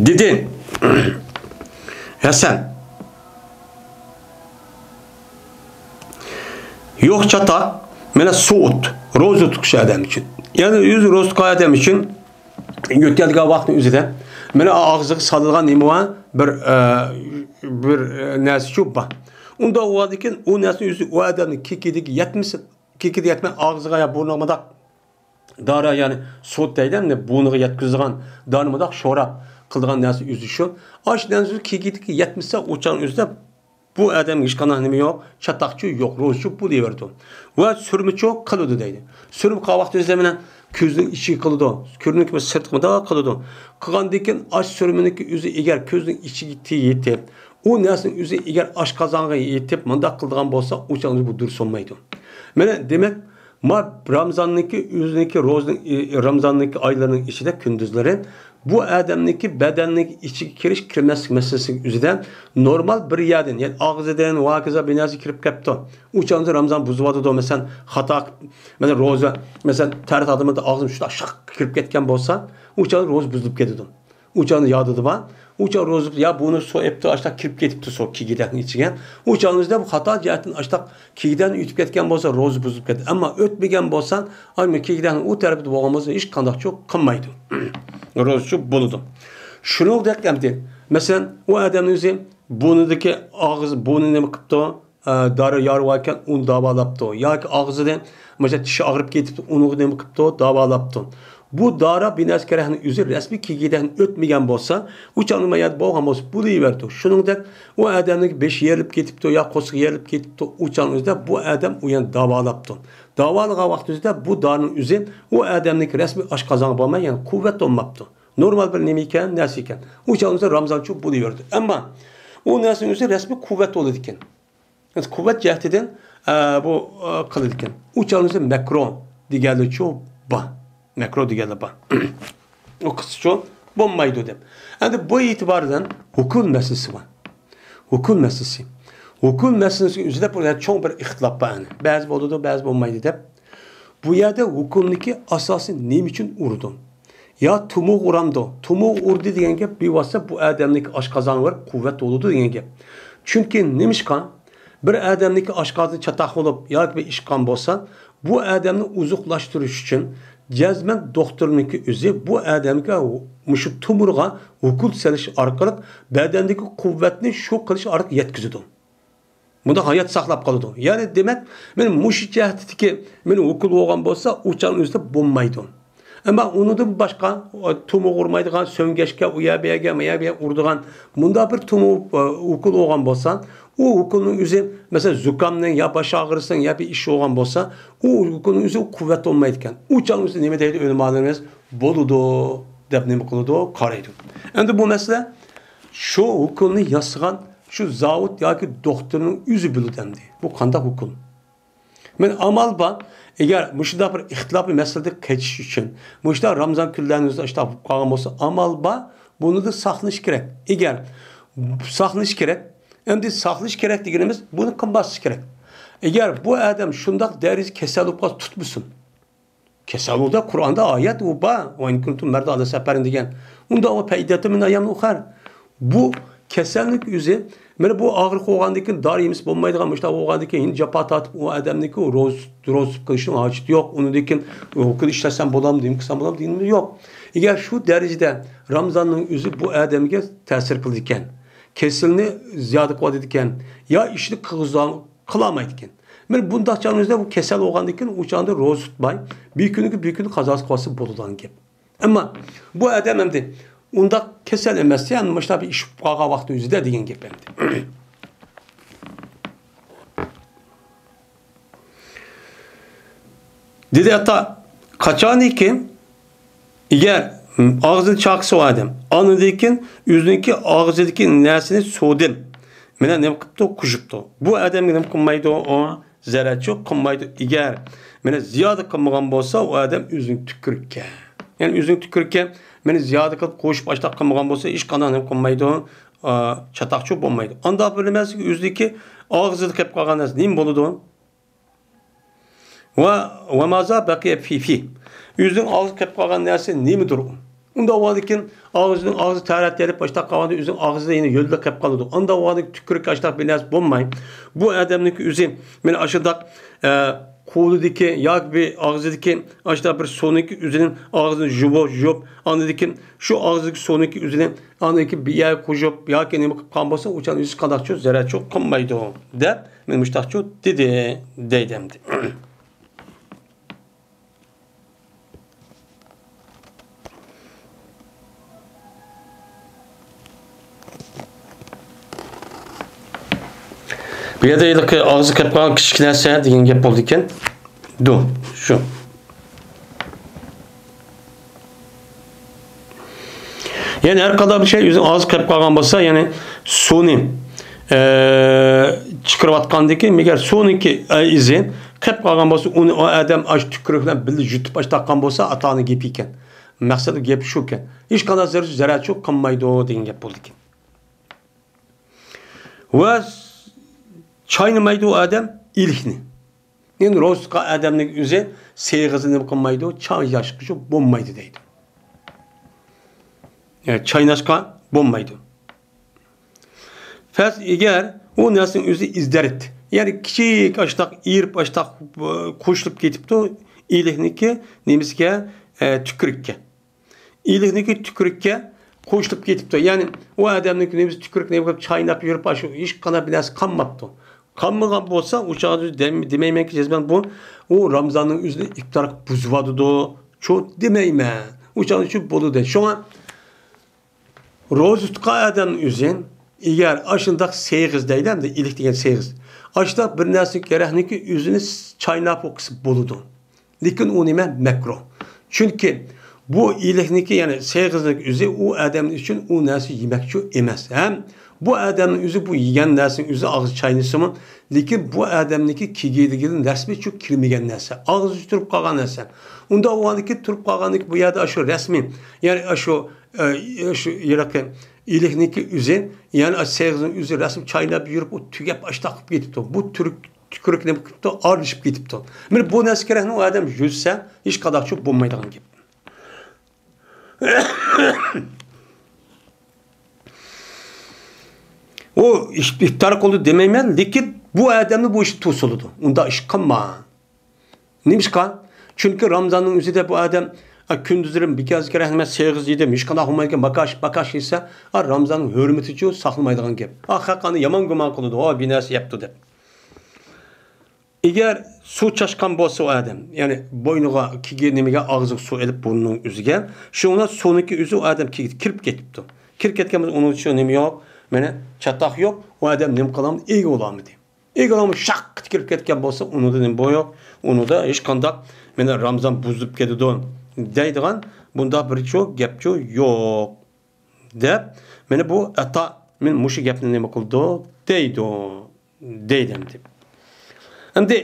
دېدى ھەسەن. يوق چاتاق، مانا سوئۇت، روزا تۇتقۇچى ئادەم ئۈچۈن. يەنى ئۆزى روزا تۇتقان ئادەم ئۈچۈن يۆتكەلگەن ۋاقىتنىڭ ئۆزىدە، مانا ئاغزىغا سالىدىغان نېمە بار؟ بىر، ئە، بىر، ئە، نەرسىچۇ بار. ئۇنداق بولغاندىكىن ئۇ نەرسىنى ئۆزى ئۇ ئادەمنىڭ كېكىدىگە يەتمىسە، كېكىدە يەتمەي، ئاغزىغا يا بۇرنىغا مۇنداق دارا، يەنى سوت دەيدۇ، بۇرنىغا يەتكۈزىدىغان دارىنى مۇنداق شوراپ قىلىدىغان نەرسە ئۆزى شۇ. ئاش نەرسە كېكىدىكى يەتمىسە، ئۇ چاغنىڭ ئۆزىدە بۇ ئادەمگە ھېچقانداق نېمە يوق، چاتاقچۇ يوق، روزىچۇ بولۇۋېرىدۇ. ۋە سۈرمىچۇ قىلىدۇ دەيدۇ. سۈرمە قىلغان ۋاقتى ئۆزى مانا كۆزنىڭ ئىچىگە قىلىدۇ، كۆرۈنۈكى سىرتقا مۇنداق قىلىدۇ. قىلغاندىن كېيىن ئاش سۈرمىنىڭكى ئۆزى ئەگەر كۆزنىڭ ئىچىگە يېتىپ، ئۇ نەرسىنىڭ ئۆزى ئەگەر ئاشقازانغا يېتىپ مۇنداق قىلىدىغان بولسا، ئۇ چاغدا بۇ دۇرۇس بولمايدۇ. مانا دېمەك، ما رامزاننىڭكى ئۆزىنىڭكى روزىنىڭ، ئى، رامزاننىڭكى ئايلىرىنىڭ ئىچىدە كۈندۈزلىرى بۇ ئادەمنىڭكى بەدەننىڭ ئىچىگە كىرىش، كىرمەسلىك مەسىلىسىنىڭ ئۆزىدە نورمال بىر يەردىن، يەنى ئاغزىدىن ۋە ھاكازا بىر نەرسە كىرىپ كەپتۇ. ئۇ چاغدا رامزان بۇزۇۋاتىدۇ، مەسىلەن، خاتا، مەسىلەن، روزا، مەسىلەن، تەرەت ئادىمىدا ئاغزىدىن شۇنداق شاق كىرىپ كەتكەن بولسا، ئۇ چاغدا روزا بۇزۇلۇپ كېتىدۇ. ئۇ چاغدا يادىدا بار. ئۇ چاغ روزا، يا بۇنى سۇ ئېپتۇ، ئاشتاق كىرىپ كېتىپتۇ سۇ كېگىدەكنىڭ ئىچىگە. ئۇ چاغدا بۇ خاتا جەھەتتىن ئاشتاق كېگىدەكنى ئۆتۈپ كەتكەن بولسا، روزا بۇزۇلۇپ كەتتى. ئەمما ئۆتمىگەن بولسا، ئاي، كېگىدەكنىڭ ئۇ تەرىپىدە بولغان بولسا، ھېچقانداقچۇ قىلمايدۇ. روزىچۇ بولىدۇ. شۇنىڭدەك ئەمدى، مەسىلەن، ئۇ ئادەمنىڭ ئۆزى بۇرنىدىكى ئاغزى، بۇرنى نېمە قىپتۇ؟ ئە، دارا يارىۋاركەن، ئۇنى داۋالاپتۇ. ياكى ئاغزىدىن، مەسىلەن، چىشى ئاغرىپ كېتىپتۇ، ئۇنىڭغا نېمە قىپتۇ؟ داۋالاپتۇ. بۇ دارا بىنەسكەرەكنىڭ ئۆزى رەسمىي كېگىدەكنى ئۆتمىگەن بولسا، ئۇ چاغنىڭ ما يەردە بولغان بولسا، بولۇۋېرىدۇ. شۇنىڭدەك ئۇ ئادەمنىڭ بېشى يېرىلىپ كېتىپتۇ يا قورسىقى يېرىلىپ كېتىپتۇ، ئۇ چاغنىڭ ئۆزىدە بۇ ئادەم ئۇ يەنى داۋالاپتۇ. داۋالىغان ۋاقتىمىزدا بۇ دارىنىڭ ئۆزى ئۇ ئادەمنىڭكى رەسمىي ئاشقازانغا بارماي، يەنى قۇۋۋەت بولماپتۇ. نورمال بىر نېمە ئىكەن، نەرسە ئىكەن. ئۇ چاغنىڭ ئۆزى رامزانچۇ بولۇۋېرىدۇ. ئەمما ئۇ نەرسىنىڭ ئۆزى رەسمىي قۇۋۋەت بولىدىكەن. قۇۋۋەت جەھىتىدىن، ئە، بۇ، ئە، قىلىدىكەن. ئۇ چاغنىڭ ئۆزى مەكرۇ دېگەنلىكچۇ بار. مەكرۇ دېگەنلىك بار. ئۇ قىسقىچۇ بولمايدۇ دەپ. ئەمدى بۇ ئېتىبارىدىن ھوكۇم مەسىلىسى بار. ھوكۇم مەسىلىسى. ھوكۇم مەسىلىسى ئۆزىدە بۇ يەردە چوڭ بىر ئىختىلاپ بار. يەنى بەزى بولىدۇ، بەزى بولمايدۇ دەپ. بۇ يەردە ھوكۇمنىڭكى ئاساسى نېمە ئۈچۈن ئۇرىدۇ؟ يا تومۇرغا ئۇرامدۇ؟ تومۇرغا ئۇردى دېگەن گەپ بىۋاسىتە بۇ ئادەمنىڭكى ئاشقازانغا بېرىپ قۇۋۋەت بولىدۇ دېگەن گەپ. چۈنكى نېمىشقا؟ بىر ئادەمنىڭكى ئاشقازىنى چاتاق بولۇپ ياكى بىر ئىشقان بولسا، بۇ ئادەمنى ئوزۇقلاشتۇرۇش ئۈچۈن جەزمەن دوختۇرنىڭكى ئۆزى بۇ ئادەمگە مۇشۇ تومۇرغا ئوكۇل سېلىش ئارقىلىق بەدەندىكى قۇۋۋەتنى شۇ قىلىش ئارقىلىق يەتكۈزىدۇ. بۇنداق ھايات ساقلاپ قالىدۇ. يەنى دېمەك، مەن مۇشۇ جەھەتتىكى مەن ئوكۇل بولغان بولسا، ئۇ چاغنىڭ ئۆزىدە بولمايدۇ. ئەمما ئۇنىڭدىن باشقا، ئۇ، تومۇرغا ئۇرمايدىغان، سۆڭگەچكە، ئۇ يەر بۇ يەرگە، ما يەر بۇ يەرگە ئۇرىدىغان مۇنداق بىر تومۇر، ئۇ، ئوكۇل بولغان بولسا، ئۇ ئوكۇلنىڭ ئۆزى، مەسىلەن، زۇكامنىڭ يا باش ئاغرىسىنىڭ يا بىر ئىش بولغان بولسا، ئۇ ئوكۇلنىڭ ئۆزى قۇۋۋەت بولمايدىكەن. ئۇ چاغنىڭ ئۆزى نېمە دەيدۇ ئۆلىمالىرىمىز؟ بولىدۇ دەپ نېمە قىلىدۇ؟ قارايدۇ. ئەمدى بۇ مەسىلە شۇ ئوكۇلنى ياسىغان شۇ زاۋۇت ياكى دوختۇرنىڭ ئۆزى بىلىدۇ ئەمدى. بۇ قانداق ئوكۇل؟ مەن ئامال بار، ئەگەر مۇشۇنداق بىر ئىختىلاپلىق مەسىلىدىن قېچىش ئۈچۈن، مۇشۇنداق رامزان كۈنلەرنىڭ ئۆزىدە ئاشۇنداق بولۇپ قالغان بولسا، ئامال بار، بۇنىڭدىن ساقلىنىش كېرەك. ئەگەر ساقلىنىش كېرەك، ئەمدى ساقلىنىش كېرەك دېگىنىمىز، بۇنى قىلماسلىق كېرەك. ئەگەر بۇ ئادەم شۇنداق دەرىجىدە كېسەل بولۇپ قالسا، تۇتمىسۇن. كېسەل بولدى، قۇرئاندا ئايەت ئۇ بار. «ۋە ئىن كۇنتۇم مەردە ئەۋ ئەلا سەفەرىن» دېگەن. ئۇنداق ئۇ فەئىددەتۇن مىن ئەيامىن ئۇخەر. بۇ كېسەلنىڭ ئۆزى، مانا بۇ ئاغرىق بولغاندىن كېيىن دارى يېمىسە بولمايدىغان، مۇشۇنداق بولغاندىن كېيىن ھېلى جاپا تارتىپ، ئۇ ئادەمنىڭكى روزا، روزا تۇتۇپ قېلىشنىڭ ھاجىتى يوق. ئۇنىڭدىن كېيىن ئۇ كۈن ئىشلەتسەم بولامدۇ، نېمە قىلسام بولامدۇ دېگىنىمىز يوق. ئەگەر شۇ دەرىجىدە رامزاننىڭ ئۆزى بۇ ئادەمگە تەسىر قىلىدىكەن، كېسىلىنى زىيادە قىلىۋاتىدىكەن، يا ئىشنى قىلغۇزا-، قىلالمايدىكەن. مانا بۇنداق چاغنىڭ ئۆزىدە ئۇ كېسەل بولغاندىن كېيىن ئۇ چاغدا روزا تۇتماي، بىر كۈنگە بىر كۈننى قازاسى قىلىۋالسا بولىدىغان گەپ. ئەمما بۇ ئادەم ئەمدى ئۇنداق كېسەل ئەمەس، يەنى مۇشۇنداق بىر ئىش بولۇپ قالغان ۋاقتى ئۆزىدە دېگەن گەپ ئەمدى. دېدى ئاتا، قاچانكى ئەگەر ئاغزىنى چاقىسا ئۇ ئادەم، ئاندىن كېيىن ئۆزىنىڭكى ئاغزىدىكى نەرسىنى سۇدىن مانا نېمە قىپتۇ، قۇژۇپتۇ. بۇ ئادەمگە نېمە قىلمايدۇ ئۇ؟ زەرەتچۇ قىلمايدۇ. ئەگەر مانا زىيادە قىلمىغان بولسا، ئۇ ئادەم ئۆزىنىڭ تۈكرۈككە، يەنى ئۆزىنىڭ تۈكرۈككە مانا زىيادە قىلىپ قوشۇپ ئاشتاق قىلمىغان بولسا، ھېچقانداق نېمە قىلمايدۇ، ئا، چاتاقچۇ بولمايدۇ. ئانداق بىر نېمە ئۆزىدىكى ئاغزىدا قېلىپ قالغان نەرسە نېمە بولىدۇ؟ ۋە، ۋە مازا بەقىيە فى فى. ئۆزىنىڭ ئاغزىدا قېلىپ قالغان نەرسە نېمىدۇر ئۇ؟ ئۇنداق بولغاندىكىن ئاغزىنىڭ ئاغزى تەرەت يېرىپ ئاشتاق قالغاندا ئۆزىنىڭ ئاغزىدا يەنە يۆلدە قېلىپ قالىدۇ. ئانداق بولغاندىكىن تۈكرۈك ئاشتاق بىر نەرسە بولماي. بۇ ئادەمنىڭكى ئۆزى مانا ئاشۇنداق، ئە، قولىدىكى ياكى بىر ئاغزىدىكى ئاشۇنداق بىر سۇنىڭكى ئۆزىنى ئاغزىنى يۇۋۇپ، يۇيۇپ، ئاندىن كېيىن شۇ ئاغزىدىكى سۇنىڭكى ئۆزىنى ئاندىن كېيىن بىر يەرگە قوشۇپ ياكى نېمە قىلىپ قالغان بولسا، ئۇ چاغدا ھېچقانداقچۇ زەرەرچۇ قىلمايدۇ دەپ مانا مۇشۇنداقچۇ دېدى دەيدۇ ئەمدى. بۇ يەردە ھېلىقى ئاغزى قېلىپ قالغان كىچىك نەرسە دېگەن گەپ بولىدىكەن. دۇ، شۇ. يەنى ھەر قانداق بىر شەي ئۆزىنىڭ ئاغزى قېلىپ قالغان بولسا، يەنى سۇنى، ئە، چىقىرىۋاتقاندىكى، مەگەر سۇنىڭكى، ئە، ئىزى قېلىپ قالغان بولسا، ئۇنى ئۇ ئادەم ئاشۇ تۈكرۈك بىلەن بىللە يۇتۇپ ئاشتاققان بولسا، ئاتانىڭ گېپى ئىكەن. مەقسەت گەپ شۇكەن. ھېچقانداق زەرەر، زەرەرچۇ قىلمايدۇ دېگەن گەپ بولىدىكەن. ۋە چاينىمايدۇ ئۇ ئادەم ئىلىكنى. يەنى روزا تۇتقان ئادەمنىڭ ئۆزى سېغىزى نېمە قىلمايدۇ، چايناشقىچۇ بولمايدۇ دەيدۇ. يەنى چايناشقا بولمايدۇ. پەس ئەگەر ئۇ نەرسىنىڭ ئۆزى ئىزدەرت، يەنى كىچىك ئاشتاق، ئېرىپ ئاشتاق، قوشۇلۇپ كېتىپتۇ ئىلىكنىڭكى نېمىسىگە، ئە، تۈكرۈككە. ئىلىكنىڭكى تۈكرۈككە قوشۇلۇپ كېتىپتۇ. يەنى ئۇ ئادەمنىڭكى نېمىسى تۈكرۈك نېمە قىلىپ چايناپ يۈرۈپ، ئاشۇ ھېچقانداق بىر نەرسە قالماپتۇ. قالمىغان بولسا، ئۇ چاغدا دېم-، دېمەيمەنكى، جەزمەن بۇ، ئۇ رامزاننىڭ ئۆزىنى ئىپتار بۇزۇۋاتىدۇ. شۇ دېمەيمەن. ئۇ چاغدا شۇ بولىدۇ. شۇڭا روزا تۇتقان ئادەمنىڭ ئۆزى، ئەگەر ئاشۇنداق سېغىز دەيدۇ، ئەمدى ئىلىك دېگەن سېغىز. ئاشۇنداق بىر نەرسە كېرەكنىكى ئۆزىنى چايناپ ئوقۇسا بولىدۇ. لېكىن ئۇ نېمە؟ مەكرۇھ. چۈنكى بۇ ئىلىكنىكى، يەنى سېغىزنىڭ ئۆزى ئۇ ئادەم ئۈچۈن ئۇ نەرسە يېمەكچۇ ئەمەس. ھەم بۇ ئادەمنىڭ ئۆزى بۇ يېگەن نەرسىنىڭ ئۆزى ئاغزى چاينىسىمۇ، لېكىن بۇ ئادەمنىڭكى كىگىدىگىدىن رەسمىي چۈ كىرمىگەن نەرسە، ئاغزى تۇرۇپ قالغان نەرسە. ئۇنداق بولغاندىكى تۇرۇپ قالغاندىكى بۇ يەردە ئاشۇ رەسمىي، يەنى ئاشۇ، ئە، ئاشۇ ھېلىقى ئىلىكنىڭكى ئۆزى، يەنى ئاشۇ سېغىزنىڭ ئۆزى رەسمىي چايناپ يۈرۈپ، ئۇ تۈگەپ ئاشتاق قىلىپ كېتىپتۇ. بۇ تۈرك تۈكرۈك نېمە قىپتۇ؟ ئارىلىشىپ كېتىپتۇ. مانا بۇ نەرسە كېرەكنى ئۇ ئادەم يۈزسە، ھېچقانداقچۇ بولمايدىغان گەپ. ئۇ ئىش-، ئىپتار قىلدى دېمەيمەن، لېكىن بۇ ئادەمنى بۇ ئىش توسۇلىدۇ. ئۇنداق ئىش قىلما. نېمىشقا؟ چۈنكى رامزاننىڭ ئۆزىدە بۇ ئادەم، ئا، كۈندۈزلىرى بىكاز كېرەك ئەمەس، سېغىز يېدىم، ھېچقانداق بولمايدىكەن، باكاش، باكاش يېسە، ئا، رامزاننىڭ ھۆرمىتىچۇ ساقلىمايدىغان گەپ. ئا، خەق ئانى يامان گۇمان قىلىدۇ، ھو، بىر نەرسە يەپتۇ دەپ. ئەگەر سۇ چاچقان بولسا ئۇ ئادەم، يەنى بوينىغا كىگىدىگە نېمىگە ئاغزىغا سۇ ئېلىپ بۇرنىنىڭ ئۆزىگە، شۇڭا سۇنىڭكى ئۆزى ئۇ ئادەم كىگىدىگە كىرىپ كېتىپتۇ. كىرىپ كەتكەن بولسا ئۇنىڭ ئۈچۈن نېمە يوق، مانا چاتاق يوق، ئۇ ئادەم نېمە قىلالمىدى، ئىگە بولالمىدى. ئىگە بولالماي شاققىتى كىرىپ كەتكەن بولسا ئۇنىڭدا نېمە بار يوق، ئۇنىڭدا ھېچقانداق مانا رامزان بۇزۇلۇپ كېتىدۇ دەيدىغان بۇنداق بىرچۇ گەپچۇ يوق. دەپ، مانا بۇ ئاتا، مانا مۇشۇ گەپنى نېمە قىلدۇق دەيدۇ، دەيدۇ ئەمدى. ئەمدى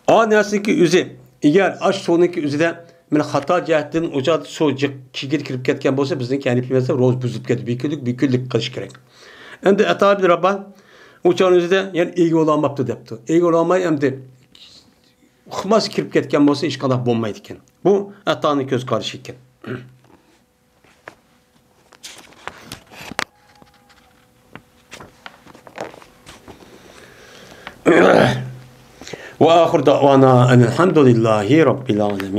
ئا نەرسىنىڭكى ئۆزى، ئەگەر ئاش سۇنىڭكى ئۆزىدە مانا خاتا جەھەتتىن ئۇ چاغدا سۇ جىق كىگىدىگە كىرىپ كەتكەن بولسا، بىزنىڭ ھەنىپىي مەزھەپ روزا بۇزۇلۇپ كېتىدۇ، بىر كۈنلۈك، بىر كۈنلۈك قىلىش كېرەك. ئەمدى ئاتا ئىبن راباھ ئۇ چاغنىڭ ئۆزىدە يەنە ئىگە بولالماپتۇ دەپتۇ. ئىگە بولالماي ئەمدى ئۇقماس كىرىپ كەتكەن بولسا، ھېچقانداق بولمايدىكەن. بۇ ئاتانىڭ كۆز قارىشى ئىكەن. وآخر دعوانا أن الحمد لله رب العالمين.